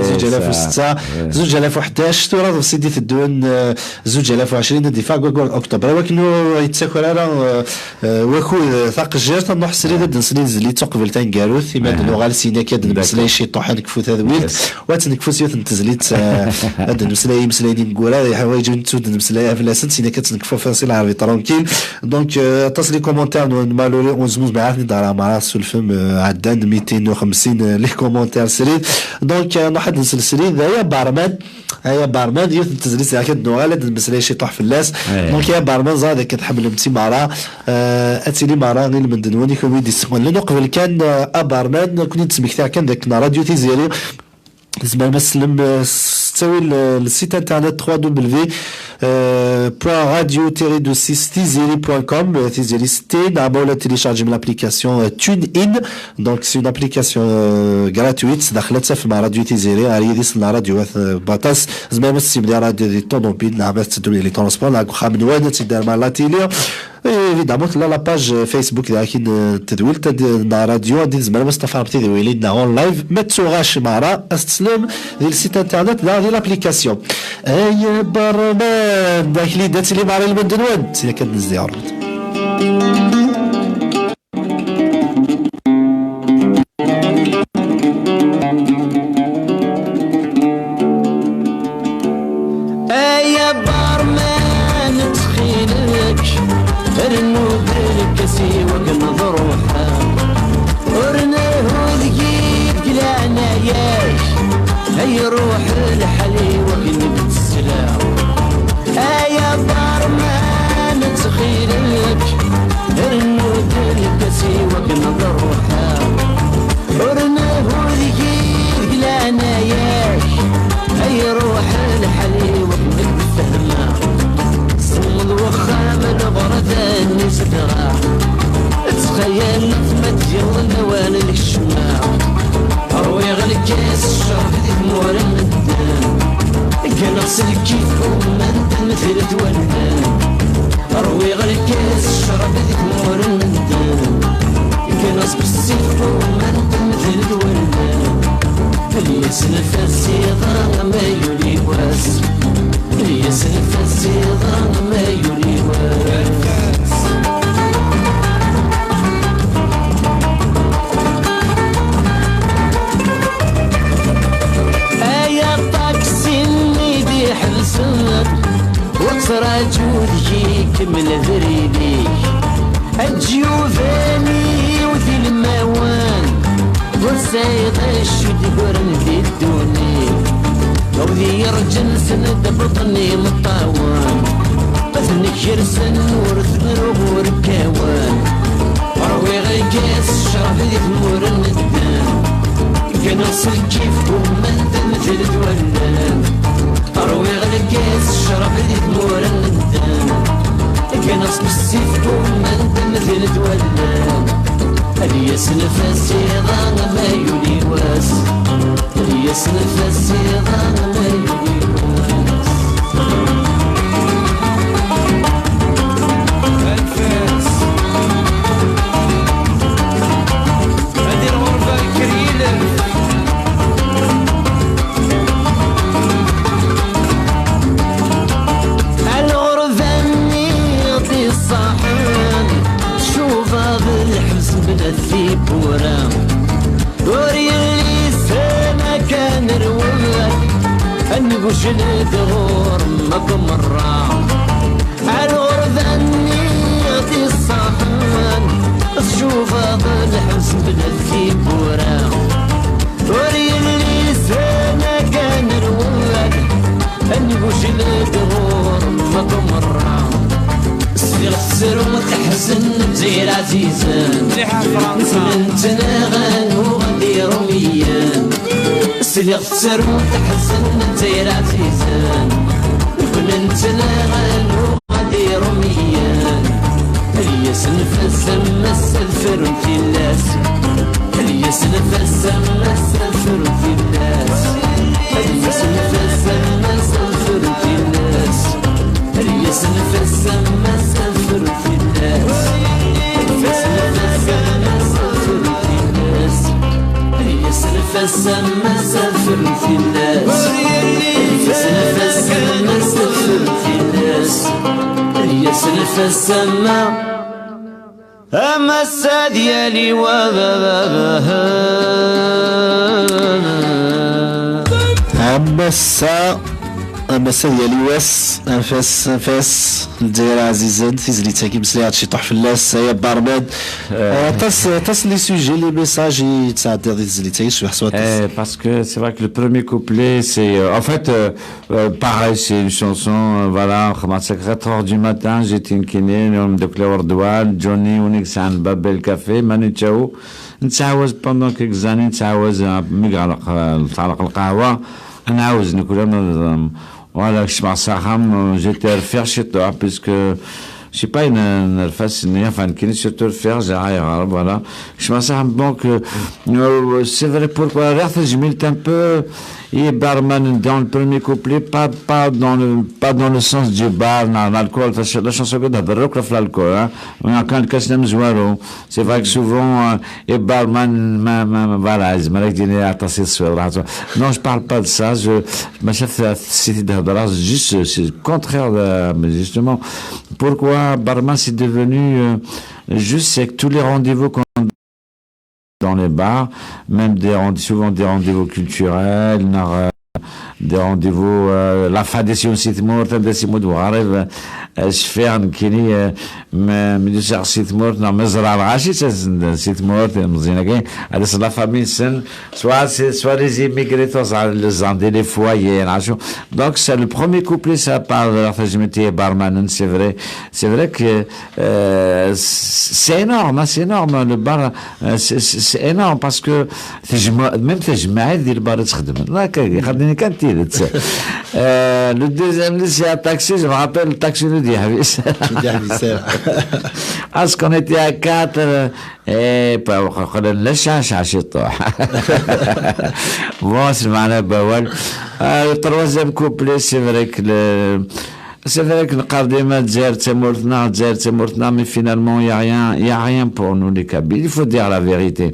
Zuǧ alaf u setta, zuǧ alaf u ḥdac, tura d sidi teddun, euh, zuǧ alaf u ɛecrin, ad yeffeɣ deg waggur n Octobre. Akken ur yettaker ara, euh, euh, wakud, euh, taqejjirt, ad nruḥ srid ad d-nsel i tezlit uqbel taneggarut, imi ad nuɣal syin akka ad nmeslay ciṭuḥ, ad nekfu tadwilt, u ad nekfu s yiwet n tezlit, euh, ad d-nmeslay imeslayen ineggura, yeḥwaǧ ad d-nmeslay fell-asen, syin akka ad nekfu Fasil Ɛerbi tranquille. Donc, euh, aṭas les commentaires n Maluri, ur nezmir ara ad ten-id-nɣer, ma sulfem, euh, ɛeddan mitin u xemsin, euh, les commentaires srid. Donc, euh, nruḥ ad nsel srid, ay abarman, ay abarman, yiwet n tezlit akka ad nuɣal ad nmeslay ciṭuḥ fell-as. Donc, ay abarman, ẓriɣ dakken tḥemmlem-tt merra, euh, ad tili merra i lmend-nwen, i kunwi d-isseqbalen. Uqbel kan, euh, abarman, ad ken-id-smektiɣ kan dakken Radio Tiziri, tzemrem ad teslem, euh, s ttawil, euh, le site internet trois W, euh, point radio tiret du six tiziri point com, euh, Tiziri s T, neɣ ma ula téléchargem l'application, euh, TuneIn. Donc, c'est une application, euh, gratuite, daxel ad tafem Radio Tiziri, ar yidis n la radio, euh, batas, tzemrem ad tessimdem radio di ṭuḍubil, neɣ ma tettedum di les transports, neɣ deg uxxam-nwen, ad tt-id-terrem ar la télé. Et évidemment, tella la page Facebook dakin, euh, tedwilt, euh, n la radio, ad tzemrem ad tafem tidwilin neɣ en live, ma ttuɣac mara, ad teslem di le site internet, neɣ di l'application. Ay abarman, akli da tili mara lmend-nwen, yakan nezdi ɣer-went. Ay abarman, ttxil-k, rnu-d lkas i wakken ad ruḥeɣ. Ur nehhu deg-i deg leɛnaya-k, ay ruḥ lḥal i wakken i k-ttesleɣ. Ay abarman, ttxil-k, rnu-d lkas i wakken ad ruḥeɣ. Ur nehhu deg-i deg leɛnaya-k, ay ruḥ lḥal i wakken ad k-fehmeɣ. Semmeḍ wexxam, lɣerda-nni zedɣeɣ. Ttxayal ma d-yaweḍ lawan ad kecmeɣ. Rwiɣ lkas ccrab di tmura n medden. Gganeɣ s lkif umman d amdel d wallen. Rwiɣ lkas ccrab di tmura n medden. Gganeɣ s bessif umman d amdel d wallen. Lyas nfas iḍ ma yuli wass. Lyas nfas iḍ ma yuli wass. Ay aṭaksi-nni d-iḥelsen, ur ttraǧu deg-i, kemmel abrid-ik. Aǧyudan-iw d ilmawen, ur sɛiɣ acu d-gguren di ddunit. Awdi yerǧen send bṭen imeṭṭawen, ad nkersen ur tmerruɣ ur kkawen. Rwiɣ lkas ccrab di tmura n medden, gganeɣ s lkif umman d amdel d wallen. Rwiɣ lkas ccrab di tmura n medden, gganeɣ s bessif umman d amdel d wallen. Ad yas nfas iḍ-a ma yuli wass. Ad yas nfas iḍ-a ma yuli wass. Anef-as. Ad i lɣerba yekker yilef. A lɣerba-nni ɣ-d-iṣaḥen, tcubaḍ lḥebs mebla tiwwura. Ur yelli sena kan rwel, ad negujel d ɣur-m akk merra. A lɣerba-nni ɣ-d-iṣaḥen, tcubaḍ lḥebs mebla tiwwura. Ur yelli sena kan rwel, ad negujel d ɣur-m akk merra. Sliɣ tettru teḥzen Lezzayer ɛzizen. Mliḥ a Fransa. Nekni nettnaɣen uɣ d irumiyen. Sliɣ tettru teḥzen Lezzayer ɛzizen. Nekni nettnaɣen uɣ d irumiyen. Ad yas nfas ammas ad frun tillas. Ad yas nfas ammas ad frun tillas. Ad yas nfas ammas ad frun tillas. Ad yas nfas ammas ad frun tillas. Ad yas nfas ammas ad frun tillas. Ad yas nfas ammas ad frun tillas. Ad yas nfas ammas ad frun tillas. Ad yas nfas ammas. Amassa d yali wa. Amassa, amassa d yali wass, anef-as, anef-as, Lezzayer ɛzizen, tizlit-agi meslayeɣ-d ciṭuḥ fell-as, ay abarman. Aṭas, aṭas n les sujets, les messages i ttɛeddiḍ di tizlit-agi, cbiḥ s waṭas. Eh, parce que c'est vrai que le premier couplet, c'est, euh, en fait, euh, Euh, pareil, c'est une chanson, euh, voilà, xedmeɣ-tt quatre heures du matin, j'étais nekkini, umeddakel-iw Redwan, Johnny, win i yesɛan Babel Café, Manu Chao, nettɛawaz pendant quelques années, nettɛawaz, euh, mi yeɣleq, euh, teɣleq lqahwa, ad nɛawez nekkni, euh, voilà, kecmeɣ s axxam, euh, j'étais rfiɣ ciṭuḥ, puisque je sais pas, n-, nerfa s-, n-, enfin, nekkini surtout rfiɣ, j'ai ayɣer, voilà. Kecmeɣ s axxam, donc, euh, euh, c'est vrai, pourquoi, rriɣ tajmilt un peu, i barman dans le premier couplet, pas, pas dans le, pas dans le sens du bar, non, l'alcool, la ch-, la chanson que t'as de rock, l'alcool, hein. On a quand même cassé le zéro. C'est vrai que souvent, euh, et barman, ma, ma, ma, voilà, ils me disent, ah, t'as c'est sûr, là, ça. Non, je parle pas de ça, je, ma chef, euh, c'est de, de, juste, euh, c'est le contraire de, mais justement, pourquoi barman c'est devenu, euh, juste, c'est que tous les rendez-vous qu'on dans les bars, même des rend-, souvent des rendez-vous culturels, neɣ, euh, des rendez-vous, euh, la fin des sessions si tmurt, des sessions de Gharib, euh, je fais un kini, euh, mais, mais je sais si tmurt, non, mais la rachi, c'est si tmurt, mais la famille, c'est, soit c'est, soit les immigrés, soit ça, les gens, les foyers, la. Donc, c'est le premier couplet, ça parle de la fragilité barman, c'est vrai. C'est vrai que, euh, c'est énorme, hein, c'est énorme, le bar, euh, c'est, c'est, c'est énorme parce que tejma-, même tajmaɛit di lbar i ttxedmen. Là, que, xedmen kan tidet. Euh, le deuxième, c'est un taxi, je me rappelle, le taxi nous dit, ah oui, c'est Parce qu'on était à quatre, euh, et pas, on a le chat, chat, chat, toi. Bon, c'est malin, bah, voilà. Euh, le troisième couplet, c'est vrai que le, c'est vrai que le Kardima Dzer, c'est mort, non, Dzer, c'est mort, non, mais finalement, il y a rien, il y a rien pour nous, les Kabyles. Il faut dire la vérité.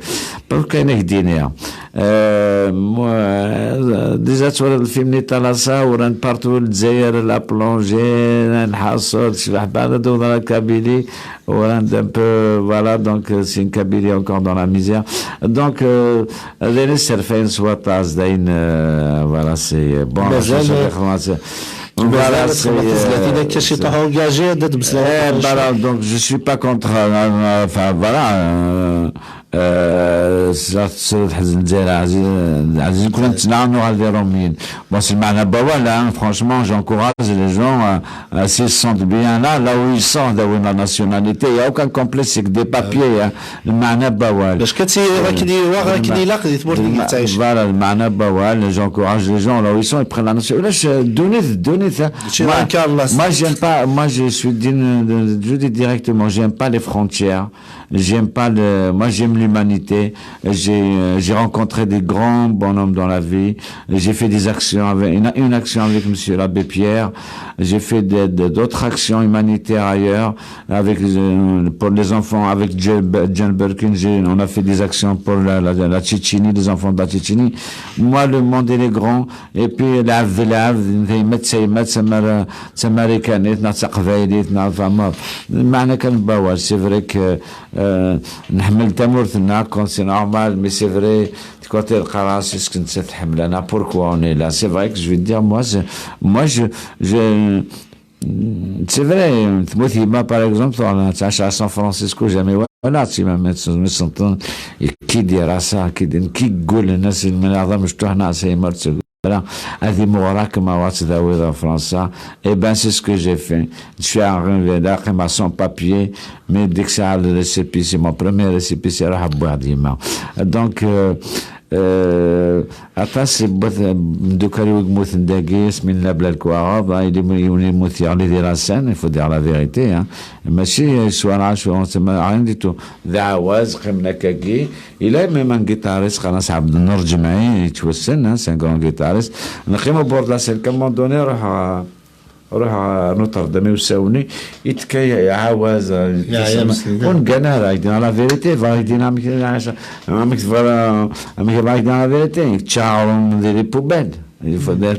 Pourquoi il y a des nerfs? Euh, moi, euh, déjà, tu vois, le film Nita Lassa, ou un partout, le Dzer, la plongée, un hassol, tu vois, pas de dans la Kabylie, ou un, un peu, voilà, donc, euh, c'est une Kabylie encore dans la misère. Donc, euh, les Serfens, Watas, Dain, euh, voilà, c'est, euh, bon, مازال، c'est, c'est, مازال voilà, c'est, تخدم في euh, الثلاثين، كاش شي c'est, طاحة engagé، هذا تبص لها eh, voilà, donc, je suis pas contre, euh, euh, enfin, voilà, euh, Euh, ça, ça, Lezzayer, Aziz, Aziz, كنا نتسنى نوع des Romiens. Bon, c'est le Manabawal, hein. Franchement, j'encourage les gens à, à, s'ils se sentent bien là, là où ils sont, d'avoir la nationalité. Il n'y a aucun complexe, c'est que des papiers, hein. Le Manabawal. Parce que c'est vrai qu'il y a, vrai qu'il y a là, il faut dire que ça, voilà, le Manabawal, j'encourage les gens là où ils sont, ils prennent la nationalité. Là, je, donnez, donnez ça. Moi, moi, j'aime pas, moi, je suis, je dis directement, j'aime pas les frontières. J'aime pas le, moi, j'aime l'humanité. J'ai, euh, j'ai rencontré des grands bonhommes dans la vie. J'ai fait des actions avec, une, une action avec Monsieur l'abbé Pierre. J'ai fait de, de, d'autres actions humanitaires ailleurs, avec, euh, pour les enfants, avec Jane, Jane Birkin, j'ai, on a fait des actions pour la, la, la Tchétchénie, les enfants de la Tchétchénie. Moi, le monde, il est grand. Et puis, la, la, c'est américain, c'est vrai que, euh, نحمل تمورتنا, c'est normal, mais c'est vrai, quand elle c'est ce que c'est, pourquoi on est là. C'est vrai que je vais dire, moi, je, moi, je, je, c'est vrai, moi, par exemple, on a à San Francisco, jamais, voilà, si ma mère me s'entend, et qui dira ça, qui dit, qui gueule, c'est une manière, je dois, c'est voilà, à Dimora, comme à Watsi Dawid en France, eh ben, c'est ce que j'ai fait. Je suis arrivé là, comme à sans papier, mais dès que ça a le récépissé, mon premier récépissé, راح بوعديما. Donc, euh, euh, atas, de kari wigmut ndagi, smin la blal kwaɣab, il est mouti, il faut dire la vérité, il faut dire la vérité, hein. Mais si, euh, soit là, soit, rien du tout. Dawaz, comme la kagi, il est même un guitariste, Khalas Abdel Nour Djemai, c'est un grand guitariste. نقيم au bord de la scène, comme on donné, روح روح نوتردام يساوني يتكي عاوز ونقنا راه يدينا la vérité, راه يدينا مكيناش. عمك تفرا عمك راه يدينا la vérité, تشعر من دي les poubelles. Il faut dire,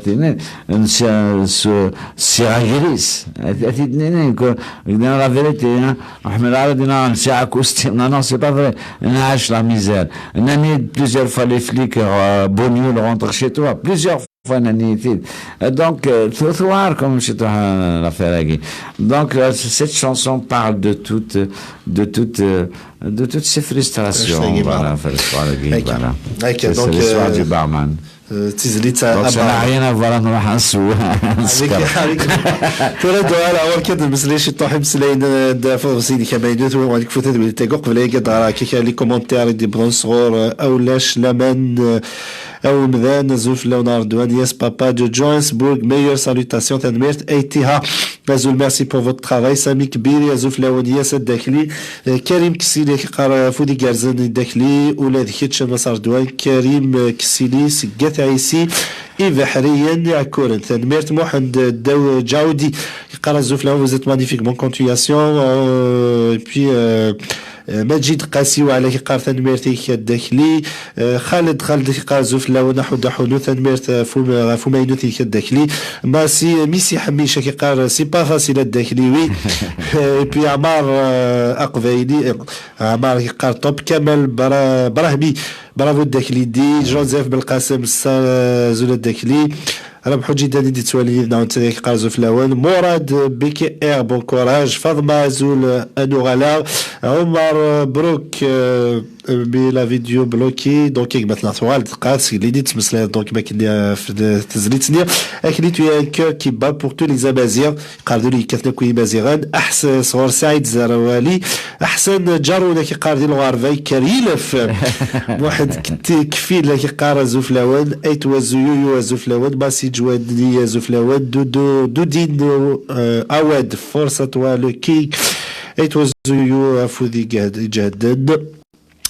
c'est un gris. يدينا la vérité, hein. احنا راه دينا نسي اكوستي. Non, non, c'est pas vrai. نعاش la misère. ناني plusieurs fois les flics, euh, بونيول, rentre chez toi plusieurs fois, ناني. Donc, euh, ثوار comme chez toi, l'affaire. Donc, euh, cette chanson parle de toute, de toute, euh, de toutes ces frustrations. Voilà, voilà. C'est l'histoire du barman. تيزليت. Donc, ça n'a rien à voir, نروح نسوق. Tura ddwa ala ur كدمسلي شي طوح مسلين دافع سيدي كما يدوث وغادي كفوت هذا التاكو قبل يقد راه كيكا les commentaires يدي بضون صغور. اولاش لمن او مدان زوف لون اردوان ياس بابا دو جوهانسبورغ ميور سالوتاسيون تنميرت ايتيها. Azul, merci pour votre travail. Sami Kbir, azul fell-awen, yes, ad d-akli. Euh, Karim Kessili, qui قرا فودي قرزن داكلي ولا ذكيتش مسار دوان. Karim Kessili, سقات عيسي. Ibeḥriyen Iɛekkuren, tanemmirt. Muḥend Daw Ǧaudi, qui قرا azul fell-awen, vous êtes magnifique, bonne continuation. Euh, et puis, euh, Euh, Majid Qasi وعلى كيقار تنميرتك الداخلي. Euh, Khaled, Khaled كيقار زوف لاون أحد حنو تنميرت, euh, فم-, فمينوتك الداخلي. ماسي, ميسي حميشة كيقار c'est pas facile الداخلي, oui. Euh, et puis عمار, euh, أقبايلي, euh, عمار كيقار top. كمال برا-, براهمي, bravo الداخلي دي. جوزيف بالقاسم السار, euh, زول الداخلي. ربحوا جدا اللي توالي نعاود تاني كيقار زوف لاون. مراد بي كي ار, bon courage. فاطمة زول, انوغالا. عمر بروك, euh, mais la vidéo bloquée, donc يا جماعة الأخوة, تقاس اللي دي تمسلايض, donc ما كنا في تزليتني. اكلي تو ان كور كي با pour tous les Amazirs, قاردو لي كاتنا كوي مزيغان. احس صغور سعيد زروالي, احسن جارو لك قاردي الغربي كريلف. واحد كتي كفي لك قارا زوف لاوان, ايت وزيو يو زوف لاوان, ماسي جواد لي زوف لاوان, دو دو دو دين, آه، اواد فرصة والو كي, ايت وزيو افودي جهد, جهدن.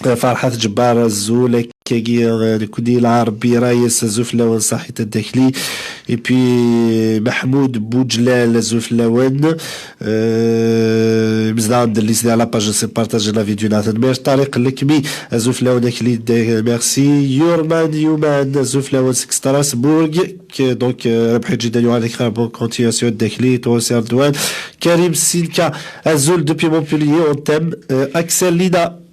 فرحات جبار الزول كاكي, آه، كودي العربي رايس زوف لاوان صحيت الداخلي. اي بي محمود بوجلال زوف لاوان. آه، مزدان دليس دي على باج سي بارتاج لا فيديو ناثن مير طارق لكمي زوف لاوان كلي دي ميرسي يورمان يومان زوف لاوان سك ستراسبورغ. ك-، دونك، آه، ربحي جدا يوان خير بون كونتينياسيون داخلي توسي اردوان. كريم سينكا ازول دوبي مونبوليي اون تام, آه، اكسل لينا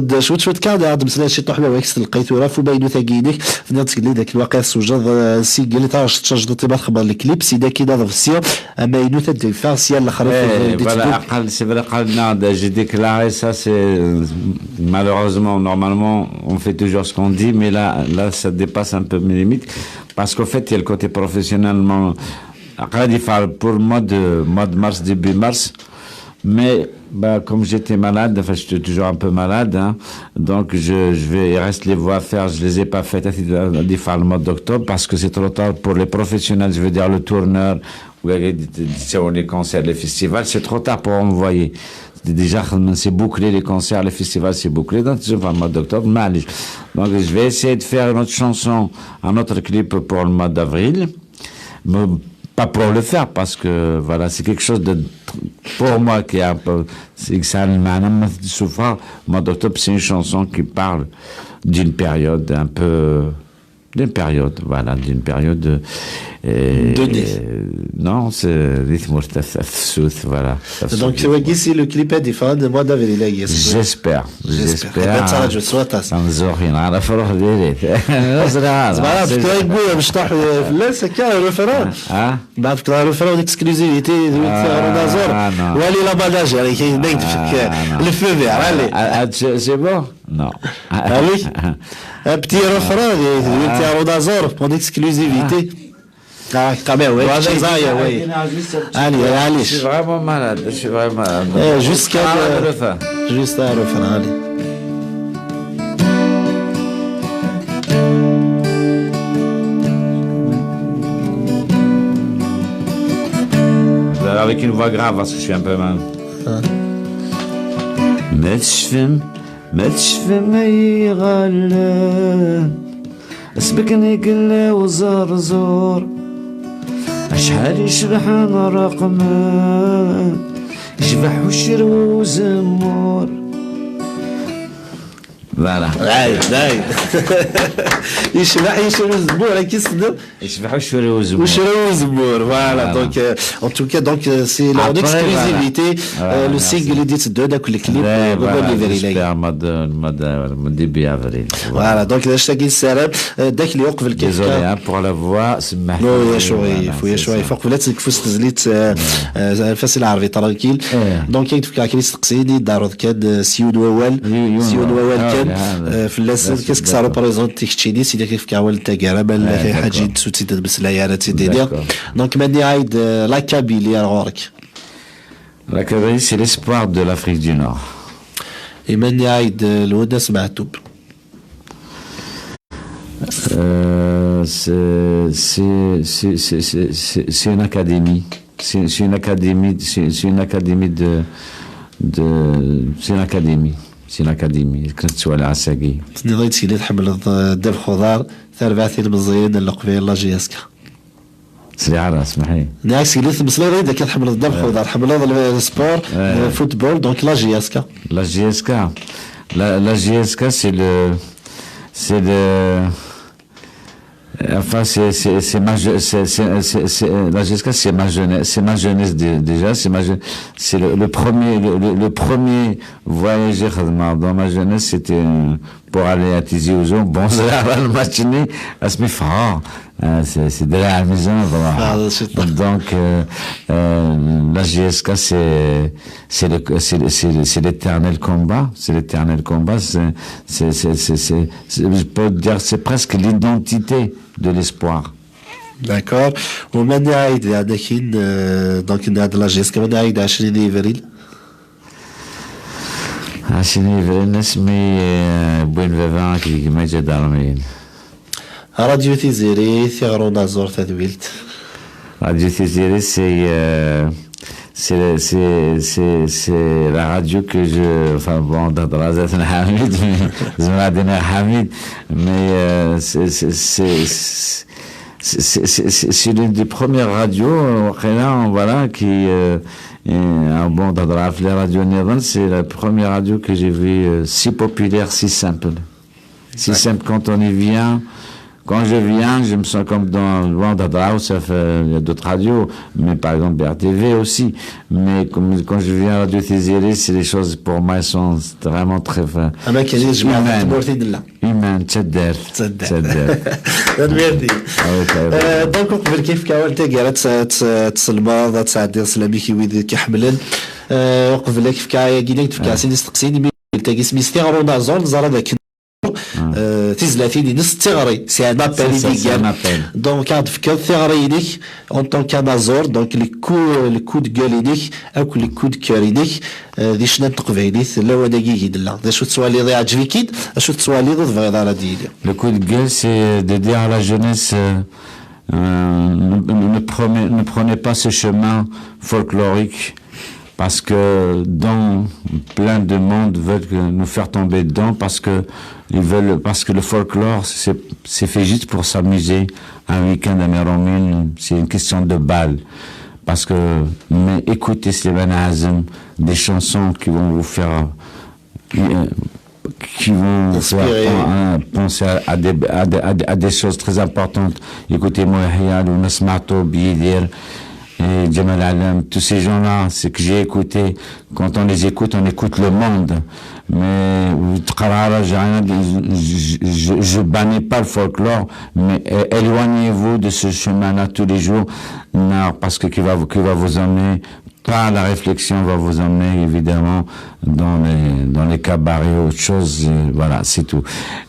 Nɛawed-d cwiṭ, cwiṭ kan, ad d-mmeslayen ciṭuḥ baba-k s telqay tura ɣef umaynut-agi-inek. Tenniḍ-d belli d akken waqila tessewjdeḍ, eh, single, taɣect tejjdeḍ i ma txedmeḍ lklip, sida akin ad ḍefsiɣ amaynut ad d-yeffeɣ sya lexrif. Eh, voilà, aqal, c'est vrai, aqal-nneɣ-d, j'ai déclaré ça, c'est, malheureusement, normalement, on fait toujours ce qu'on dit, mais là, là, ça dépasse un peu mes limites, parce qu'en fait, il y a le côté professionnellement, aqal ad yeffeɣ pour le mois de, mois de mars, début mars, mais, bah, comme j'étais malade, enfin, j'étais toujours un peu malade, hein, donc je, je vais, il reste les voix à faire, je les ai pas faites, à départ le mois d'octobre, parce que c'est trop tard pour les professionnels, je veux dire le tourneur, ou les, les concerts, les festivals, c'est trop tard pour envoyer. Déjà, c'est bouclé, les concerts, les festivals, c'est bouclé, donc c'est pas le mois d'octobre, mais allez. Donc je vais essayer de faire une autre chanson, un autre clip pour le mois d'avril. Mais pas pour le faire, parce que voilà, c'est quelque chose de, pour moi, qui est un peu, c'est que ça, le mois d'octobre, c'est une chanson qui parle d'une période un peu, d'une période, voilà, d'une période, euh, Donnée. Non, c'est, dites-moi, voilà. Donc, c'est vrai, c'est le clip est différent de mois d'avril, là, yes. J'espère. J'espère. Ad ttṛaǧuɣ s waṭas. Ad nẓuɣ, yenɣa ɣef ruḥ diri. Ur ẓriɣ ara. Zemreɣ ad fkeɣ i win amecṭuḥ, euh, fell-as akka, refrain. Ah. Bad fkeɣ refrain en exclusivité, d win tiɣrun aẓur. Wali la bande arrière, i d-tefk le feu vert, allez. C'est bon? Non. Ah oui. Un petit refrain, d win tiɣrun aẓur, en exclusivité. Ah, quand même, oui. Allez, allez. Je suis vraiment malade. Je suis vraiment malade. Juste un refrain, allez. Avec une voix grave, parce que je suis un peu malade. Ma tecfam, ma tecfam ay iɣallen, asbeken i yella uẓerẓur, acḥal i cebḥen reqmen, yecbeḥ ucrew uzemmur. Voilà. Dayen, dayen. Yecbeḥ ucrew uzemmur, akka i s-tenniḍ? Yecbeḥ ucrew uzemmur. Ucrew uzemmur, voilà. Donc, euh, en tout cas, donc, euh, c'est l'exclusivité, euh, le single i d-yetteddun, akk le clip, euh, voilà, j'espère, mois de, mois de, début avril. Voilà, donc, d acu-agi nessaram, euh, d akli uqbel kan. Désolé, hein, pour la voix, c'est ma. Non, il faut, il faut, il faut, uqbel ad tekfu s tezlit, euh, euh, Fasil Arbi, tranquille. Donc, ad fkeɣ akli steqsi-nni, d-aruḍ kan, euh, s yiwen wawal, s yiwen wawal kan, euh, fell-as, qu'est-ce que ça représente, keččini, sidi ad fkeɣ awal n taggara, ma llan ḥaǧa n tsutit d-mmeslay ara tt-id-iniɣ. Donc, mani ɛid, euh, la Kabylie ar ɣur-k. La Kabylie, c'est l'espoir de l'Afrique du Nord. Et mani ɛid, euh, Lwennas Meɛtub. Euh, c'est, c'est, c'est, c'est, c'est, c'est, c'est une académie. C'est, c'est une académie, c'est, c'est une académie de, de, c'est une académie. C'est une académie. Kent twala asagi. Tenniḍ-iyi-d sili tḥemmleḍ, euh, ddabex uḍar, tarbaɛt ilmeẓyen n Leqbayel, la J S K. Sliɣ ara, smeḥ-iyi. Nniɣ-ak seg li tmeslayeḍ-iyi-d akka tḥemmleḍ ddabex uḍar, tḥemmleḍ le sport, le football, donc la J S K. La J S K. La, la J S K, c'est le, c'est le, enfin, c'est, c'est, c'est ma je-, c'est, c'est, c'est, c'est, euh, la J S K, c'est ma jeunesse, c'est ma jeunesse dé-, déjà, c'est ma je-, c'est le, le premier, le, le, le premier voyage dans ma jeunesse, c'était, euh, pour aller à Tizi Ouzou. Bon, c'est là, le match ni, à ce mifra. Euh, c'est, c'est de la maison, voilà. Donc, euh, euh, la J S K, c'est, c'est le, c'est le, c'est le, c'est l'éternel combat. C'est l'éternel combat. C'est, c'est, c'est, c'est, c'est, c'est, je peux dire, c'est presque l'identité de l'espoir. D'accord. ومن يعيد يعني كاين، آه، donc نعيد la J S K، من يعيد عشرين افريل. عشرين افريل نسمي، آه، بوين بابا كي ما جا دارمين. راديو تيزيري ثغرو نازور تدويلت. راديو تيزيري c'est, euh, C'est, c'est, c'est, c'est la radio que je, enfin bon, dans la Hamid, mais, Hamid, mais euh, c'est, c'est, c'est, c'est, c'est, c'est, c'est, c'est l'une des premières radios, euh, وقيلا, voilà, qui, euh, est, ah, bon, dans la, les radios nirvan, c'est la première radio que j'ai vue euh, si populaire, si simple. Si simple, quand on y vient, quand je viens, je me sens comme dans le monde d'Adrao, ça fait, il y a d'autres radios, mais par exemple B R T V aussi. Mais comme, quand je viens à Radio Tiziri, c'est les choses pour moi sont vraiment très, enfin, Ama kan yejmeɛ tmurt i nella. Humain, taddart. Taddart. Tanemmirt-ik. Donc uqbel kif kawal tagi ara tselmeḍ ad tesɛeddiḍ sslam-ik i wid k-iḥemmlen. Uqbel ad k-fkeɣ ayagi ad k-d-fkeɣ sin isteqsiyen imi tagi isem-is tiɣri unaẓur neẓra d akken tizlatin-ines d tiɣri, c'est un appel i d-yeggan. Donc ad d-tefkeḍ tiɣri-inek en tant qu'anaẓur, donc le coup, le coup de gueule-inek akk le coup de cœur-inek di ccna n teqbaylit lawan-agi i nella. D acu tettwaliḍ iɛǧeb-ik-id, acu tettwaliḍ ur tebɣiḍ ara ad d-yili? Le coup de gueule, c'est de dire à la jeunesse, euh, euh, ne, ne prenez, ne prenez pas ce chemin folklorique parce que dans plein de monde veulent nous faire tomber dedans parce que ils veulent, parce que le folklore, c'est, c'est fait juste pour s'amuser. Un week-end à Méromin, c'est une question de balle. Parce que, mais écoutez Slimane Azem, des chansons qui vont vous faire, euh, qui vont vous faire penser à, à, des, à, des, à, des, choses très importantes. Écoutez Moïhia, Nasmato, Bidir, et Jamal Alam, tous ces gens-là, ce que j'ai écouté, quand on les écoute, on écoute le monde. Mais je, je, je bannis pas le folklore, mais éloignez-vous de ce chemin-là tous les jours, parce que qui va, qui va vous amener pas la réflexion va vous amener évidemment dans les, dans les cabarets, autre chose. Voilà, c'est tout.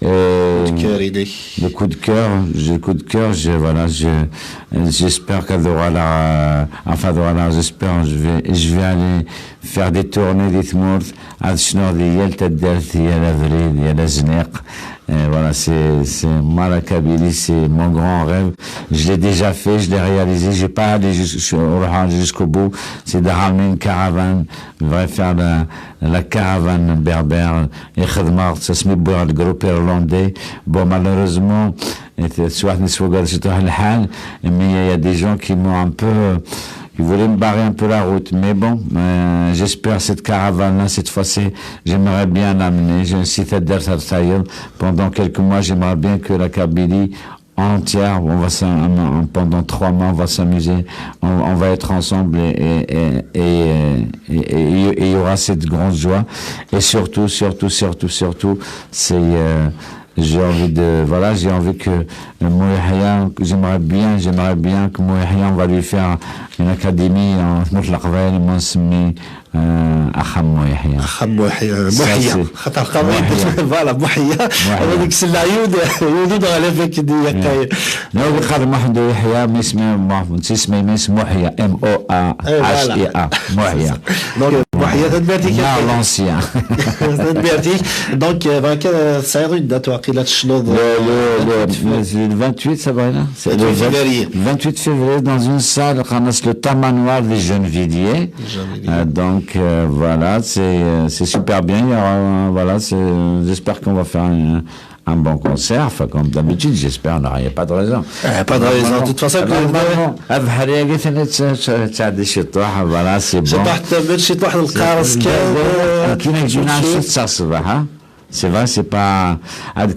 Euh, le coup de cœur, le coup de cœur, je, voilà, je, j'espère qu'elle aura la, enfin voilà, j'espère, je vais, je vais aller faire des tournées, des tours, à Shnor, des Yel Tadert, Yel Avril, Yel Azniq. Voilà, c'est, c'est moi la Kabylie, c'est mon grand rêve. Je l'ai déjà fait, je l'ai réalisé. J'ai pas allé jusqu'au bout. C'est de ramener une caravane, vrai faire la, la caravane berbère. Et ça se met le groupe irlandais. Bon, malheureusement, soit mais il y a des gens qui m'ont un peu qui voulait me barrer un peu la route. Mais bon, euh, j'espère cette caravane-là, cette fois-ci, j'aimerais bien l'amener. Je suis à Dersa pendant quelques mois, j'aimerais bien que la Kabylie entière, on va pendant trois mois, on va s'amuser, on, on, va être ensemble et, et, et, et, il y aura cette grande joie. Et surtout, surtout, surtout, surtout, c'est euh, j'ai envie de, voilà, j'ai envie que Moïhia, j'aimerais bien, j'aimerais bien que Moïhia, on va lui faire une académie en Tmurt Leqbayel, moi, c'est euh, Axxam Moïhia. Axxam Moïhia. Moïhia. Xaṭer qawit, voilà, Moïhia. Avec celle-là, Youd, Youd, dans les mecs qui disent, non, on va Mohamed Yahya, mais c'est même, c'est même Moïhia, M O A H I A. Moïhia. Donc, Moïhia, ça devait être l'ancien. Donc, euh, c'est une date, il a le le vingt-huit, ça va, c'est le vingt-huit février dans une salle, le Tamanoir des Jeunes Villiers. Euh, donc euh, voilà, c'est euh, c'est super bien. Il y aura, voilà, j'espère qu'on va faire un, un bon concert. Enfin, comme d'habitude, j'espère, il n'y a pas de raison. Euh, pas de raison. De toute façon, voilà, c'est bon. C'est vrai, c'est pas un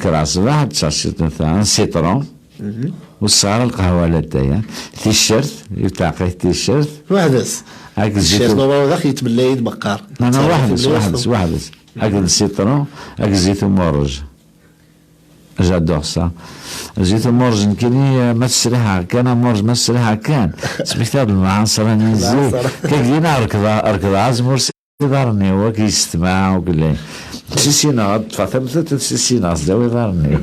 citron. Ur tesɛi ara lqahwa latay, ha? Ticcert, yetɛeqqi ticcert. Weḥd-s. Ticcert, ma ur yettmellay-d meqqar. Non, non, weḥd-s, weḥd-s, weḥd-s. Akked lsitṛun, akked zzit umurrej. J'adore ça. Zzit umurrej, nekkini, ma tesriḥeɣ kan, amurrej ma tesriḥeɣ kan. Smektaɣ-d lmeɛṣer-nni n zzit. Kagina rekḍeɣ azmur s iḍarren-iw, akk yessetma, akk lay. Ssissineɣ, ad ṭṭfeɣ tamtunt ad ssissineɣ sdaw iḍarren-iw.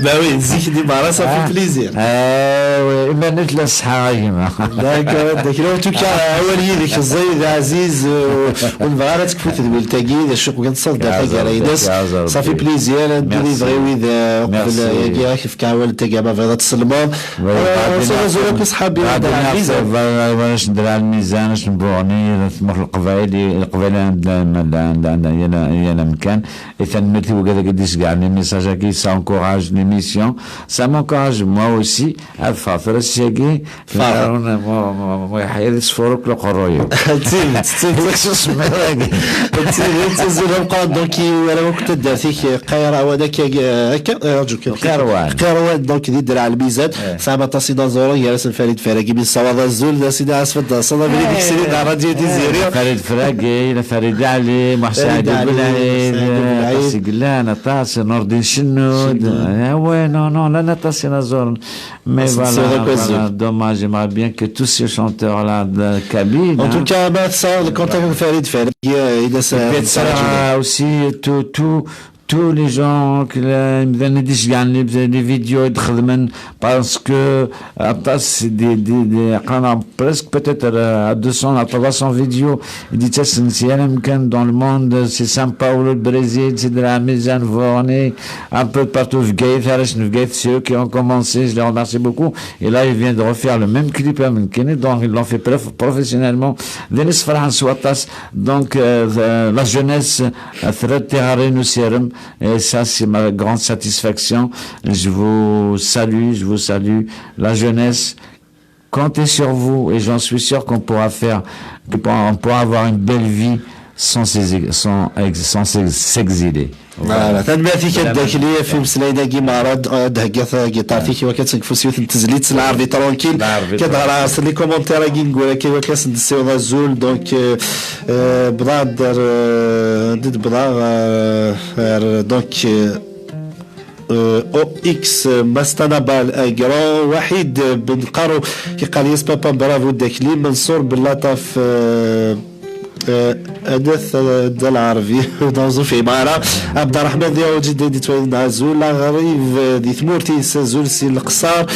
Bah oui, zik di beṛṛa, ça fait plaisir. Ah, oui, iman-ik la ṣṣeḥḥa a gma. D'accord, d'accord. En tout cas, awal yid-k ẓid, ɛziz, euh, ur nebɣi ara ad tekfu tedwilt-agi, d acu kan, ṣṣad gar taggara-ines. Ça fait plaisir, ad d-yebɣi wid, euh, uqbel, euh, yagi, ad k-fkeɣ awal n taggara, ma bɣiḍ ad tselmeḍ. Ṣṣad azul akk i ṣṣḥab-iw Dda Lɛemzan. Acu n Dda Lɛemzan, acu n Buɣni, tmurt n Leqbayel, Leqbayel anda, anda, anda, anda, yal, yal amkan. Et tanemmirt i wigad-agi d-isegɛen les messages-agi, ça encourage l'émission. Ça m'encourage moi aussi. Ad ffɣeɣ tura seg-agi. Ffɣeɣ. Ur, ur, ur, ur yeḥya di sfuruk leqerruy-iw. D tidet, d tidet. Deg usemmiḍ-agi. D tidet, azul ameqqran, donc, i warraw akk taddart-ik, Qayrawan, akka, akka, eh, rǧu kan. Qayrawan. Qayrawan, donc, di Draɛ Lmizan. Eh. Tesɛam aṭas inaẓuren, gar-asen Farid Faragi, mi nessawaḍ azul, d as-iniɣ asfeḍ, ṣṣad abrid-ik srid ɣer Radio Tiziri. Eh, Farid Faragi, la Farid Ali, Muḥsin Farid Ali, Abdelbelɛid, Muḥsin Abdelbelɛid. Aṭas i yellan, aṭas, Nurdin Cennud. Cennud. Ah ouais, non, non, llan aṭas inaẓuren. Mais voilà, voilà, dommage, j'aimerais bien que tous ces chanteurs-là de Kabyle, en tout cas, ma tesɛiḍ le contact n Farid Faragi, euh, il a ça. Et puis, ça aussi, tout, tout, tous les gens, que les, les vidéos, parce que, euh, c'est des, des, des, presque peut-être, euh, à deux cents, à trois cents vidéos, i d-yettasen si yal amkan dans le monde, si São Paulo, le Brésil, si Dda Lɛemzan, Buɣni, un peu partout, Bgayet, arrac n Bgayet, c'est eux qui ont commencé, je les remercie beaucoup. Et là, ils viennent de refaire le même clip à Menkini, donc ils l'ont fait prof-, professionnellement. D ayen yessefraḥen s waṭas. Donc, euh, euh, la jeunesse, euh, terra tiɣri n usirem, et ça, c'est ma grande satisfaction. Je vous salue, je vous salue. La jeunesse, comptez sur vous et j'en suis sûr qu'on pourra faire, qu'on pourra avoir une belle vie sans s'ex-, sans ex-, sans s'ex-, s'exiler. Voilà. Tanemmirt-ik a Dda Akli ɣef imeslayen-agi, ma ara d-, d-theggiḍ tagiṭart-ik, iwakken ad tt-nekfu s yiwet n tezlit s lɛerbi tranquille. Lɛerbi tranquille. Ad ɣreɣ s les commentaires-agi n wura akka, iwakken ad sen-d-ssiweḍ azul. Donc, euh, euh, bḍaɣ-d ar, euh, anda d-bḍaɣ, euh, ar, donc, euh, Euh, O X, euh, Mastanabal, euh, grand Wahid, euh, Ben Qaro, qui dit papa, bravo, Dekli, Mansour, Belataf, euh, euh, Adeth, euh, Dda Lɛerbi, dans Zouf Imara, Abd Rahman, Diaoudji, Dedi Touaïn, Azul, Aghrib, euh, di tmurt-is, azul si Leqṣar,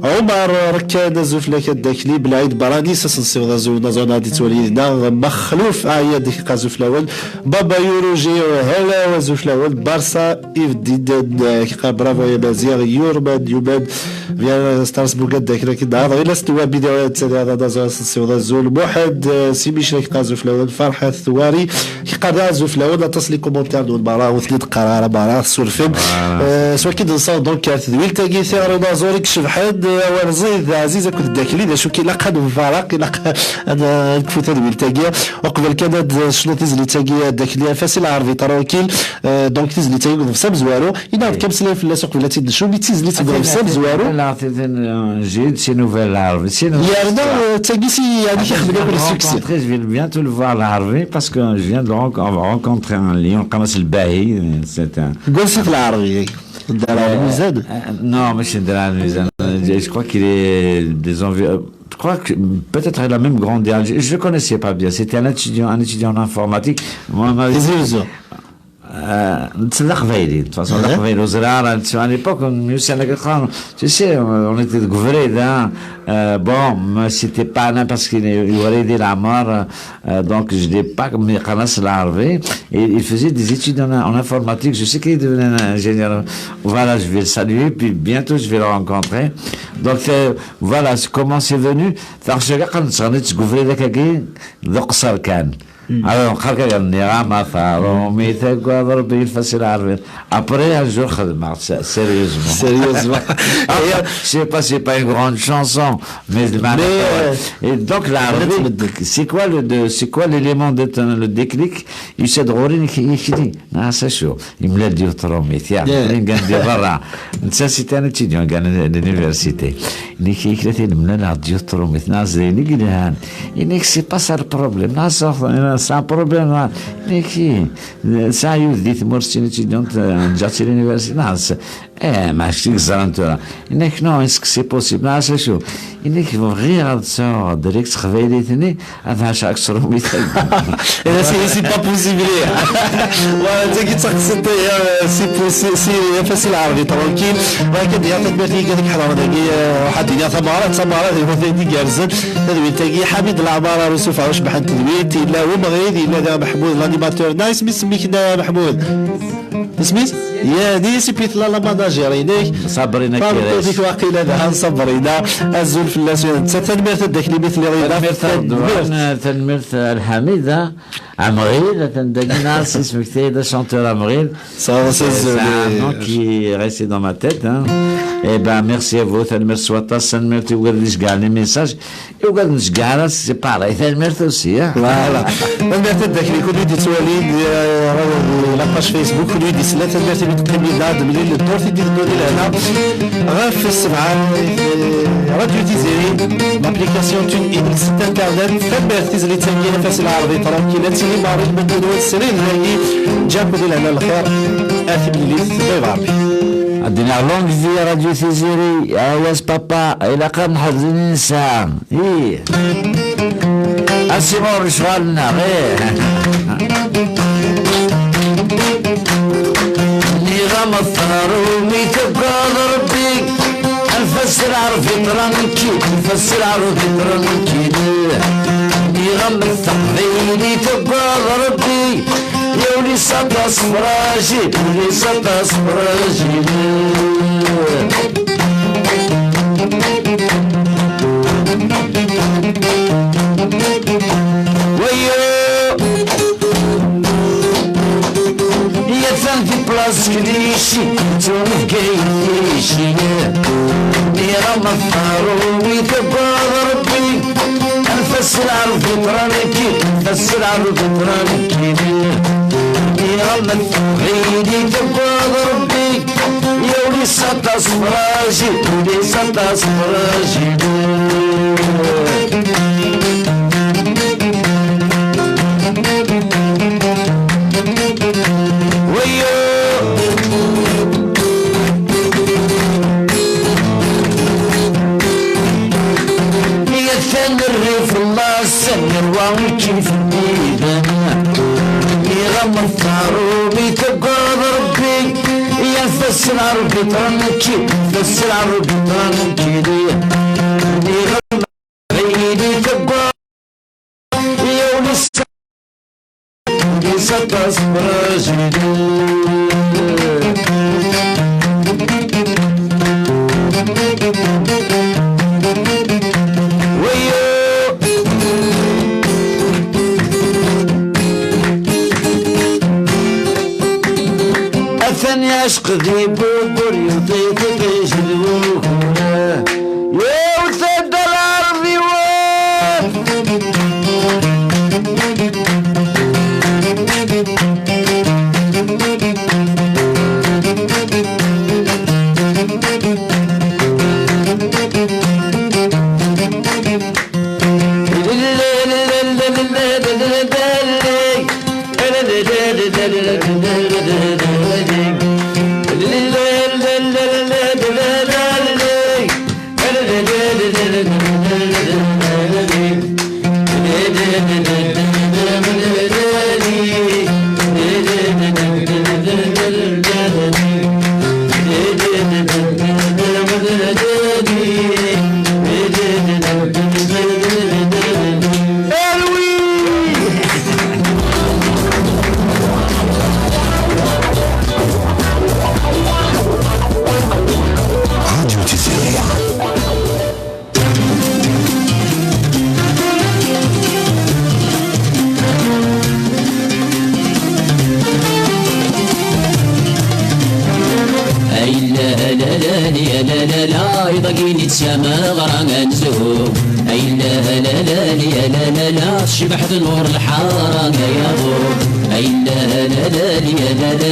Omar, Rekkan, azul fell-ak a Dda Akli, Belɛid Barani, ad sen-nessiweḍ azul, d aẓawan ad d-yettwali yid-neɣ, Mexluf, Ayad, azul fell-awen, Baba Yuruji, hello, azul fell-awen, Barça, Yves Diden, euh, qui dit bravo à Mazir, Yurman, Yuman, bien, euh, Stars Bougad, Dekra, qui dit, il est tout, vidéo, et cetera, dans un sens, sur la zone, Mohamed, euh, Simichel, qui dit, Zouf Lawan, Farhat, Touari, qui dit, Zouf Lawan, aṭas les commentaires, nous, Mara, on finit de Karara, Mara, sur le film. Voilà. Euh, soit qui dans ça, donc, euh, tedwilt-agi, tiɣri n unaẓur i icebḥen, euh, awal ẓid, Aziz, akked Dda Akli, d acu k-ilaq ad nfaraq, ilaq ad, euh, nekfu tadwilt-agi, uqbel kan ad tecnuḍ tizlit-agi, Dda Akli, anef-as i lɛerbi, tranquille, Euh, donc, tizlit-agi deg uḍebsi amezwaru, i nɛawed kan ameslay fell-as uqbel ad tt-id-necnu, mi d tizlit deg uḍebsi amezwaru. J'ai une nouvelle Lɛerbi, c'est une nouvelle histoire. Yerna, euh, d tagi si, yeɛni, k-ixedmen akk le succès. Je vais bientôt le voir, Lɛerbi, parce que je viens de renco-, rencontrer un lion, Qamas Lbahi, c'est un... Deg wansi-t Lɛerbi? Dda Lɛemzan? Euh, euh, non, mais c'est Dda Lɛemzan. Je, je crois qu'il est des envi-, euh, je crois que peut-être il a même grandi à Alger. Je le connaissais pas bien. C'était un étudiant, un étudiant en informatique. Moi, on m'avait dit, euh, c'est l'Aqbayli. De toute façon, l'Aqbayli, au Zrar, à l'époque, on, tu sais, on, on était de Gouvré, hein. Euh, bon, mais c'était pas là parce qu'il est, il aurait aidé la mort, euh, donc je l'ai pas, mais Qamas Lɛerbi, et il faisait des études en, en informatique. Je sais qu'il est devenu un ingénieur. Voilà, je vais le saluer, puis bientôt je vais le rencontrer. Donc, euh, voilà, c'est comment c'est venu. Taɣect-agi qqaren-tt ɣer Gouvré d akka-agi, d uqṣer kan. Alors, nqar kan, nniɣ-am, a Faṛumi, tagad Ṛebbi, il facile à revenir. Après, un jour, xedmeɣ-tt, sérieusement. Sérieusement. Je sais pas, c'est pas une grande chanson, mais de manière... Et donc, Lɛerbi, c'est quoi le, de, c'est quoi l'élément de ton, le déclic? Yusa-d ɣur-i, nekk, nekk, Ah, c'est chaud. Yemlal-d yiwet n Ṛumit, ya. Llan di berra. Netta, c'est un étudiant, à l'université. Nekk, nekk, la nemlal-d yiwet n Ṛumit. Neɣ d ayen i yelhan. Nekk, c'est pas ça le problème. Neɣ, c'est un problème, neɣ. Nekk, sɛiɣ yiwet di tmurt, c'est une étudiante, euh, ǧǧiɣ-tt à l'université. Neɣ, c'est Eh, ma acu i yeẓran tura? Inek, non, est-ce que c'est possible? Neɣ acu? Inek, bɣiɣ ad sɛuɣ direct s teqbaylit-nni, ad ɛaceɣ akk s trumit. Eh, c'est, c'est pas possible. Wa, tagi d taqsiṭ, eh, c'est possi-, c'est, eh, facile ɛerbi, tranquille. Wa, kan diɣ tanemmirt i yigad i iḥeḍren dagi, eh, ruḥ ad d-iniɣ tameɣra, d tameɣra, d lmutayt igerrzen. Tadwilt-agi, Ḥamid Laɛmar, Arusuf, Ɛucbeḥ n tedwilt, yella Umɣid, yella diɣ Meḥmud, l'animateur. Nice, mi semmi-k, Meḥmud? Isem-is? Ya, d yis-, i tella la manager-inek. Sabrina Tameṭṭut-ik Kirac. Waqila dahan Sabrina. Azul fell-as. Tanemmirt ad d-akli mi telliḍ yid-neɣ. Tanemmirt a Redwan, tanemmirt a Lḥamida Amɣid, atan dagi, neɣ s isem-ik, d chanteur Amɣid. Ça, c'est C'est un nom qui est resté dans ma tête, hein. Eh ben, merci à vous, tanemmirt s waṭas, tanemmirt i wigad i d-iceggɛen les messages. Ugad n tgara, c'est pareil, tanemmirt aussi, hein? Voilà. Tanemmirt ad d-akli, kunwi d-yettwalin, eh, la page Facebook, kunwi d-yeslan, tanemmirt imi d-teqqim yid-neɣ, ad d-nemlil ddurt i d-iteddun di lehna. Ɣef ssebɛa, eh, Radio Tiziri, l'application TuneIn, le site internet, tanemmirt tizlit-agi, Anef-as i Lɛerbi, tranquille, ad tili maṛi, lmend-nwen srid dagi, ǧǧan-ken di lehna lxir, ar timlilit, bye bye. Ad d-iniɣ longue vie Radio Tiziri, ayas papa, ilaq ad nḥerz ayen i nesɛa. Ih. Asimer lecɣal-nneɣ, ih. Nniɣ-am ḍfer umi taggaḍ Rebbi, anef-as i Lɛerbi tranquille, anef-as i Lɛerbi tranquille. Nniɣ-am d taqbaylit taggaḍ Rebbi, ya ul-is aṭas fragile, ul-is aṭas fragile. Wayo, yatan di place Klichy, yettun Bgayet Klichy. Nniɣ-am ḍfer umi taggaḍ Rebbi, anef-as i Lɛerbi tranquille, anef-as i Lɛerbi tranquille. Nniɣ-am d taqbaylit taggaḍ Rebbi, ya ul-is aṭas fragile, ul-is aṭas fragile. Wayo. Yatan rrif n laṣel, yerwa ikif n yidan. Nniɣ-am ḍfer umi taggaḍ Rebbi, ya anef-as i Lɛerbi tranquille, anef-as i Lɛerbi tranquille. Nniɣ-am d taqbaylit taggaḍ, ya ul-is, ul-is aṭas fragile. Wayo. Atan yeɛceq di Bubur, yuḍi tiṭij d wugur. Yiwet ad d-alarbiwan. Ay la la la la la la la, iḍ-agi nettama ɣer anezhu. Ay la la la la la la la la, tecbeḥ tnur lḥara, ay aḍu. Ay la la la la la la la,